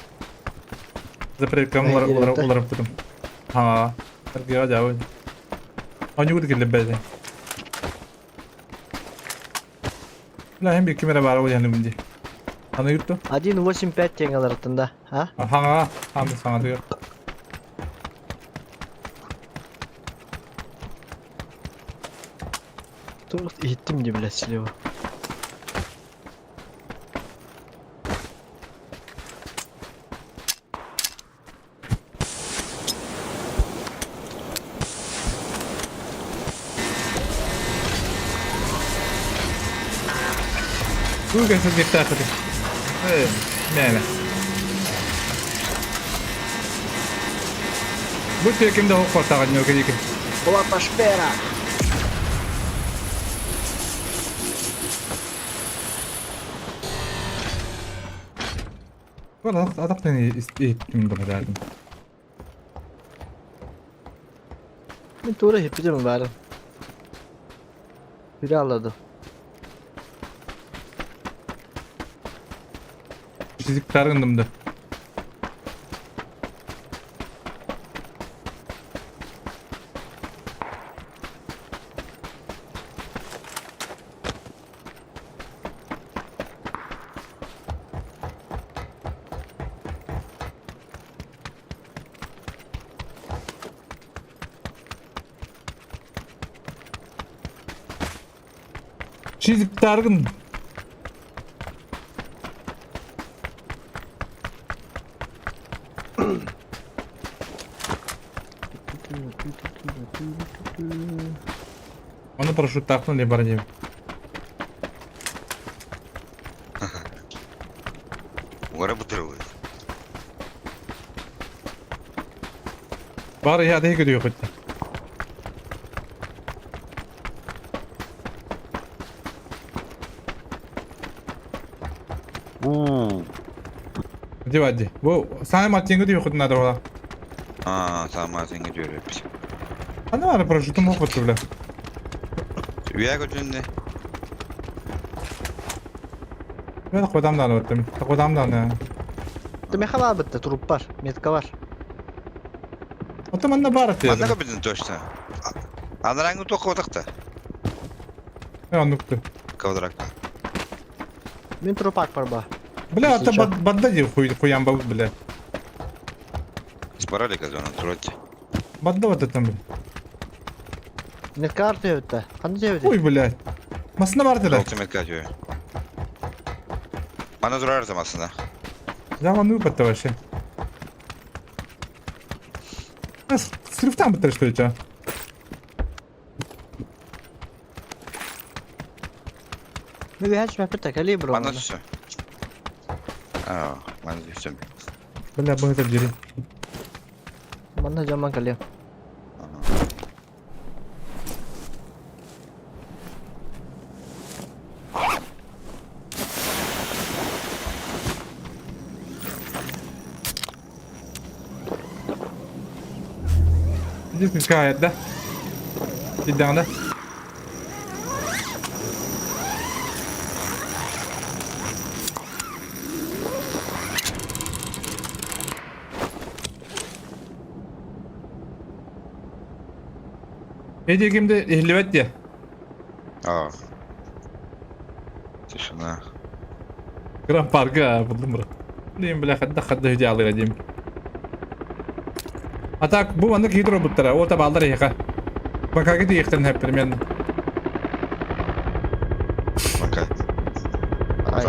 Запретка олар олар олар бутум. Ха. Таргыга жабы. Они будут келіп бәді. Бля, hem bir kamera var o yani bindi. Аны yurttu. 1.85 теңгелер аттында. А? Ага, аны саңа diyor. Тут иттим де, блядь, слева. Туга садихтахати. Э, мene. Бу кимде хоқ тагын yok эки. Була пашпера. Бу адак иттим да. Мен тура хеппидим бәрі. Biri алады. Çizik targındımdı. Çizik targın. Оны парашют тахтын не бар дейм. Угара бутырылы. Бар я да көтү хөттө. Ди бади. Бу саны маттен көтү хөттү надо була. А, сама сен көрөп. Аны бар парашютым хөттү бля. Үйә көтүндө. Мен кодамдан өттүм. Кодамдан. Меха бар бітті, труп бар, метка бар. Ото манна бар Манна аты. көбүтүн точно. Анараңы тоқы отақта. Мен нукту. Кавдракта. Мен трупак бар ба. Бля, ата Сейчас. бадда ди хуй хуям ба бля. Спарали казона турат. Бадда вот там. Метка арты өтті. Қандай себеті? Ой, бля. Масына бар деді. Алты метка жөө. Мана турар замасына. Заман выпадты вообще. Срыв там бітір, что ли, чё? Мен бәхәч мәпіті, калибр Мана оны. түшсө. Аа, мана түшсөм. Бля, бұл это жери. Мана жаман калибр. Иди каайда. Тиддэҕинэ. Эдиэ кимде иһиллибэт диэ. Аа. Тишина. Гран парка булдум бро. Диим бля хадда хадда үдэ алыга диим. А так бу маннык хитро буттара. Ол табаллар эһиэхэ. Бакаги диэхтэн хэп примерно. Пока. Ай.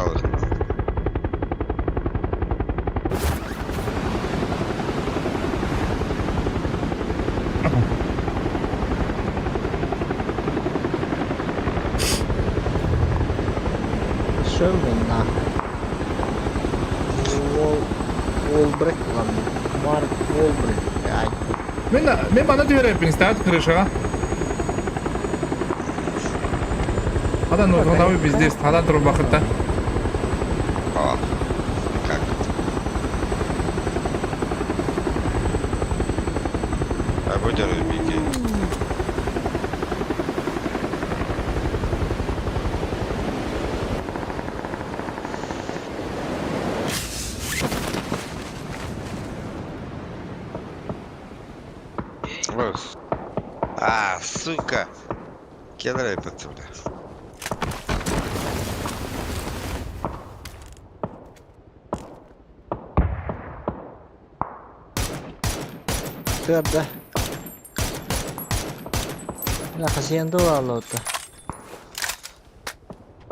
Шерман нахуй. Уол Уолбрек ылан Марк Уолбрек блядь. Мен мен мана түһэрэрбин ставят крышаҕа. Хадан нуотунабы пиздец, хадан турбахытта. А, как? А будет разбитие. А, сука! Кедр этот, бля. Тыарда. Бля, хасиянда олааллыбыта.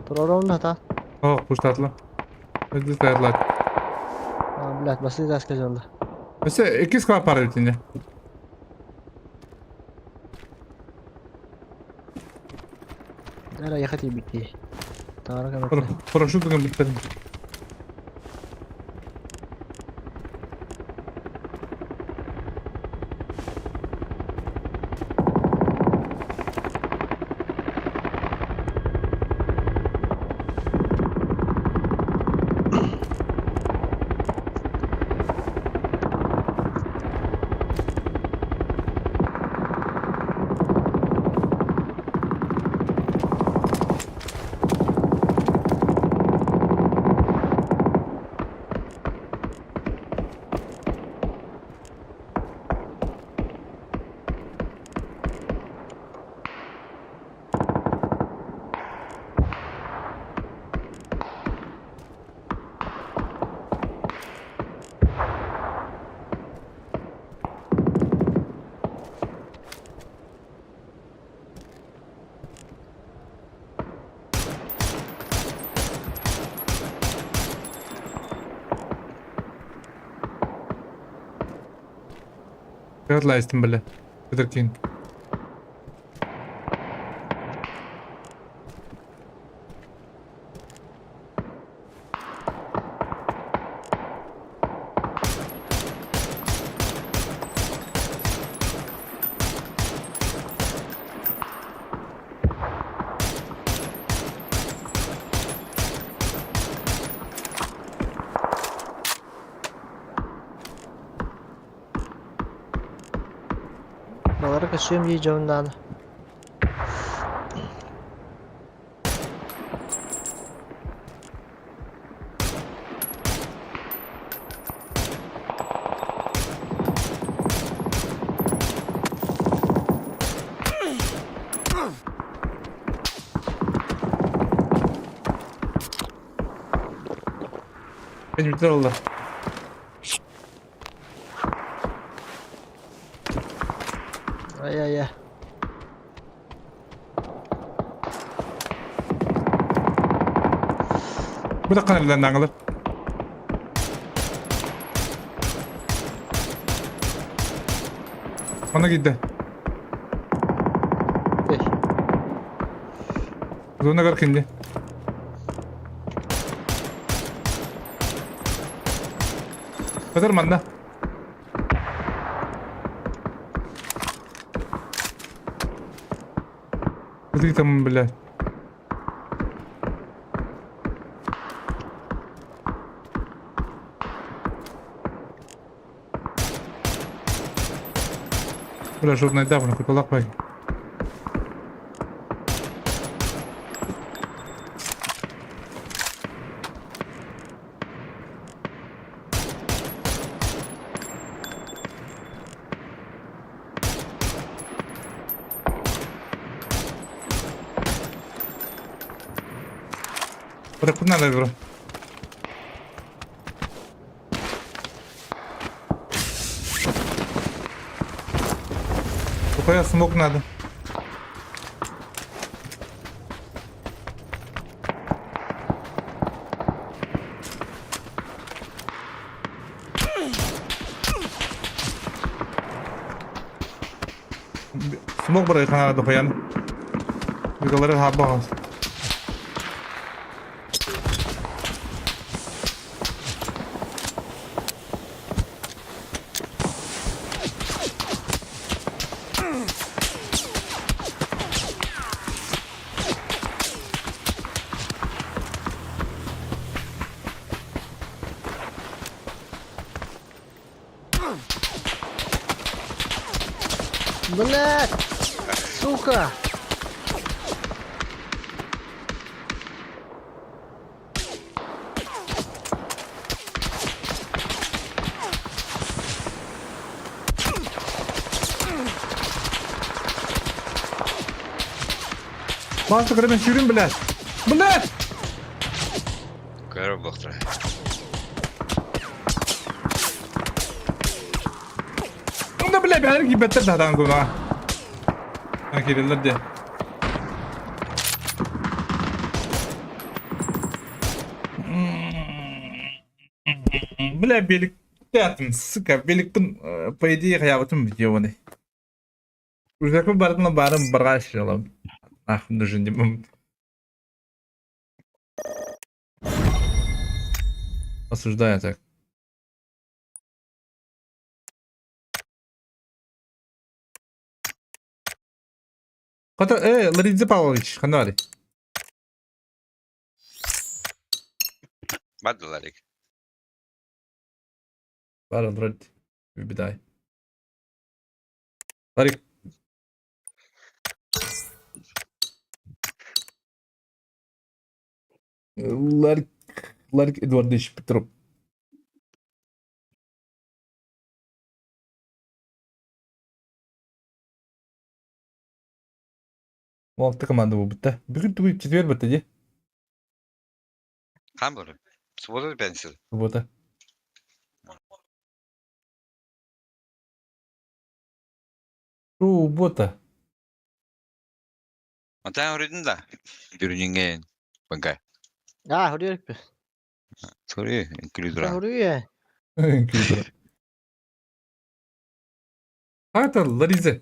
Туруорумна та. О, пуштатлы. Өдү тайырлат. А, блядь, басты таска дьолла. Өсө иккис клап бар итинне. Дара ехать ебити. Таара көмөтө. Парашют гын биттерин. Кырлайстын бile. Кыдыркин. Балары көссүөм дии дьонуннаан. Benim oldu. Ай-ай-ай. Bu da kanalından dangılır. Ona gitti. Зона кindi. Kadar manna. Куды там, блядь? Бля, журнайдаах, куталах бай. Куда надо, бро? Какой смог надо? Смог бара хана дохуян. Югалары хабба. Блядь! Сука! Баасы көрөмөн сүүрүн блядь. Блядь! Көрөр буолуохтара. Ну да бля, бэйэлэр киирбэттэр да даҕаны кунаҕа. Киирэллэр диэ. Бля, беликтэтим, сука, беликпин, по идее, хайабытым ебаный. Рюкзакпын барытын барын барга шилам. Нахуй нужен дим. Осуждаю так. Хата, Ларидзе Павлович, ханна Бардылар ik. Бар вроде выбедай. Ларик. Ларик, Ларик Эдуардович Петров. Алты команда буолбута. Бүгүн тугуй четверг бытта дии. Хаан буолар? Суббота пенсил. Суббота. Суббота. Онтон хоруйдун да. Бүрүнүҥҥэ баҥка. А, хоруйар Соруй, үҥкүүлүү Хоруйа. А это Лариза.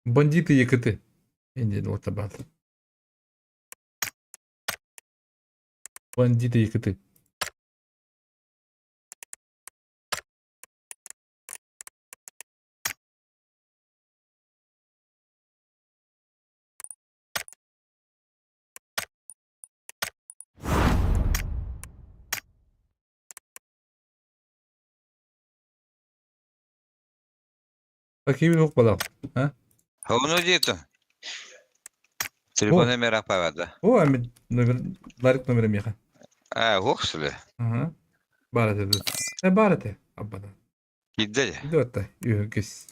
Бандиты ЕКТ. Инди вот бат. Бандиты ЕКТ. Какие суох балаҕ? А? Ону диэтэ. Телефон номера павада. О, ами номер Ларик номера меха. А, ох что ли? Ага. Баар этэ. Э, баар этэ. Аббана. Киирдэ дьэ. Идет Үһүкүс.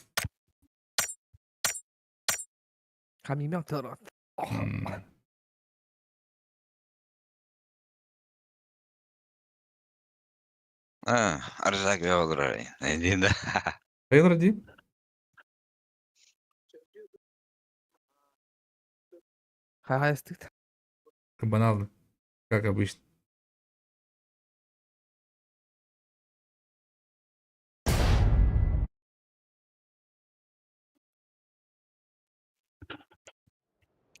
А, арзак олорор. Диэн да. Хайалар дии? Хайастык. Банально. Как обычно.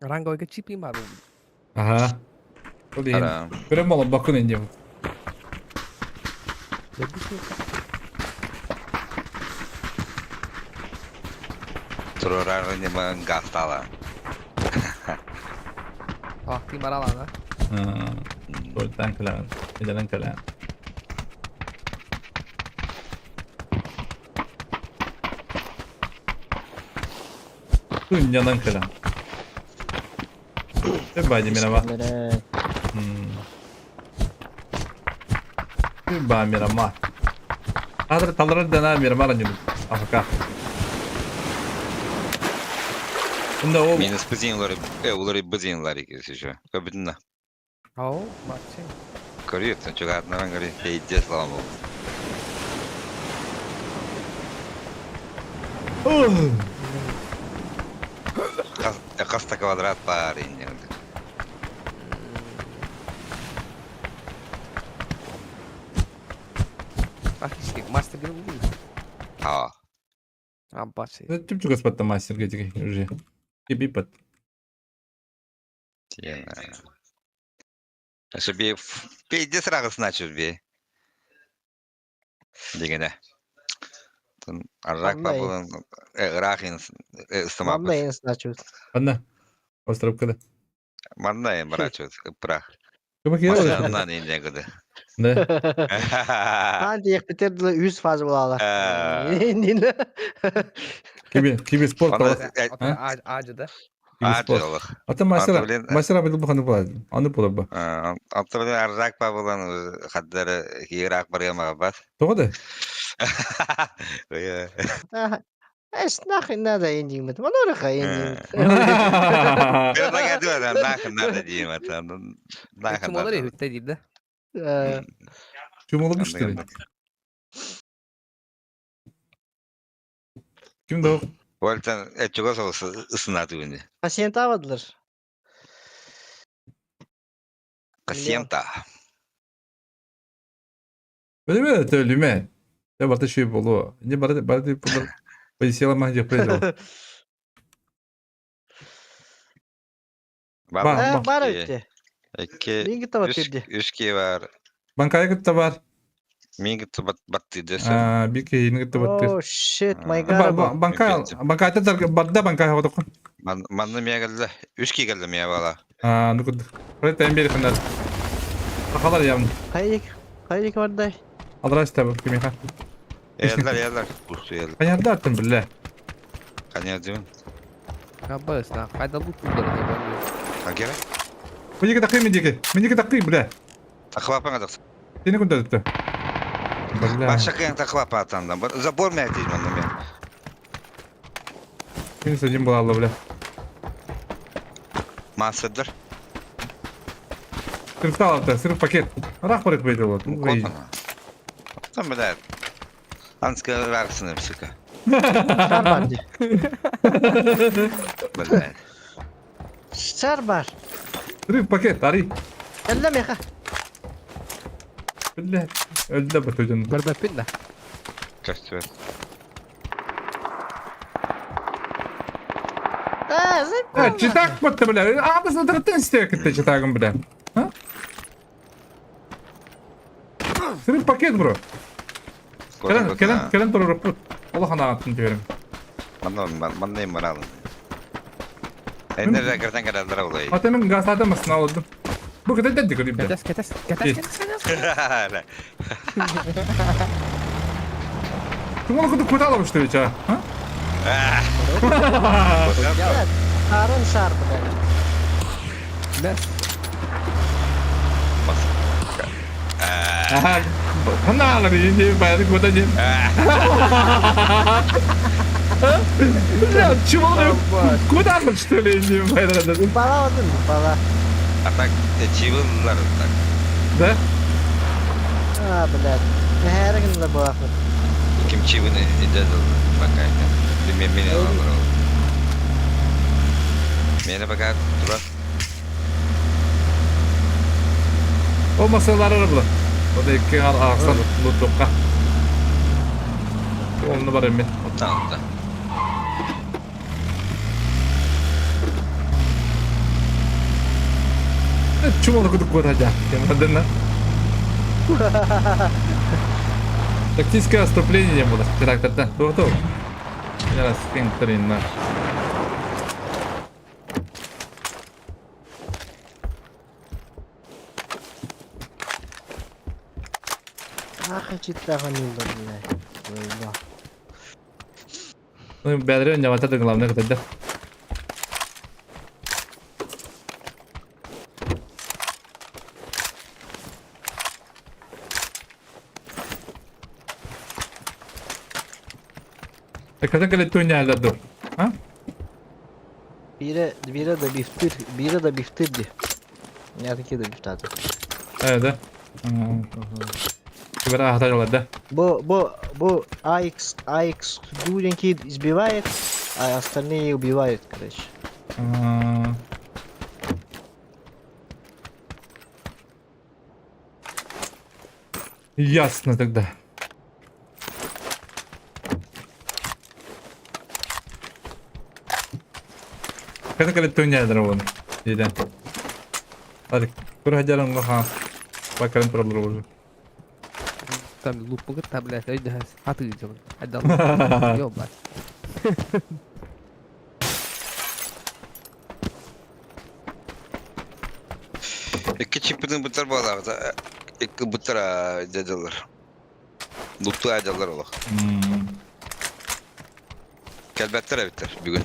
Ранговый чипи мару. Ага. Ол иһин. Ара. Көрөн буолан бакын инде. Турорар не гастала. Ахти маралана. Туортан кэлэн. Идэлэн кэлэн. Сынньанан кэлэн. Бади Мирама. Ба Мирама. Адыр талар дана Мирамар анюл. Афака. Bunda o Минус бызин улары бызин еще. Көбүтүнна. Ау, баччы. Көрүөттэн чугаатынан көрү. Пейде слава богу. Хаста квадрат баар инне. Ах, мастер грин. А. Аббасы. Түп чугас мастер уже. Кибипат. Ошо би пейде срагы значит би. Дегене. Тын аррак бабылын ырахин ыстымапыт. Манна значит. Анна. Островкада. Манна эм барачут прах. Манна не годы. Да. Анти битер үс фаза булала. Киби киби спорт. Ажыда. Ата мастера мастера бил бу ханы була. Аны була бу. Ата блин аррак бабылан хаддары кийрак барыма бат. Тоҕо Эс нахуй надо эндингмит. Манарыха эндингмит. Нахуй надо дейм это. Нахуй надо. Хүтте дейм да. Чумолы что ли? Ким да? Вольтан чугас ысынат үгүнү. Пациент абадылар. Пациента. Билеме төлүмэ. Я барта шүй болу. Не барды барды булар. Полисияла мах деп қойды. Бар бар өтте. Эки Минги таба тирди. Үч бар. Банкая кытта бар. Минги батты десе. А, бики инги батты. Oh shit, my god. Банкая банкая та барда банкая хотоқ. Манны мия келди. Үч ки келди мия бала. А, ну куд. Прет эмбери хандар. Тахалар явно. Хайдик. Хайдик бардай. Адрас табы кимиха. Еллер еллер. Курсу еллер. Канярда аттым билле. Канярдым. Аббас, на, кайда лут булдыр деп. Агера? Мендеки тақый мендеки. Мендеки тақый, бля. Тақлапаңа тақсы. Сені күнді өтті. Бля. Баша кыян тақлапа атандан. Забор мен дейм онда мен. Минус один была, бля. Масыдыр. Сырып алыпты, сырып пакет. Рақ барып бейді болады. Там, бля. Анска варсыны, сука. Шар бар ди. Бля. Шар бар. Сырып пакет, ари. Элле меха. Бля. Өлді бір төжін. Бір бәппін да. Костер. А, А, читак бітті, бля. Андасына тұрыттың істе кетті читагым, бля. А? Сырып пакет, бро. Кэлэн, кэлэн, кэлэн тұрып. Аллах анағатын берем. Манна моралын. Энер кертен каралдар олай. Ата мен газ атамасын алдым. Бу кете дәдді көріп. Кетес, кетес, кетес, кетес, кетес. Кім оны күді көте аламын, что ли, ча? А? Сарын шар бля. Бәс. Ага, хана не баяғы көте не. Бля, чего куда что ли, не баяғы. Импала одын, импала. А так чивыллар так. Да? А, блядь. Нәһәрегин да була. Ким чивыны идет пока. Мен мен Мені пока тура. О масалары була. О да икки ағсан лутукка. Оны бар эми. Оттан да. Чумалы күдүк көтө жа. Тактическое отступление не было. Трактор, Готов. Я сфинктерин. Ах, читтаган юлдар, бля. Ой, Ну, бәдре не вот это главное, когда. Когда кэлэ туйнялар ду? А? Биирэ, биирэ да бифтыр, биирэ да бифтыр ди. Я такие да бифтаты. Э, да? Кибер аһатар да? Бу, бу, бу AX, AX дуренький избивает, а остальные убивают, короче. Ясно тогда. Когда когда туйнялар вон. Диден. Hadi. Kur ha. Bakalım buraları уже. Там лупа, блядь, өйдөһөс. Хатыгы дьон. Йо, блядь. Икки чиппитин бутар буолаабыта. Икки бутар дьадьалар. Лупту дьаллар олох. Кэлбэттэр эбиттэр бүгүн.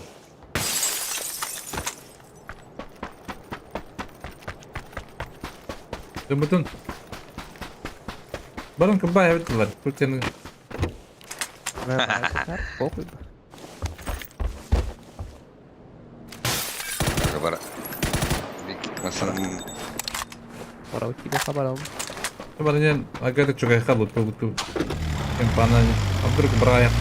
Дымытын. Баран кыбай эбиттилэр. Тут сен Похуй. Бара. Масана Пора хабарам. Баран агата чугай халут ту. Кемпана. А вдруг браях.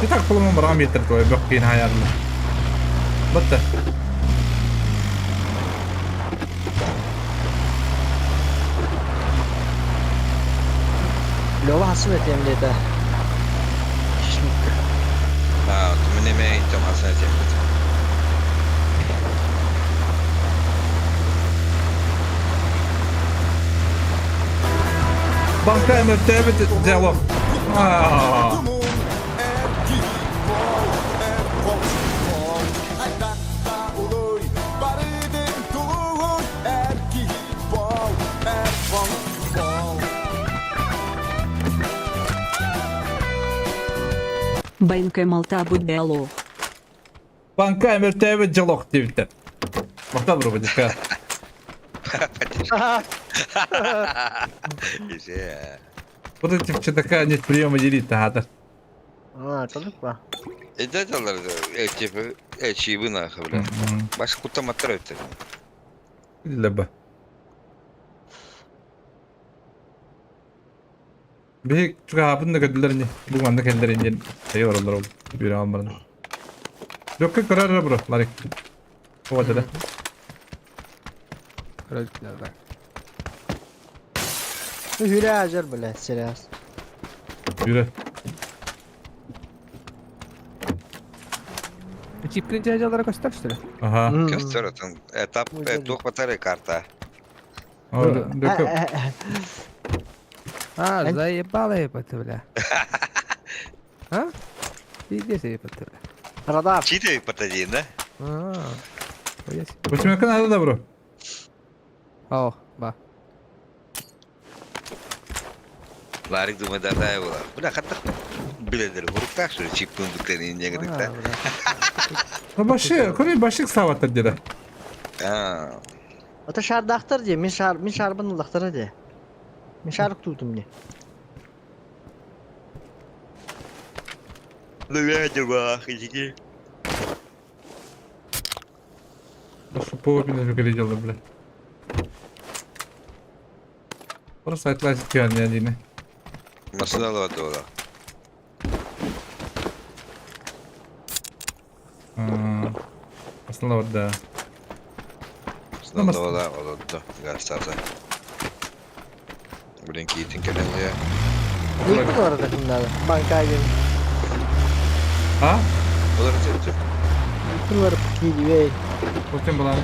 Ты так поломом рам етер твой бөккин хаярлы. Батта. Лёва хасын этем лето. Шашлык. А, ты мне там хасан этем. Банка МРТ диалог. А. Бэнкэ малта диалог. Банка МРТ диалог диэбиттэр. Махтал бро бадишка. Вот эти такая нет приема делить хата. А, толук ба. Дьадьалар типа чиибы нахуй, бля. Баш кутаматтар эбиттэр. Леба. Биһи чугаһаабын да көрдүлэр ини. Бу манна кэллэр ини. Эй ороллор ол. Биир ааммарын. Лөккө көрөр бро, Ларик. Вот это. Көрөлүктэр. Hüle ажар, блядь, серьез. Yürü. Чипкин дьадьалара көстөр что ли? Ага. Көстөр отон этап туох батарей карта. Лөккө А, заебала ебать, бля. А? Пиздец ебать, бля. Радар. Читы потадин, да? А, хуя себе. Восьмерка надо да, бро? О, ба. Ларик думает, да, да, была. Бля, хаттах биледер, хуруктах, что ли, чипкин бутени не А, говорит, бля. Башы, көрей башык саваттар деді. А, Ата шардахтар де, мен шар, мен шарбын лахтара де. Мен шарык тутум не. ну я не иди. Башы по бина жүгіре бля. Просто айтлайсы күйән я Машина лодола. Основа да. Машина лодола, олодо, гастаза. Блин, киитин кэлэн Не бар такында. Банка ден. А? Олар өтө. Кулар киди Көтен баланы.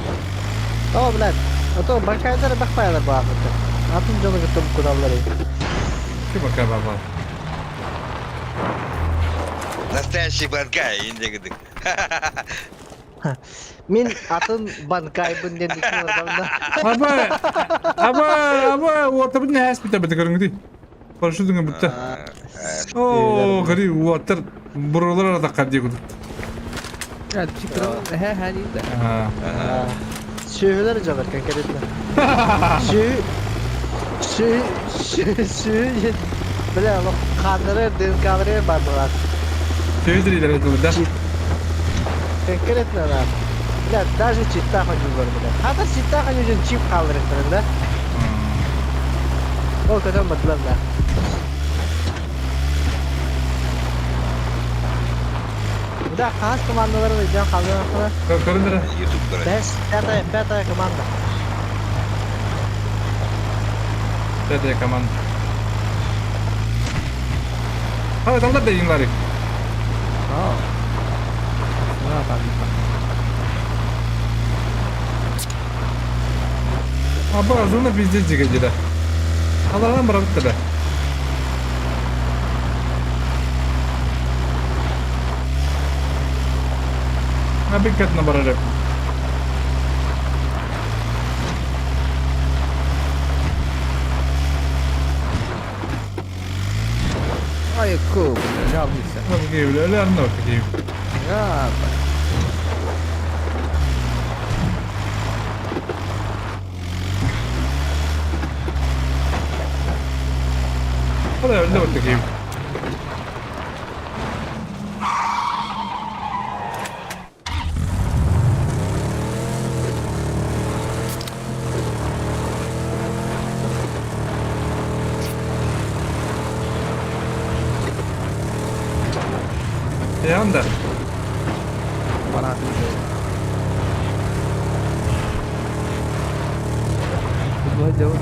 О, блядь. А то банкайдар бакпайлар баахыты. Атын жону кытым кудаллар. Ким бака баба? Настоящий банкай, инде гыдык. Мен атын банкайбын ден кулар Аба! Аба! Аба! Уота бит нәс бит бит көрүңдү. Парашютыңа битте. О, гри уотер бурулар да кадди гудут. А, чипкин, хэ хэ не да. А. Сүйөлөр жабар конкретно. Сүй сүй сүй сүй. Бля, лох. Хааннары, ДНК-лары бар булар. Сөйдүрилер этилди. Конкретно да. Бля, даже читтах ойуулар бля. Хата читтах ойуун чип хаалларыктарын да. Ол көтөн бардылар да. Да, хас командаларын өйдөөн хаалларыктара. Көрүндөрө. Ютуб короче. Бэс, пятая, пятая команда. Пятая команда. А, там да Ларик. Аа. На там. А, зона пиздец дигән да. Алардан барып да. А биккатына барар. Ай, ку, бля, жалуйся. Какие, бля, ля, ну, какие. А, Бля, вот такие. Янда. Пора. Куда делать?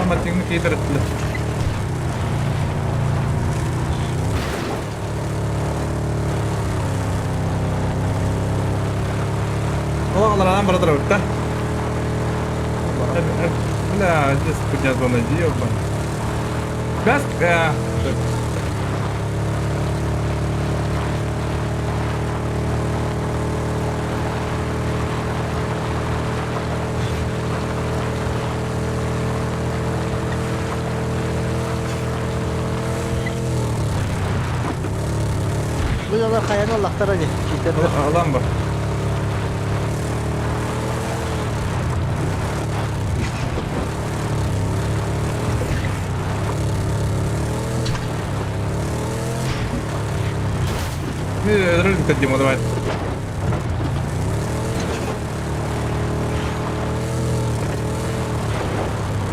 Ama тигни кейдереттилер. Алар анан бара турабыт да. Бля, здесь хуйня зона, ёбан. Газ, Бу дьоннор хайаны ыллахтара дии. Читердер. Алан бар. Ролик Дима, давай.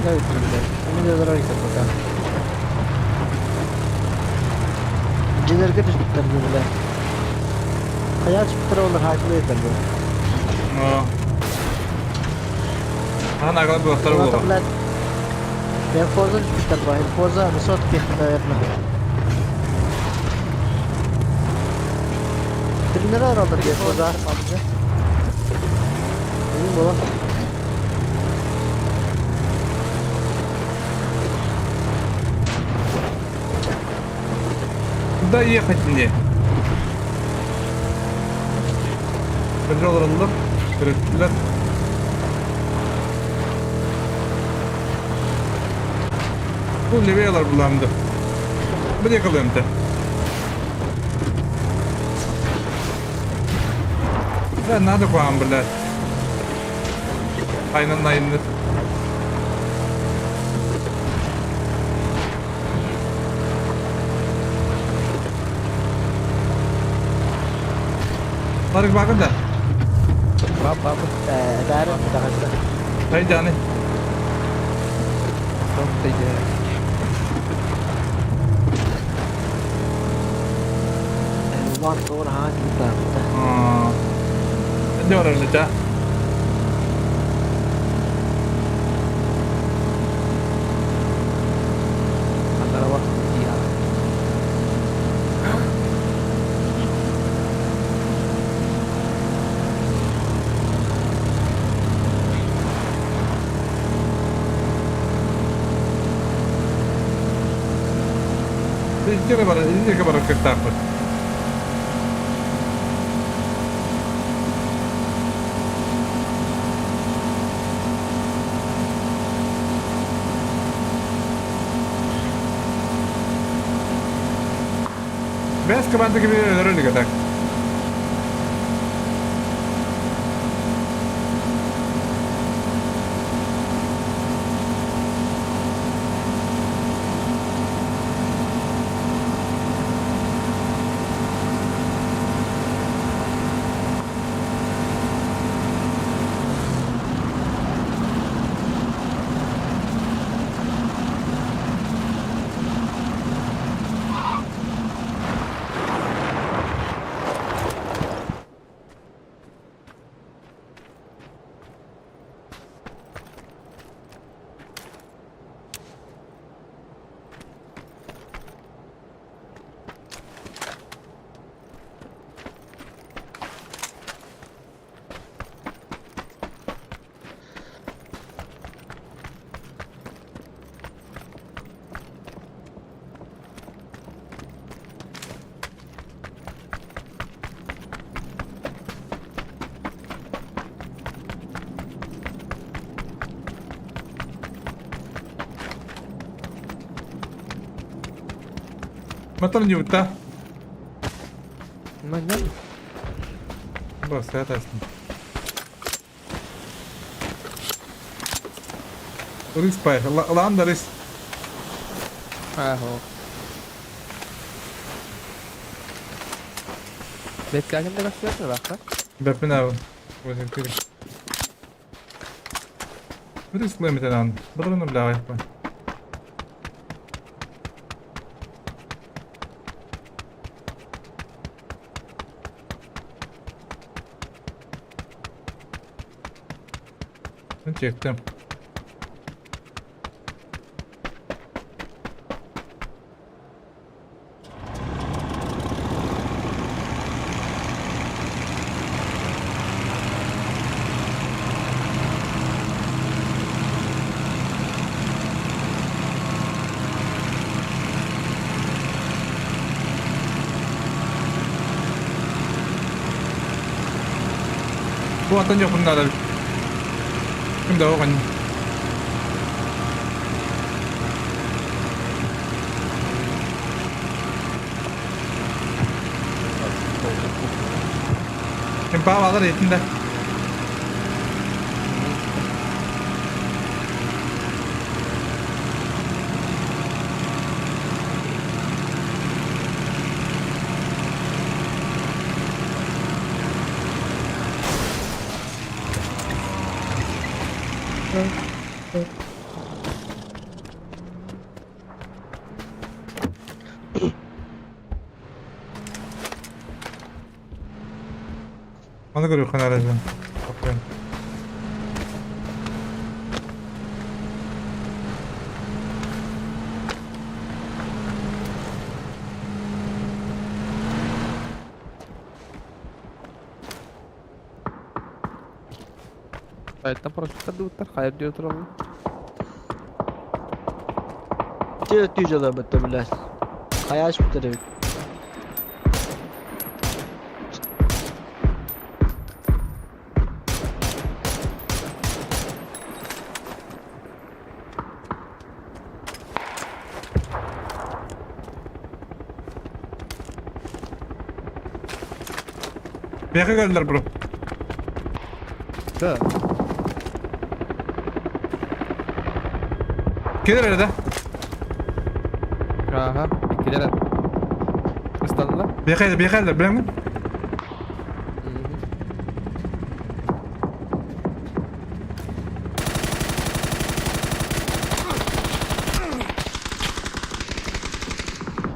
Давай, блядь. У меня ролик пока. Дьиэлэргэ түспүттэр дии, бля. Хайа түспүттэр олар хаачылы етер бу. Ана агалап бастар Олар, болуға. блядь. Эльфоза түспүттэр ба. Эльфоза высотки, наверное. Тренера алар Эльфоза. Bilmiyorum baba. Куда ехать мне? Петрол алып, кіреттілер. Бұл левеялар бұламды. Bir yakalıyorum da. Да, надо к вам, блядь. Айнан айнын. Ларик багын да. Бап, бап. Бәрі тағашта. Haydi Что ты делаешь? One four hundred. Не барар да. Андара бар. Я. Издері бар, издері бар как так вот. Бәс команда gibi ролика так. Матан ньубутта. Манна. Баска тастым. Рыс поехал. Ланда рыс. Ааһо. Бэткәгин дә көстүәсме бакта? Бәппин абы. Возим кири. Рыс лемитен Быдырын бля айпа. Ben çektim. Бу атын дьохун надо. Ким да оҕон. Ким паавалар этин да. Маны көрүөххүн арыгын. Окей. Сайтtan paraşütten de utar, hayır diyor turalım. Те түйжелер бітті, блядь. Хаяш бітті. Бияка geldiler bro. Да. Gelir herhalde. Aha, ikkiler. Istanlar. Бияка geldi, бияка geldiler билемин.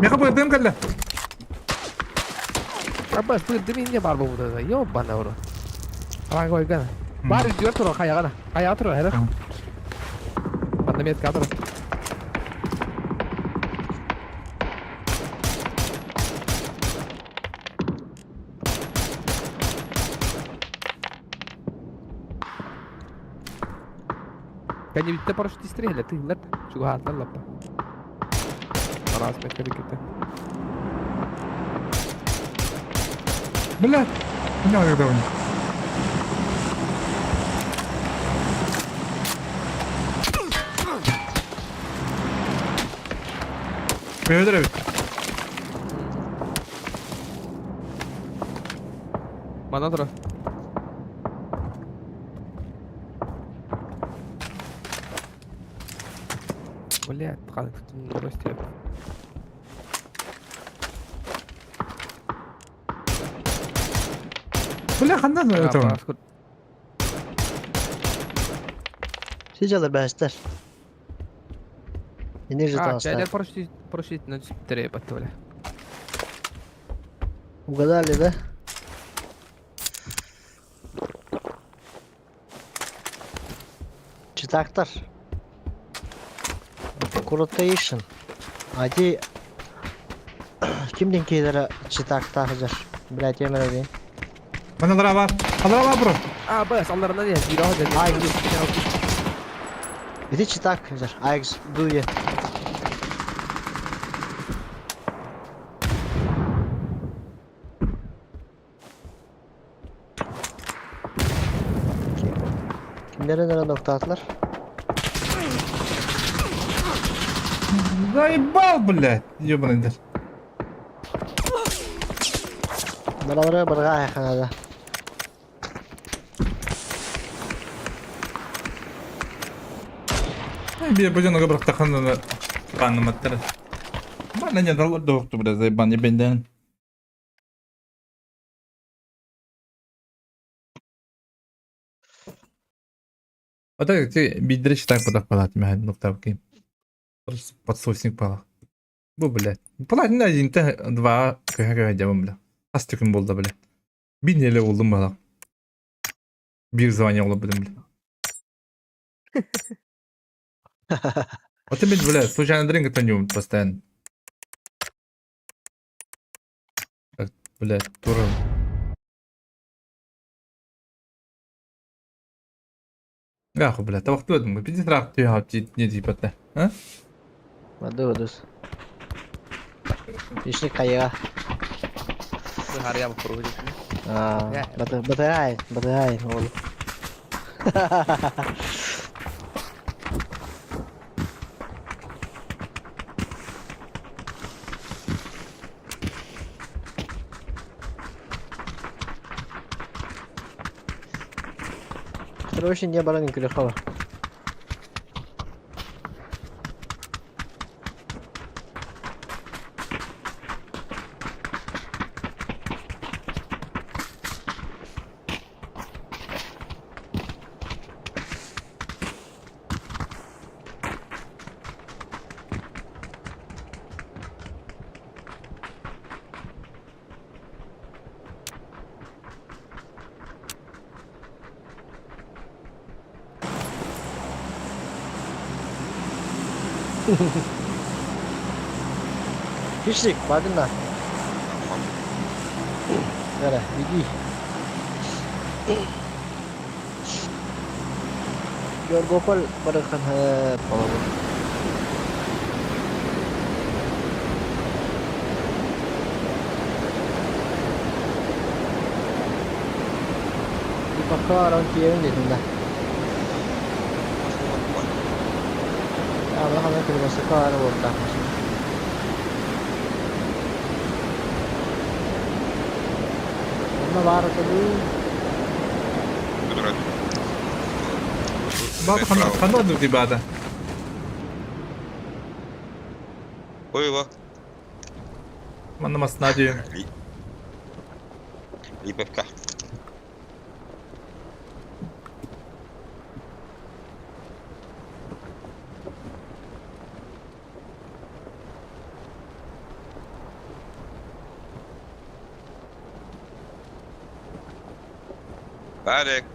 Бияка бу дым келди. Абас, бу дымин бар бу да. Ёбана ура. Ага, койган. Бар diyor тура каягана. Каяга тура, хәле. Анда метка тура. Кәне битте парашют истреле, ты лет. Чуга лапа. Раз метка бикете. Бля. Не когда он. Привет, Мана тура. Блядь, бросьте. Бля, хандан это. Сижалар бәстер. Enerji А, transfer. чайда парашют парашют на 4 бля. Угадали, да? Читактар. Rotation. Hadi Kimden кейлere читактар hazır. Блядь, я мэрэ Мана бар. Алара бар бро. А, бс, алларынан я зира хадыр. Ай, Иди читак hazır. Ajax дуе. Kimlere nere nokta attılar? Заебал, блядь. Ёбаный дер. Баралары барҕаа ханада. Биир бу дьону бырахтаххына пааннаматтар. Манна не дал доохту бля заебан ебенден. Вот так ты бидре читак подах палат мэ нуктавки. Подсосник пала. Бу блядь. Палат один та два кага дябым бля. Астыкын болду бля. Бин эле болдум бала. Бир звание болду бля. Вот ты, бля, случайно дринг это не постоянно. Так, блядь, тура. Гаху, блядь, тавахтуэдым, пиздец рах түйхап не типа а? Баду бадус. Ишник кайыга. Харья бу Аа, батарай, батарай ол. Короче, не баран күлөхава. Хищник, бардына. Бері, иди. Георгополь барыхан половы. Пока рон киевин дедим да. А, мына кырмасы кары болду. Онно баар отоду. Бата хана дути бата. Ой, во. Манна маснадию. Липовка. Барик.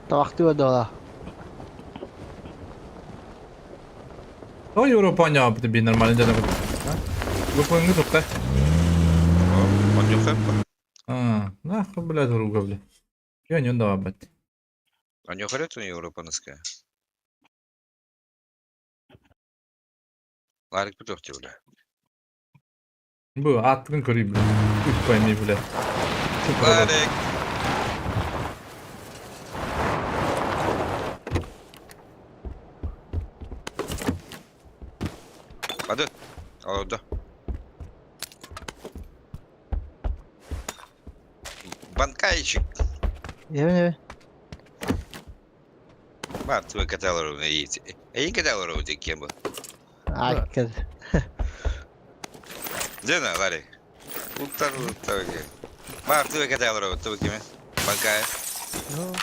Тавахты дола. О, Европа не би нормально дядя. Вы поняли, тут Он не А, нахуй, блядь, рука, блядь. Я не давай, блядь. А не харят у Европанская? Ларик путёвки, бля. Бу, аттын көрүй, блядь. Хуй пойми, блядь. Чё правда? Ларик! Падет. О, да. Банкайчик. Еве, Бар твой каталору на яйце. Эй, каталору у кем был? Айкад. Где на, Ларик? Утар, утар. Бар твой каталору, твой кем? Банкай. Ну.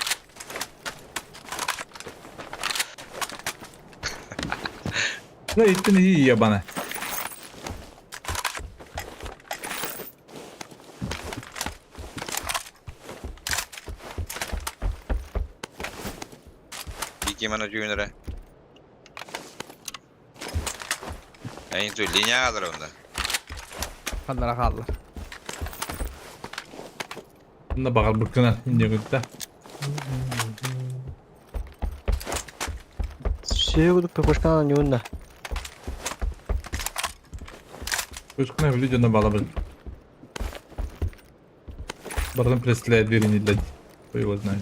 Да, иттин iyi ебана. Икки мана жүйінірі. Әйін той линия алыр онда. Ханнара хаалла. Bunda бағал быккына инде күтті. Сүйгүдүк пекошкана нюнна. Көшкына видеоны бала бір. Бардан представляет двери не для. Кто его знает.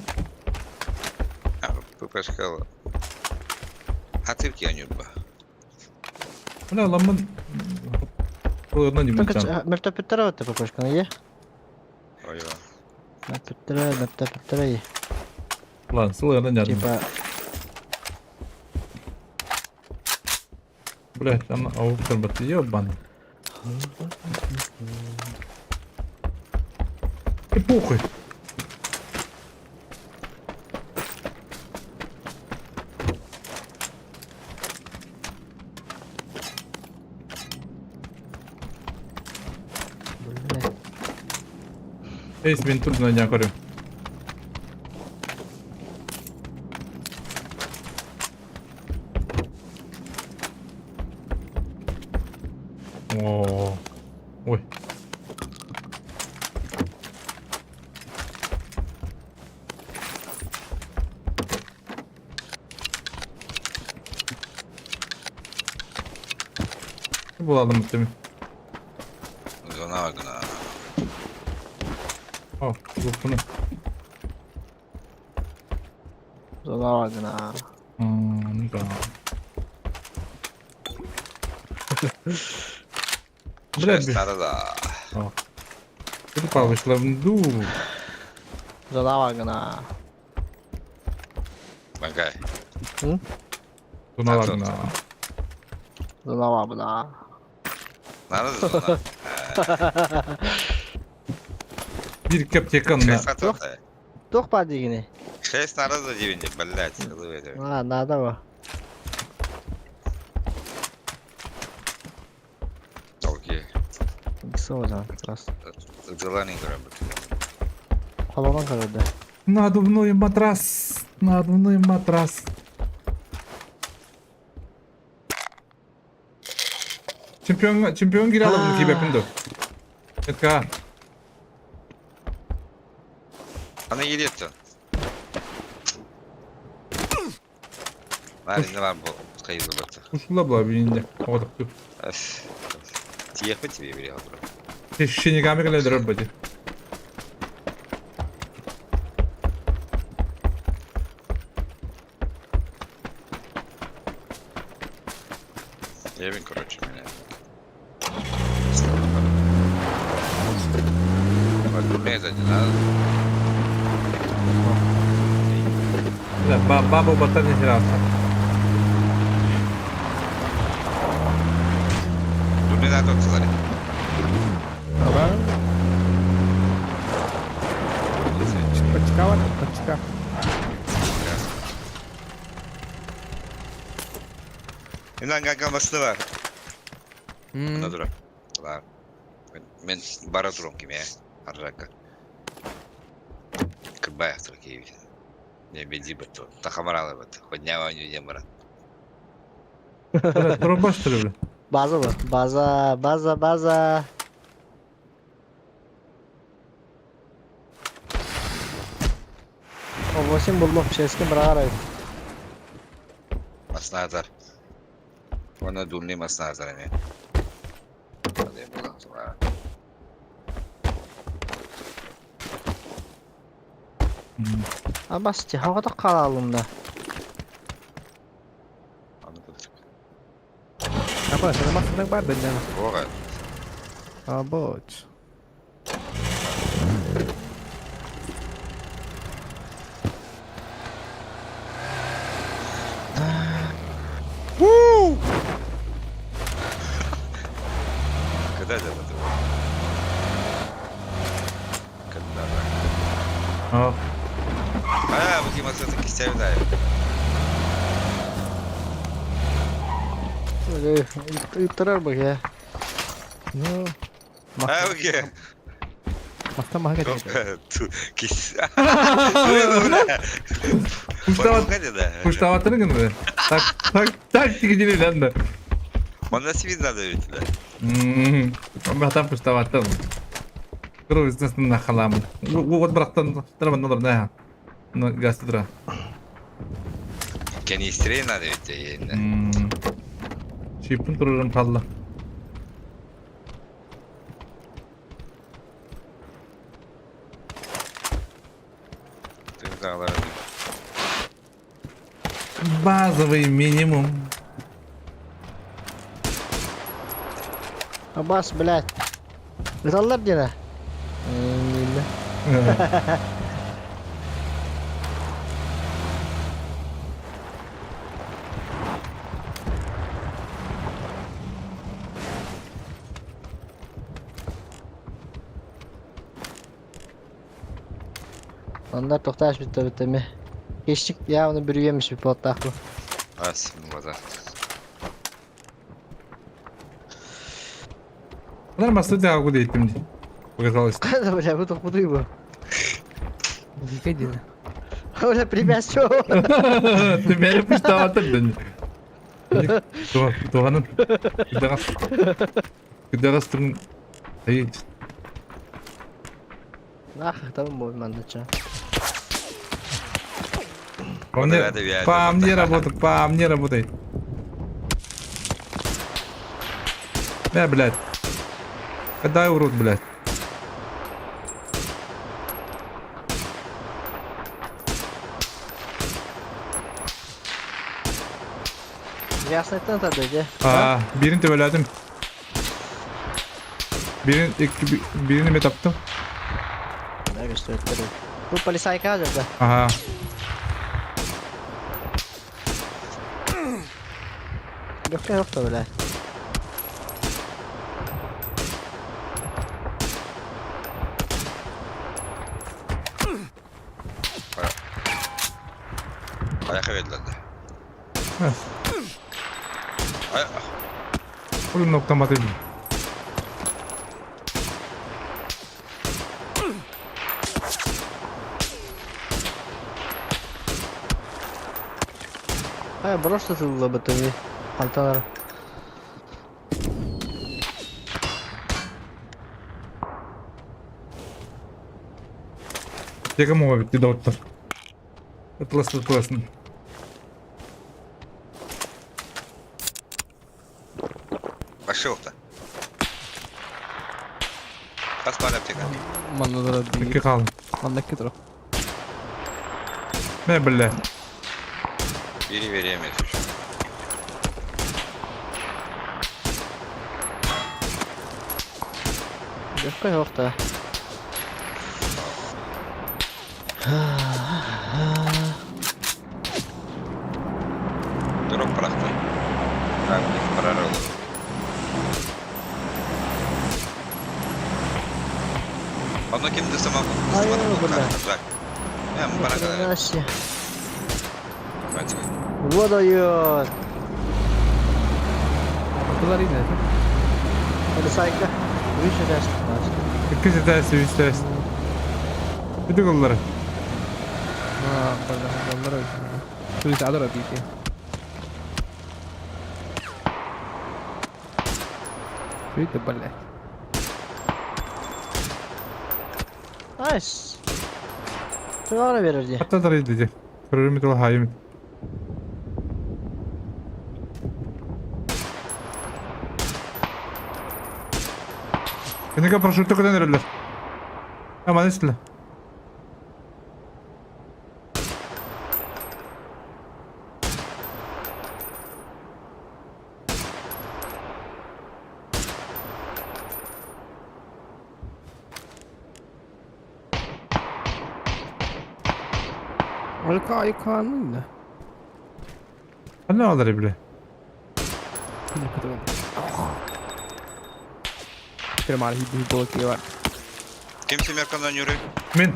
А, пепешкала. А ты в нюрба. Бля, ламын. Ылырна димин Мөртөппүттэрэ батта папашканы е. Ой, Мөртөппүттэрэ, мөртөппүттэрэ е. Ладно, сылырна дядым. Типа Блять, там ауктер бат, ебан. И похуй. Эй, мен тут на дня көрем. О, ой. Bulalım değil mi? Зона вагна. О, bunu. Зона вагна. Ну да. Бля, Старада. Ты попал в лавнду. Зона вагна. Бангай. Зона вагна. Зона вагна. Надо зона. Bir каптекан на. Шесть надо. Туох баар диигини? Шесть надо дивинде, блядь. А, надо ба. Окей. Суозан как раз. Желание көрөм. Холонон көрөдө. Надувной матрас. Надувной матрас. Чемпион, чемпион кире алабын кийбеппин доо. Этка. Аны келет. Бәрінде бар бұл қайызы барды. Ушула була бийинде. Оғдық түп. Тиехпе тебе бере алып. Тешшени камералар дөрөп бати. Евин, короче, меня. Баба баттан не хераса. Дурнеда токсылар. Ага. Точка бар, точка. Инан гаган басты бар. Мына дура. Бар. Мен бара турам ким, э. Аржака. Кырбай автор киевит. Не беди бат. Тахамаралы бат. Ходнява не брат. Турбаш бля. База ба? База, база, база. О, 8 буллох ческен бирагар. Масназар. Она дурни масназар не. Абас, хавата калалым да. Апа, сен масының бар дэннен. Ога. Абоч. Когда это было? Когда? А, А, вот има все-таки сявдай. Ыттырар бу я. Ну, А, окей. маста мага кетет. Кис. Пуштаватырың гын Так, так, так тигидили ланды. Манда свиз надо ведь, да. Братан пуштаватын. Кыру бизнесин на халамын. Вот браттан трабан надо да. На гастра. Канистре надо ведь, енді. Чипин турурум қалла. Базовый минимум. Абас, блядь. Ыталлар диэн ээ. Онно тохтааш бүтэ бүтэ Кешчик явно бүрүйемиш bir bu. Ас, вода. Нормально, ты куда идти мне? Показалось. Бля, bu тохпутуй bu. Дикай диэн. Бля, препятствие. Ты меня пуштаватыр да. Туганын. Кыдагас. Кыдагас турун. Эй, Нах, там бой мандача. По мне, по мне работает, по мне работает. Бля, блядь. Когда урод, блядь. Ясно это да, А, birini töveledim. Birini, iki, birini mi taptım? Да, что это? Bu полицайка да. Ага. Yok yok da бля. Ayakta verdiler de. Ay, Oğlum nokta batayım. Ай, просто тылла бытыны. Антонар. Тека мова битти доктор. Ытласын, ытласын. Пошел-то. Хас баар аптека. Манна тура Икки биир. хаалын. Манна икки тура. Мэ, бля. Бери время еще. Yok yok da. Дроп bıraktı. Ben karar oldu. Onu kim desem Ay, бля. Я bana kadar. Нахрена Вот дает. Тулар ине. Полицайка. Выше тест. Икки сетәс, үс тәс. Бүтүк оллары. Аа, бля, баллар. Туй саадыр бити. Что это, блядь? Найс. Туара берер Hatta тарайды де. Көрөрүм тыл хайым. Кенеге парашютты көтөн эреллер. Аман истиле. Алка айканын. Ne alır bile? Прямо архи Kim Semerkan'dan yürü? Мен.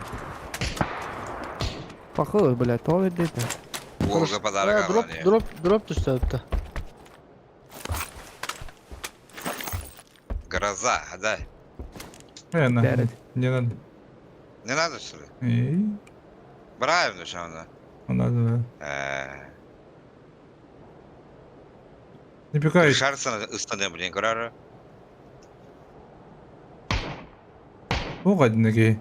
Похуй, блядь, то ведь это. Волга подарок Дроп, дроп, дроп түстө өттү. Гроза, да. Не надо. Дәрет. Не надо. Не надо что ли? Эй, Правильно, что она. надо. Не пикай. Шарсana ıstanıyor блин, көрәрі. Оға динеге.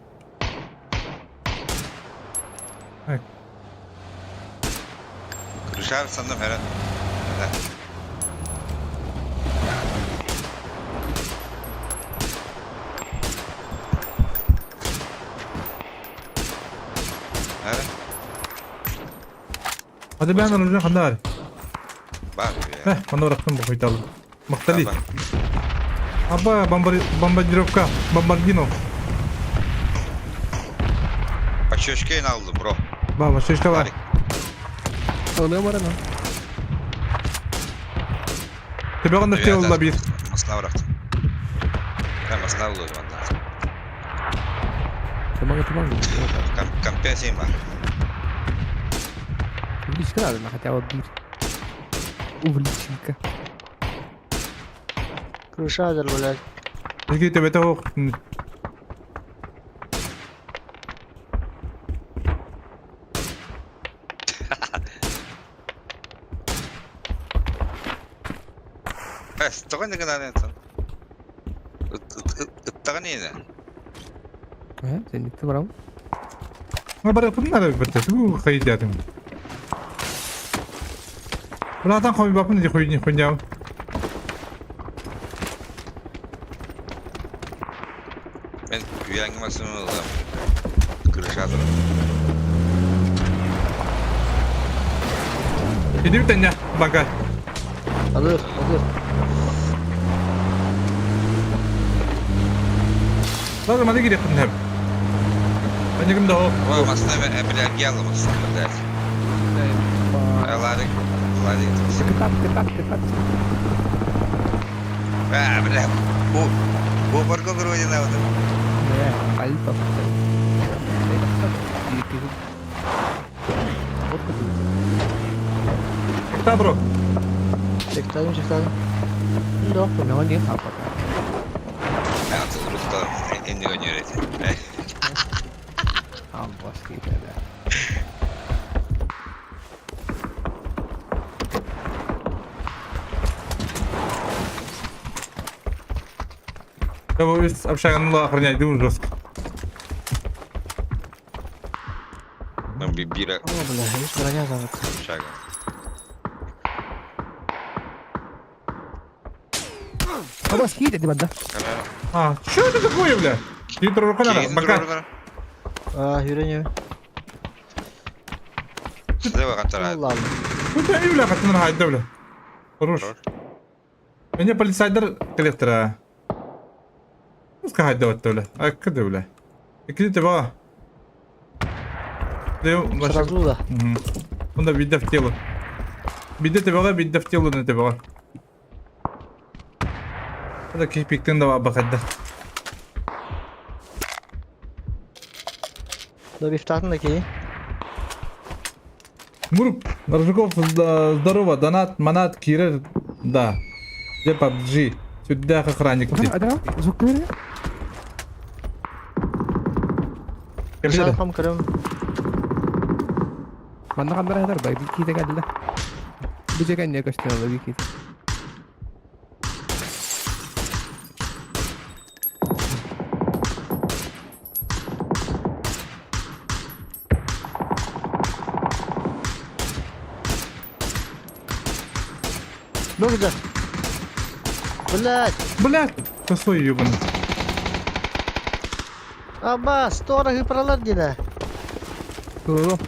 Dışarı sandım herhalde. Nerede? Hadi ben alacağım хандар. Бар ya. Heh, bana bıraktım bu koydu aldım. Мактали. Бар. Аба, бомбардировка, бомбардино. Пачечкейн алдым, бро. Ба, пачечка бар. Ылыам баран. Төбөҕүн да ылла биир. Масына бырахтым. Ben masına buluyordum hatta. Тумаҥ тумаҥ. Компенсиям бар. Увлечка надо на хотя бы бир. Увлеченка. Крышадыр, блядь. Ики төбөтө суох. Тоҕо гынан это? Ыттаҕын иэнэ. Сен итти барам. Барыппын нара битте. Тугу хайдятым. Братан хойбаппын ди хуйни хуйняу. Мен үйәңгі масыны ылам. Крышадыр. Иди битенне, банка. Алыр, алыр. Ладно, маны кирек хем. Аниким да Ой, масына бля алмасın, блядь. Ларик, Ларик. Кытат, кытат, кытат. А, бля. Бу парко вроде на вот. Не, пальто. Та, бро. Чектадым, чектадым. Да. No, не хапа. Ben rutta enni oynuyor. Амбас да. Да, үс общаганы охранять, думаю, жестко. Ben bir bira О, бля, есть броня там. шага. Абас киит эти банда. А, что это такое, бля? Ты турукана, бака. А, юреню. Сюда вы Ну ладно. Куда и бля, катын хайда, бля. Хорош. Меня полицайдер коллектора. Пускай хайда вот, бля. А куда, бля? Икки тебе. Сразу да. Онда бидде в тело. Бидде тебе, бидде в тело на тебе. Это кипиктен да бакадда. Да бифтатын да кей. Мурк, Рожуков, здорово, донат, манат, кирер, да. Где PUBG? Сюда охранник. Звук көрө. Крышадыр хам кырым. Манна кандара хатар бай киите калла. Бу жекен не көстөн бу киите. Ну где? Блядь! Блядь, косой ебаный. Абас, торах пролар дина. Туру.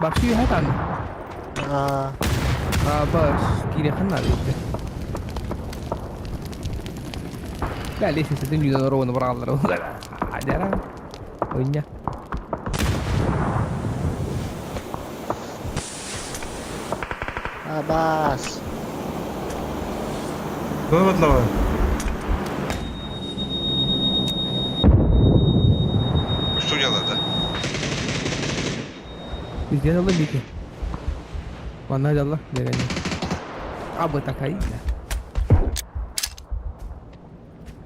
Бакши хатан. А, Абас кире ханна бит. لا ليش تدني يدورون برا عدرا وينه Абас. Давай, Что делать, да? Везде надо бити. Манна далла дегенне. Абы такай.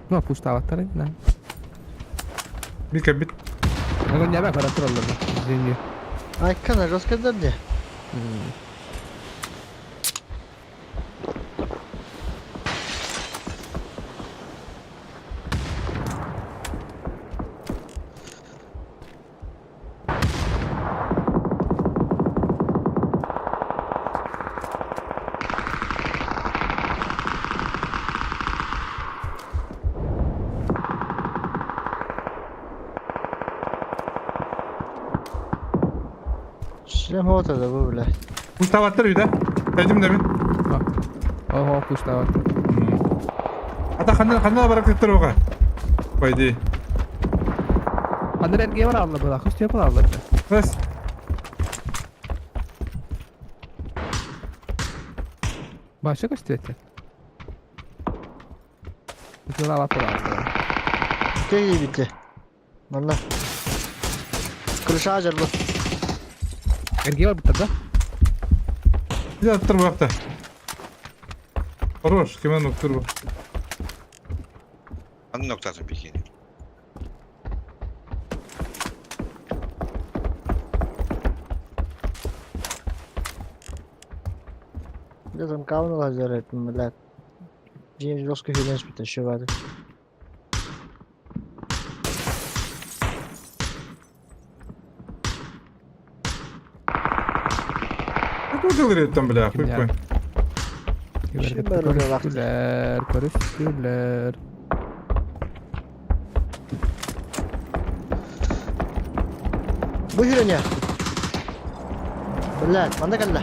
Ну, пуставаттар на. Бика бит. Ага, не бак баратыр алла. Извини. Айкана жестко дадди. Шлем вот это вы, блядь. Пуставаттар үйде. Тәдім да мен. Ого, пуставаттар. Ата ханна ханна барар кыттар оҕа? По идее. Ханна эргиэ бараллар была, көстүө балаллар. Раз. Баша көстүө этэ. Ытылаабат буолаахтара. Киһи Манна. Крыша дьарбы. Эргиэ барбыттар да? Дьэ аттар буолахта. Хорош, кимэн уктур бу. Ханна ноктатын бикини. Где там кауну лазерет, блядь. Дьиэм жестко хилен спит еще вады. Какой говорит там, бля, хуй Кимнээх? пой. Көрүстүлэр, көрүстүлэр. Бу хүрэнэ. Блядь, манна кэллэ.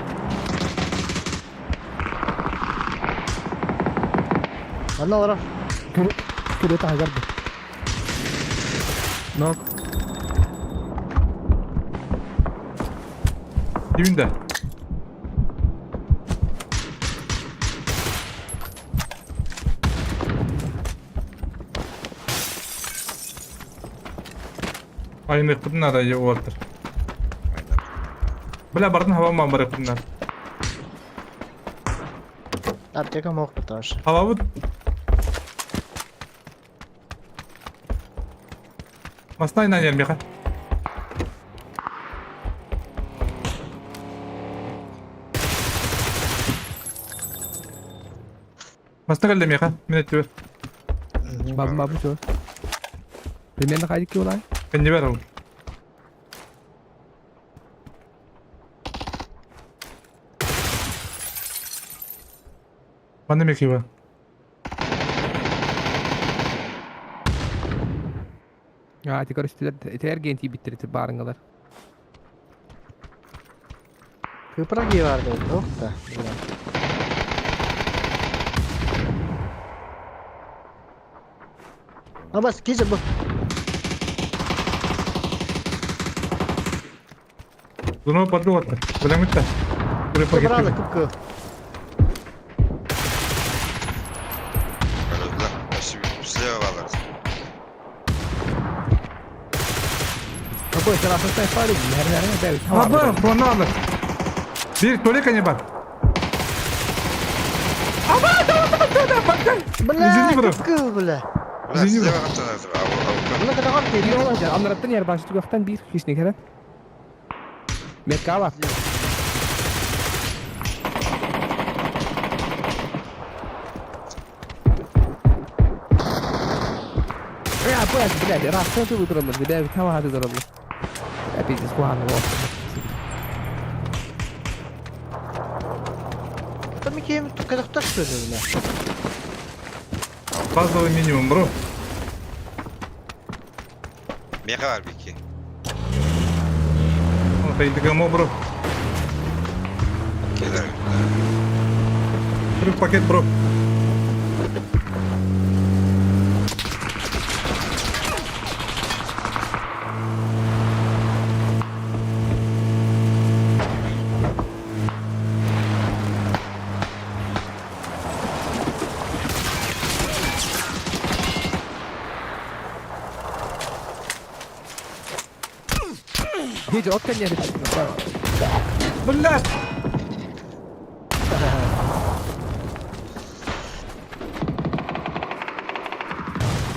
Манна олорор. Күрү күрү таһыгар бу. Нок. Дибинде. Айныхпытын надо уолтар. Бля, бардын хабам барыппын надо. Аптека мог потому Хабабыт. Мастай на нермеха. Масна кэллэ миэхэ, мин өттүбэр. Бабы бабы чё? Примерно хайдык киолай? Кэннибэр ол. Манна миэхэ Аа, ити көрүстүлэр, ити эргиэн тиийбиттэр ити баарыҥалар. Кыпраги бар дейт, ох да. Абас, киже бу. Дуно падлы отта. Билэммит да. Кыбралы кыпкы. Слева балар. Какой сарасыстай парень, нэр Аба, поналы. Бир толика не бар. Аба, да, да, да, да, пока. Бля, кыпкы, бля. Извини, Слева қаптанар. Мына кадаган Бир анараттан яр башы түгәхтан бир хишник хәрә. Меткала. Я, блядь, блядь, раз ты выдрал, блядь, там хаты драл. Я пиздец, куан, вот. Там кем кадакташ бля. Базовый минимум, бро. Меха бар бики. Хайдыгамо, бро. Келер. Крюк пакет, бро. Hiç ot kan yeri. Блядь!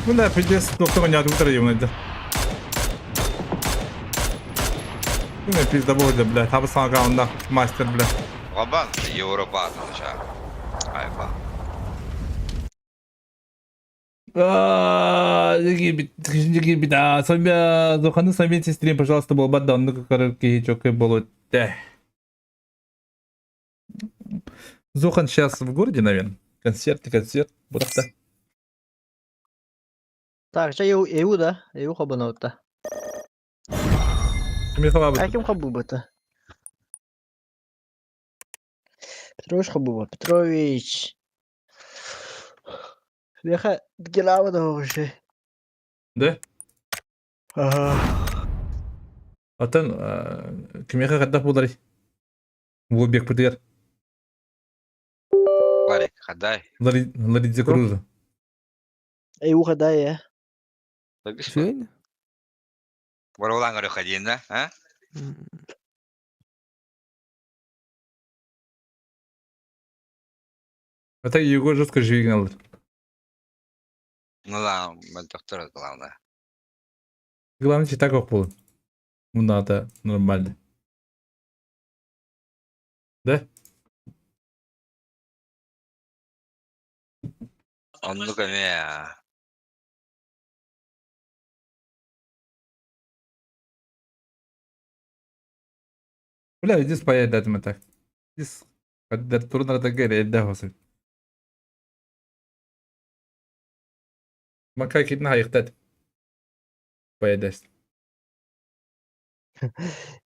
Бля, пиздец, доктор не отутра ебаный. Бля, пизда будет, блядь. Табы саңа мастер, блядь. Габан Европа атылыша. Айба. Сами стрим, пожалуйста, был бад, ну короткий чок было. Зохан сейчас в городе, наверное. Концерт, концерт. Вот так. Так, ча eu eu да, eu хабанаута. Михаил А ким хабубата? Петрович хабуба, Петрович. Миэхэ гелаба да уже. Да? Ага. Оттон кимиэхэ хайдах буоларый? Буолбекпытыгар. Ларик, хадай. Ларидзе Крузо. Эй, угадай, э. Үчүгэй. Боролаң өрө диэн да, а? Это его жестко живигналар. Ну да, мөлтөхтөр главное. Главное, читак был. Ну надо нормально. Да? Оннук эмиэ. Бля, иди спаять дать мы так. Здесь турнир это говорит, Макай китна хайыктат. Поедаст.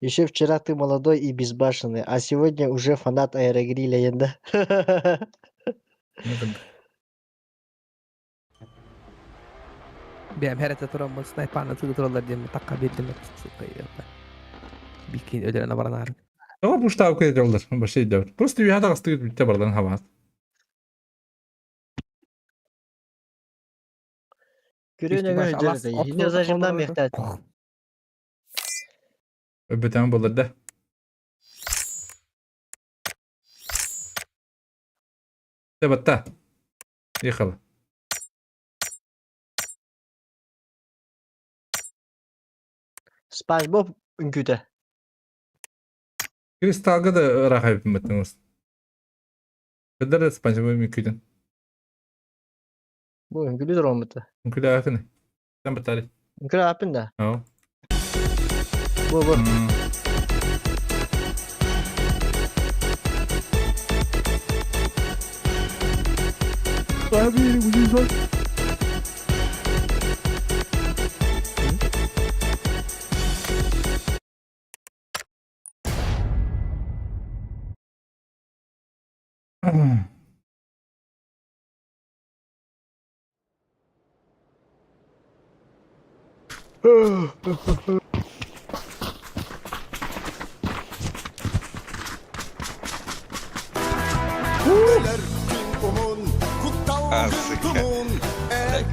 Еще вчера ты молодой и безбашенный, а сегодня уже фанат аэрогриля, енді. Бэйэм хэрэтэ тураммын снайпаны тыгы тураллар диэн такка биэрдим сука Бикин өлөрөн баран Тоҕо пуштаабы кэтэллэр вообще өйдөөбөт. Просто үөһэ таҕыстыгыт бүттэ бардан хабаат. Көрүөн өҥө өйдөрөтө. Хинне зажимдан мехтат. Өбөтөҥ буолар да. Батта. Ехала. Спанч Боб үҥкүүтэ. Кристалга да ыраах эбиппин Кыдар Спанч Боб үҥкүүтүн. Бу үҥкүүлүү туруоммута. Үҥкүүлээхини. Тан батари. Үҥкүүлүү ааппын да. Оо. Бу бу.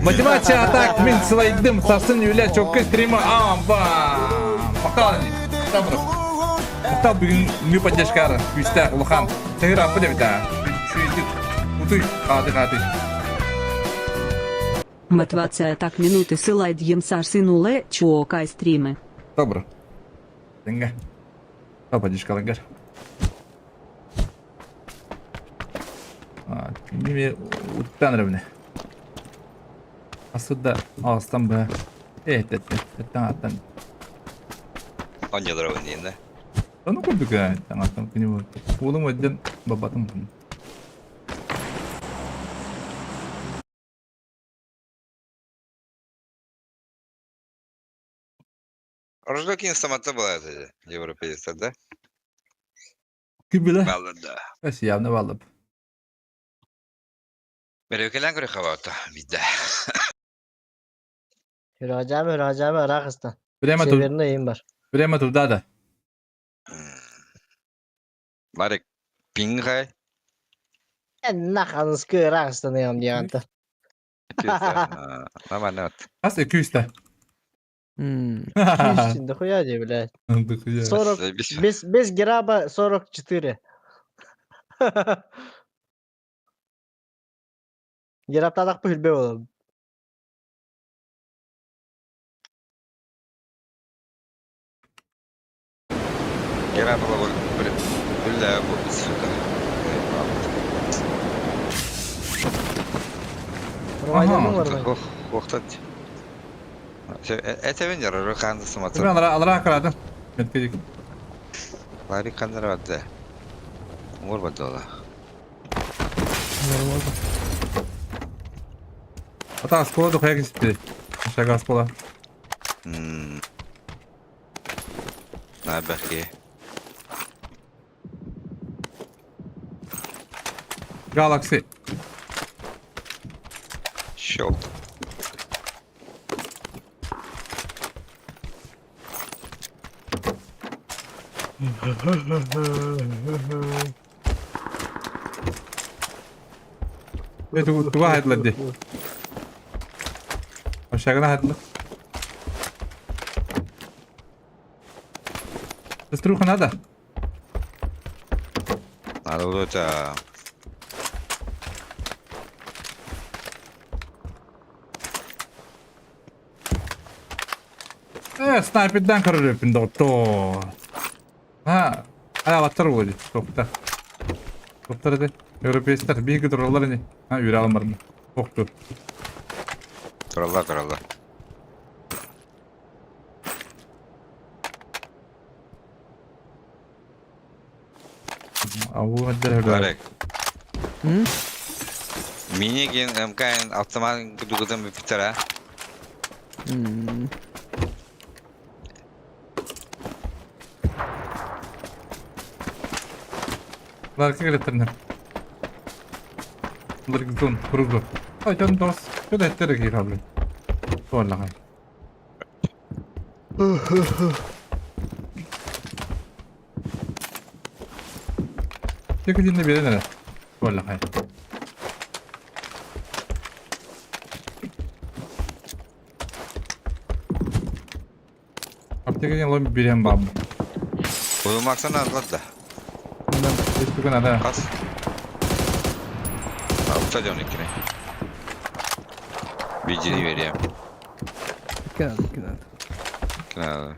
Мотивация атак мин сылайдым сарсын үлэ чокка стрима амба. Махтал Добро. Махтал бүгүн поддержкары күүстээх улахан. Тэһир аппы дебит аа. Үчүгэйдик утуй хааты хааты. Мотивация так минуты сылайдьем сарсын улэ чуокай стримы. Добро. Деньга. Поддержкалыгар. Мими уттан рыбны. Асыда астан бы. Э, эт, эт, аттан. Онньолор диэн да. Ну курдук аттан күнү Уулум өдден бабатым. Рождокин самата была это европеец, да? Күбүлэ. Баллы да. Эс явно баллып. Берекелен көрө хабата бидде. Hüracame hüracame Irakistan. Время тут, Северный им бар. время туда да. Ларик пингай. Наханскы Иракистан ям диянта. Нормально. Ас күүстэ. Дохуя де, блядь. 40 без без граба 44. Грабтадақ бүлбе болом. Гера была бля, вот сюда. Ага. Охтат. Это венер, руханды Мен самата. алара алара карадым. Меткедик. Ларик хандар бадда. Мур баддола. Ата аскола дохуя кисипти. Шага аскола. На бахи. Galaxy. Щелк. Туга хайдылар дии? Общагына хайдылар. Сеструха надо? Надо вот это... Э, снайпердан көрөрөпүн доҕоттоор. А, аялаттар буолуо дии, туохтар. Туохтар этэй? Европейцтар биһиги тураллар ини. А, үөрэ барна. Охтур. Тураллар, тураллар. Ау, отдел Олег. Минигин МКН автомат кудугутан бүппүттэр а? Ларка кэлэттэрнэр. Ларгзон, кругу. Ай, дьон дос. Куда эттере киирабын. Туоллаҕай. Текудинна биэрэн эрэ. Туоллаҕай. Аптека лом бириэн баабын. Уйумаксан адлар да. Бүгүн ада. Хас. Алта дьон иккини. Видели верием. Кэнад, кэнад. Кэнад.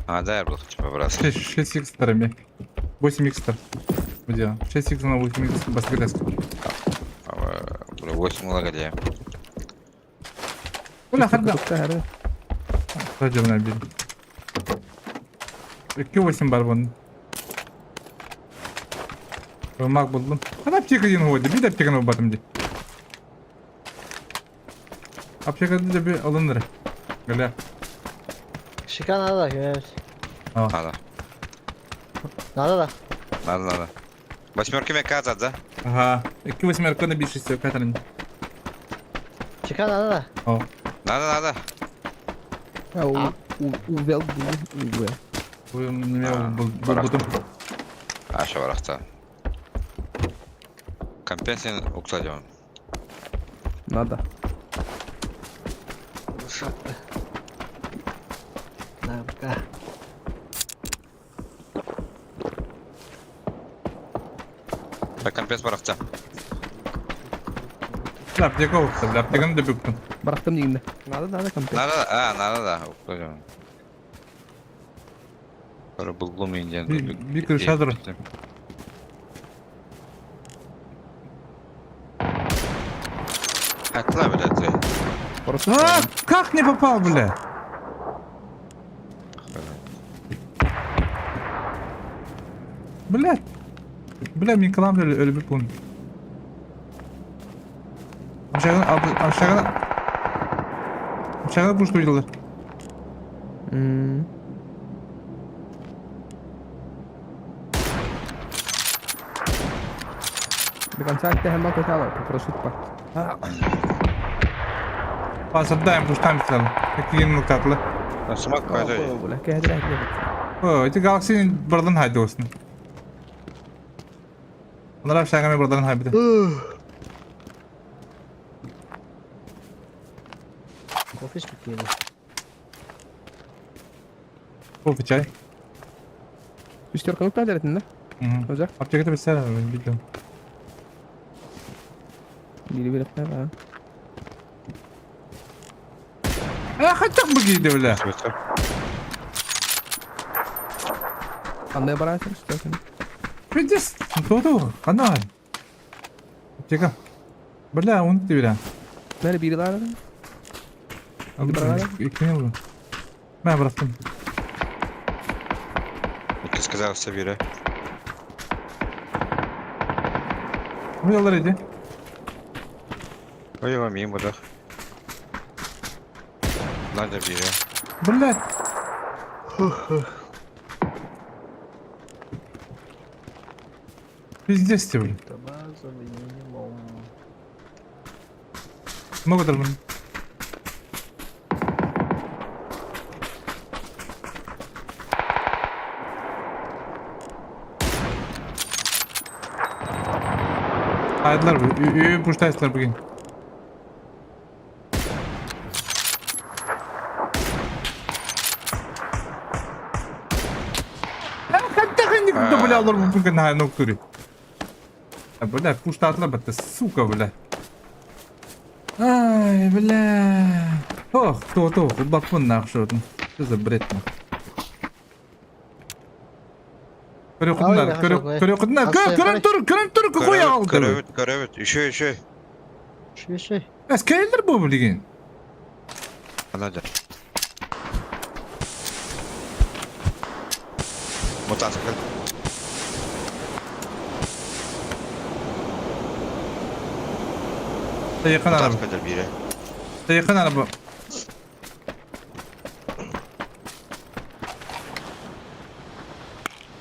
А, да, я был хочу побраться. 6 х старыми. 8 х Где? 6 х на 8 х баскетеска. 8 лагодя. Бля, харда. Радио бил. 2 8 бар бұның. Мак булдум. Ана аптека диэн хуой, биир аптеканы булбатым дии. Аптеканы да bir алыныр. Гля. Шика надо, evet. Надо. Надо да. Надо, надо. Восьмерки мне казат, да? Ага. Икки восьмерканы биир шестерка Шика надо да. О. Надо, надо. А, у, у, увел у, Булбутум. Аша барахта. Компенсин укладем. Надо. Намка. Так, компенс барахта. Бля, аптека укта, бля, аптеканы да бүктүм. Барахтым дегенде. Надо, надо компенс. Надо, а, надо, да, укладем. Булгум индиан. Би крышадыр. Атла, блядь. Просто. А, как не попал, бля? Бля. Бля, мен кылам өлбүт бун. Амшагын Амшагын пуштуйдылар. До конца оттягаем качало, попрошу па. Пасырдаем пуштам стал. Какие нуктатлы. Смак пойдет. Бля, кәһәдер О, эти галаксии бардан хайды olsun. Onlar aşağıya бардан хайды. Кофе спокойно. Кофе чай. Шестерка нуктатлар да? Өзә. Аптекада bir сәлам, bildim. Бири биреп а. А, хотя бы гиде, бля. Кандай барасың шестерканы? Пиздец. Тоту, канал. Аптека. Бля, он ты бля. Нәре бири лар? Иккини булду. Мен бырахтым. Ты сказал все бире. Бұялар иди. Ой, вам им будах. Надо бире. Блядь. Пиздец ты, блядь. Это базовый минимум. Смог отарбын. Айдылар бу. Пуштайсылар бүгін. Бля, олор бу на ноктури. Бля, пуштаатылар батта, сука, бля. Ай, бля. Ох, то-то, баппын нахуй. Что за бред, нахуй? Көрө Көрө Көрөн тур, көрөн тур, какой алды? Көрөбүт, көрөбүт. Еще, еще. Еще. Эскейлер бу билген. Анада. Мотоцикл. Yakın araba. Мотоцикл бире. Yakın araba.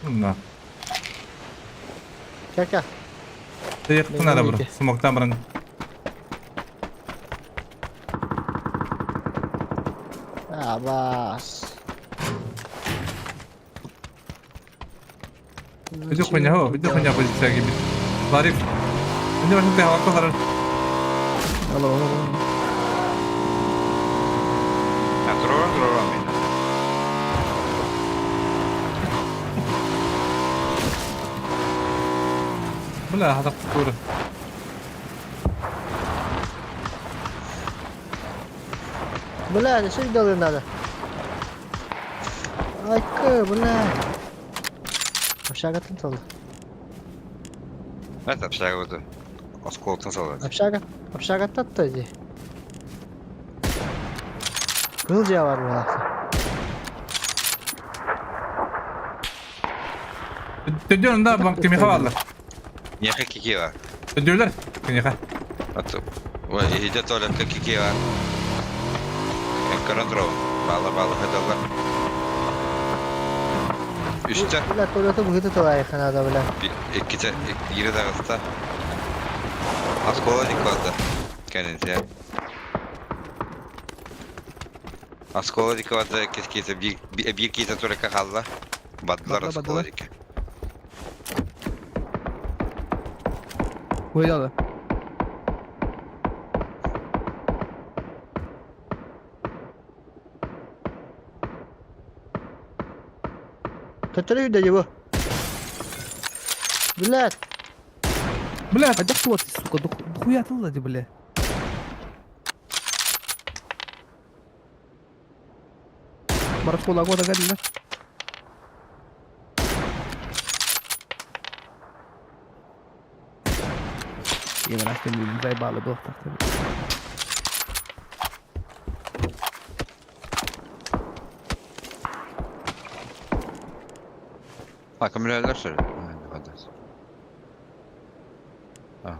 Мына. Чака. Yakın araba. Смоктан баран. Абас. Иди хуйня, иди хуйня позиция гибит. Лариф. Иди возьми ты галку лариф. Алло, алло, алло. А, дрова, дрова мен. Бля, хатак тура. Бля, что делать надо? Айка, бля. Общага салды. Это общага вот. Осколктан салды. Общага, общага татты ди. Кыл жа бар була. Төдөн да банк кемеха баалар. Неха кикива. Төдөлөр кемеха. Аты. Ой, иде туалетка кикива. Көрөн дрова. Бала бала хадалар. Үстә. Бля, туалеты быгыты талай ханада, бля. Икките бире дагыста. Оскола диклады. Кәненсе. Оскола диклады кескесе бир бир ките турека халла. Бадылар оскола дик. Выйдет. Төттөрү да его. Блядь. Блядь. А да кто ты, сука, дохуя ты лади, бля? Барашкола года гадина. Я нахуй заебало был так. Аккумулятор что ли? Ага.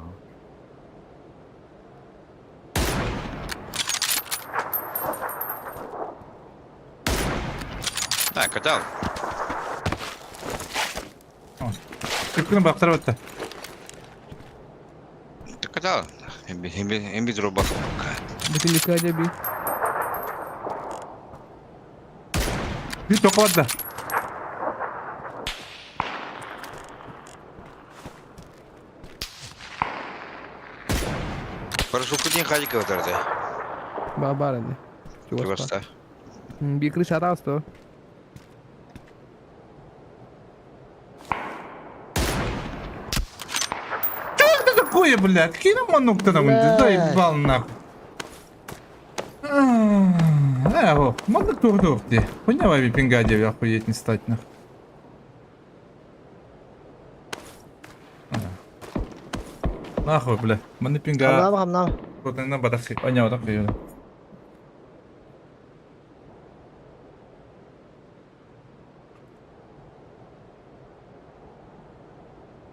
А, катал. Түккүн бактар батта. Катал. Эмби дроба. Бутылка деби. Би тоқватта. Хорошо, кудин хадика ватарды. Бабараны. Чугаста. Би крыша расто. Что это такое, блядь? Какие нам кто там? Заебал нахуй. Э, мало тур где. Хуйня вами пингаде, охуеть не стать нахуй. Нахуй, бля. Маны пинга. Хамнам, хамнам. Вот на бадахи. Аня, вот так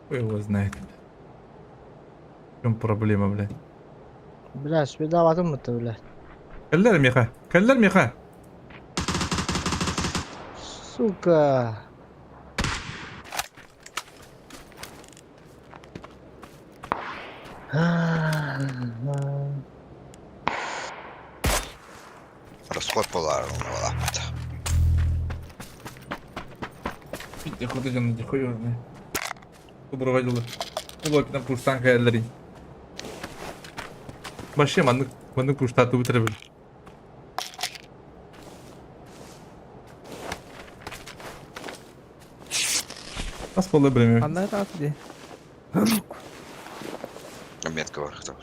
Хуй его знает, бля. В чем проблема, блядь? Бля, сюда ватым это, бля. Кэллэр меха. Кэллэр меха. Сука. Расход буолаар буолааппыт. Хоту дьону дихуй Доброго дела. Улопина пуштан кэллэрин. Вообще маннык маннык пуштаты битэрбин. Ас буолла билемем. Ханна тааты дии. Метка бар кто.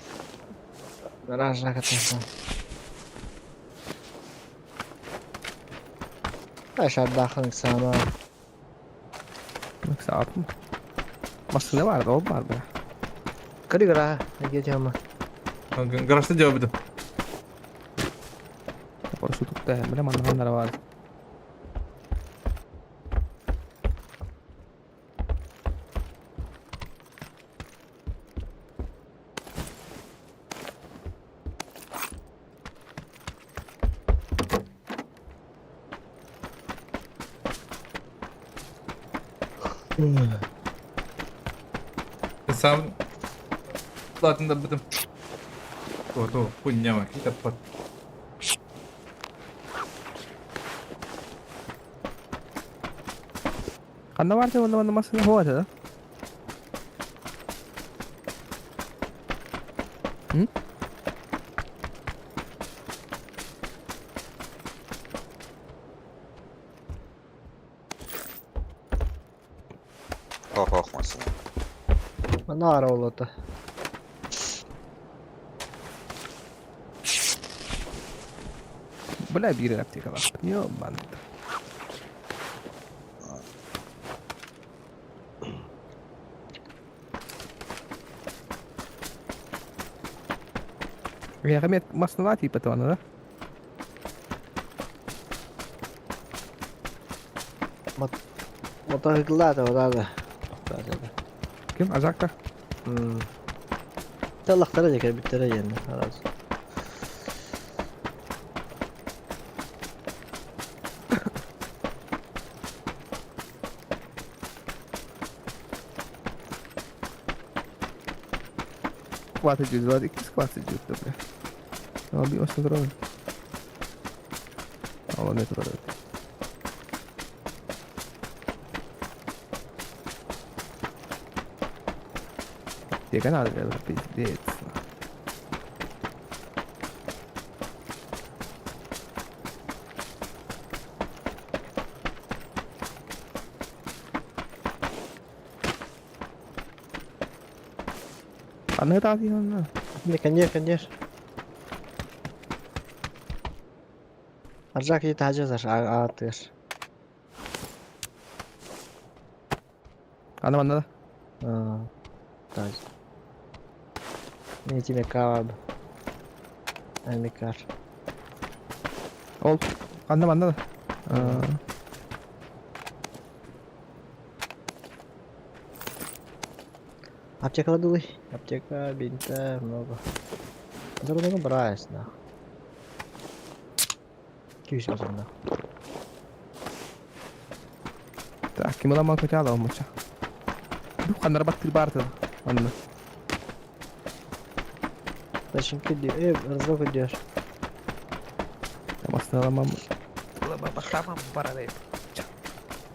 Гаража катался. Aşağıda сама. Саатым. Массыына баар да, ол баар да. Кыры гра, где тема? Гаражда жабыды. Парашют тутта, бля, манна ханнара баар. Сам Ладно, да То, хуйня, какие-то под... Ханна баар да, онно манна массыына хуа да. М? Хох хох массына. Наара олота. Бля, биир аптекалаах. Ёбан. Эҕэмиэт массыналаа тиийбэтэ да? Мотоциклата вот да. Ким? Ажакта? Таллахтара дьэ кэлбиттэрэ диэн араас. Хватит дьүт, вот иккис хватит дьүт, бля. Ол би осы турабын. Ол не турар. Аптека надо, бля, пиздец. Ханна таати ханна. Не, конечно, конечно. Аржак ит хажа заш а тыш. Ана манна. А. Таж. Не тебе каваб. Амикар. Ол. Ханна манна. А. Аптека ладулы. Аптека, бинта, много. Дорого брать, нахуй. Күйс нахуй. Так, ким ыламан көтө алмача. Ханнар баттыр баарты. Анна. Зачем киди? Разок идешь. Массыналамам. Баттамам барадай.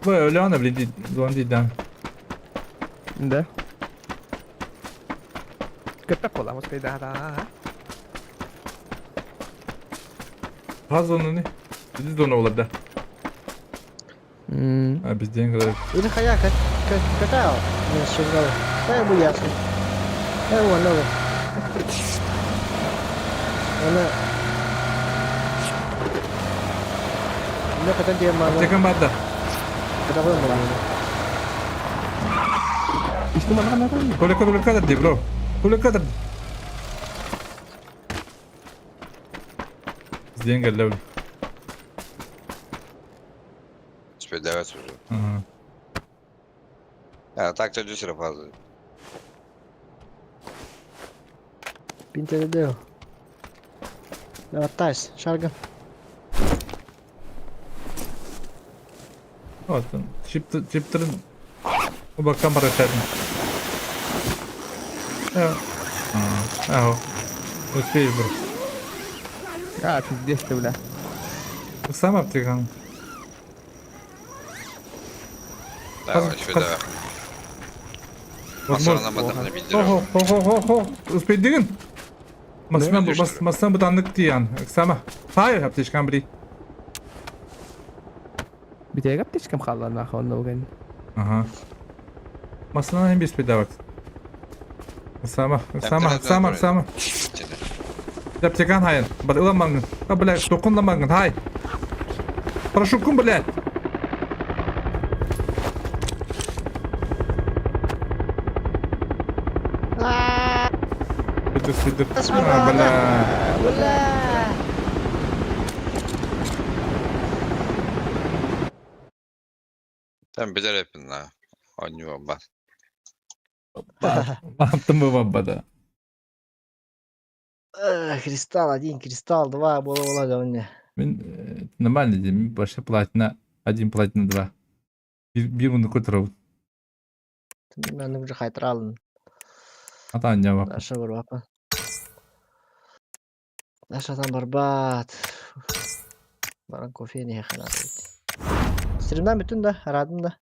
Бля, Ляна, блин, звонит, да. Да. Көппөк боламыз кайда да. Газону не? Биз зона олар да. А бизден кыдар. Или хая, как какая? Не, щегол. Да, бу ясно. Вон, новый. Она... Ну, когда тебе мама... Аптекам бар да. Когда вы мама? Исту манна ханна там. Колеко колеко ди, бро. Колеко ди. Бизден келди. Спедавец уже. Ага. А так-то дюсера фазы. Пинтер дел. Давай, тайс, шарга. Вот он. Чиптерин. Убаккан барашатын. Ага. Успеешь, бро. А, пиздец ты, бля. Сам аптекаң. Давай, сюда. Возможно. Масана мадахны билдир. Хо хо хо хо хо. Успейдигин. Масына масына бутаннык тиян. Сама. Хайр аптечкам бри. Бүтэйгэ аптечкам хаалла нахуй онно бугэн. Ага. Масына hem беспедават. Сама, сама, сама, сама. Аптекан хайын. Бар ыламаңын. А, блядь, токунламаңын, хай. Прошу кум, блядь. Иду, иду. А, бля. Бля! Там билер эпин на. Онньуо бар. Аттым бабада. Кристалл один, кристалл два, була-була говне. Мин нормально дим, вообще платина. Один платина два. Бир муну көтөрөбүт. Мен уже хайтралын. Ата аньяба. Даша барбапа. Даша там барбат. Баран кофе не ханат. Стримнан бүтүн да, арадым да.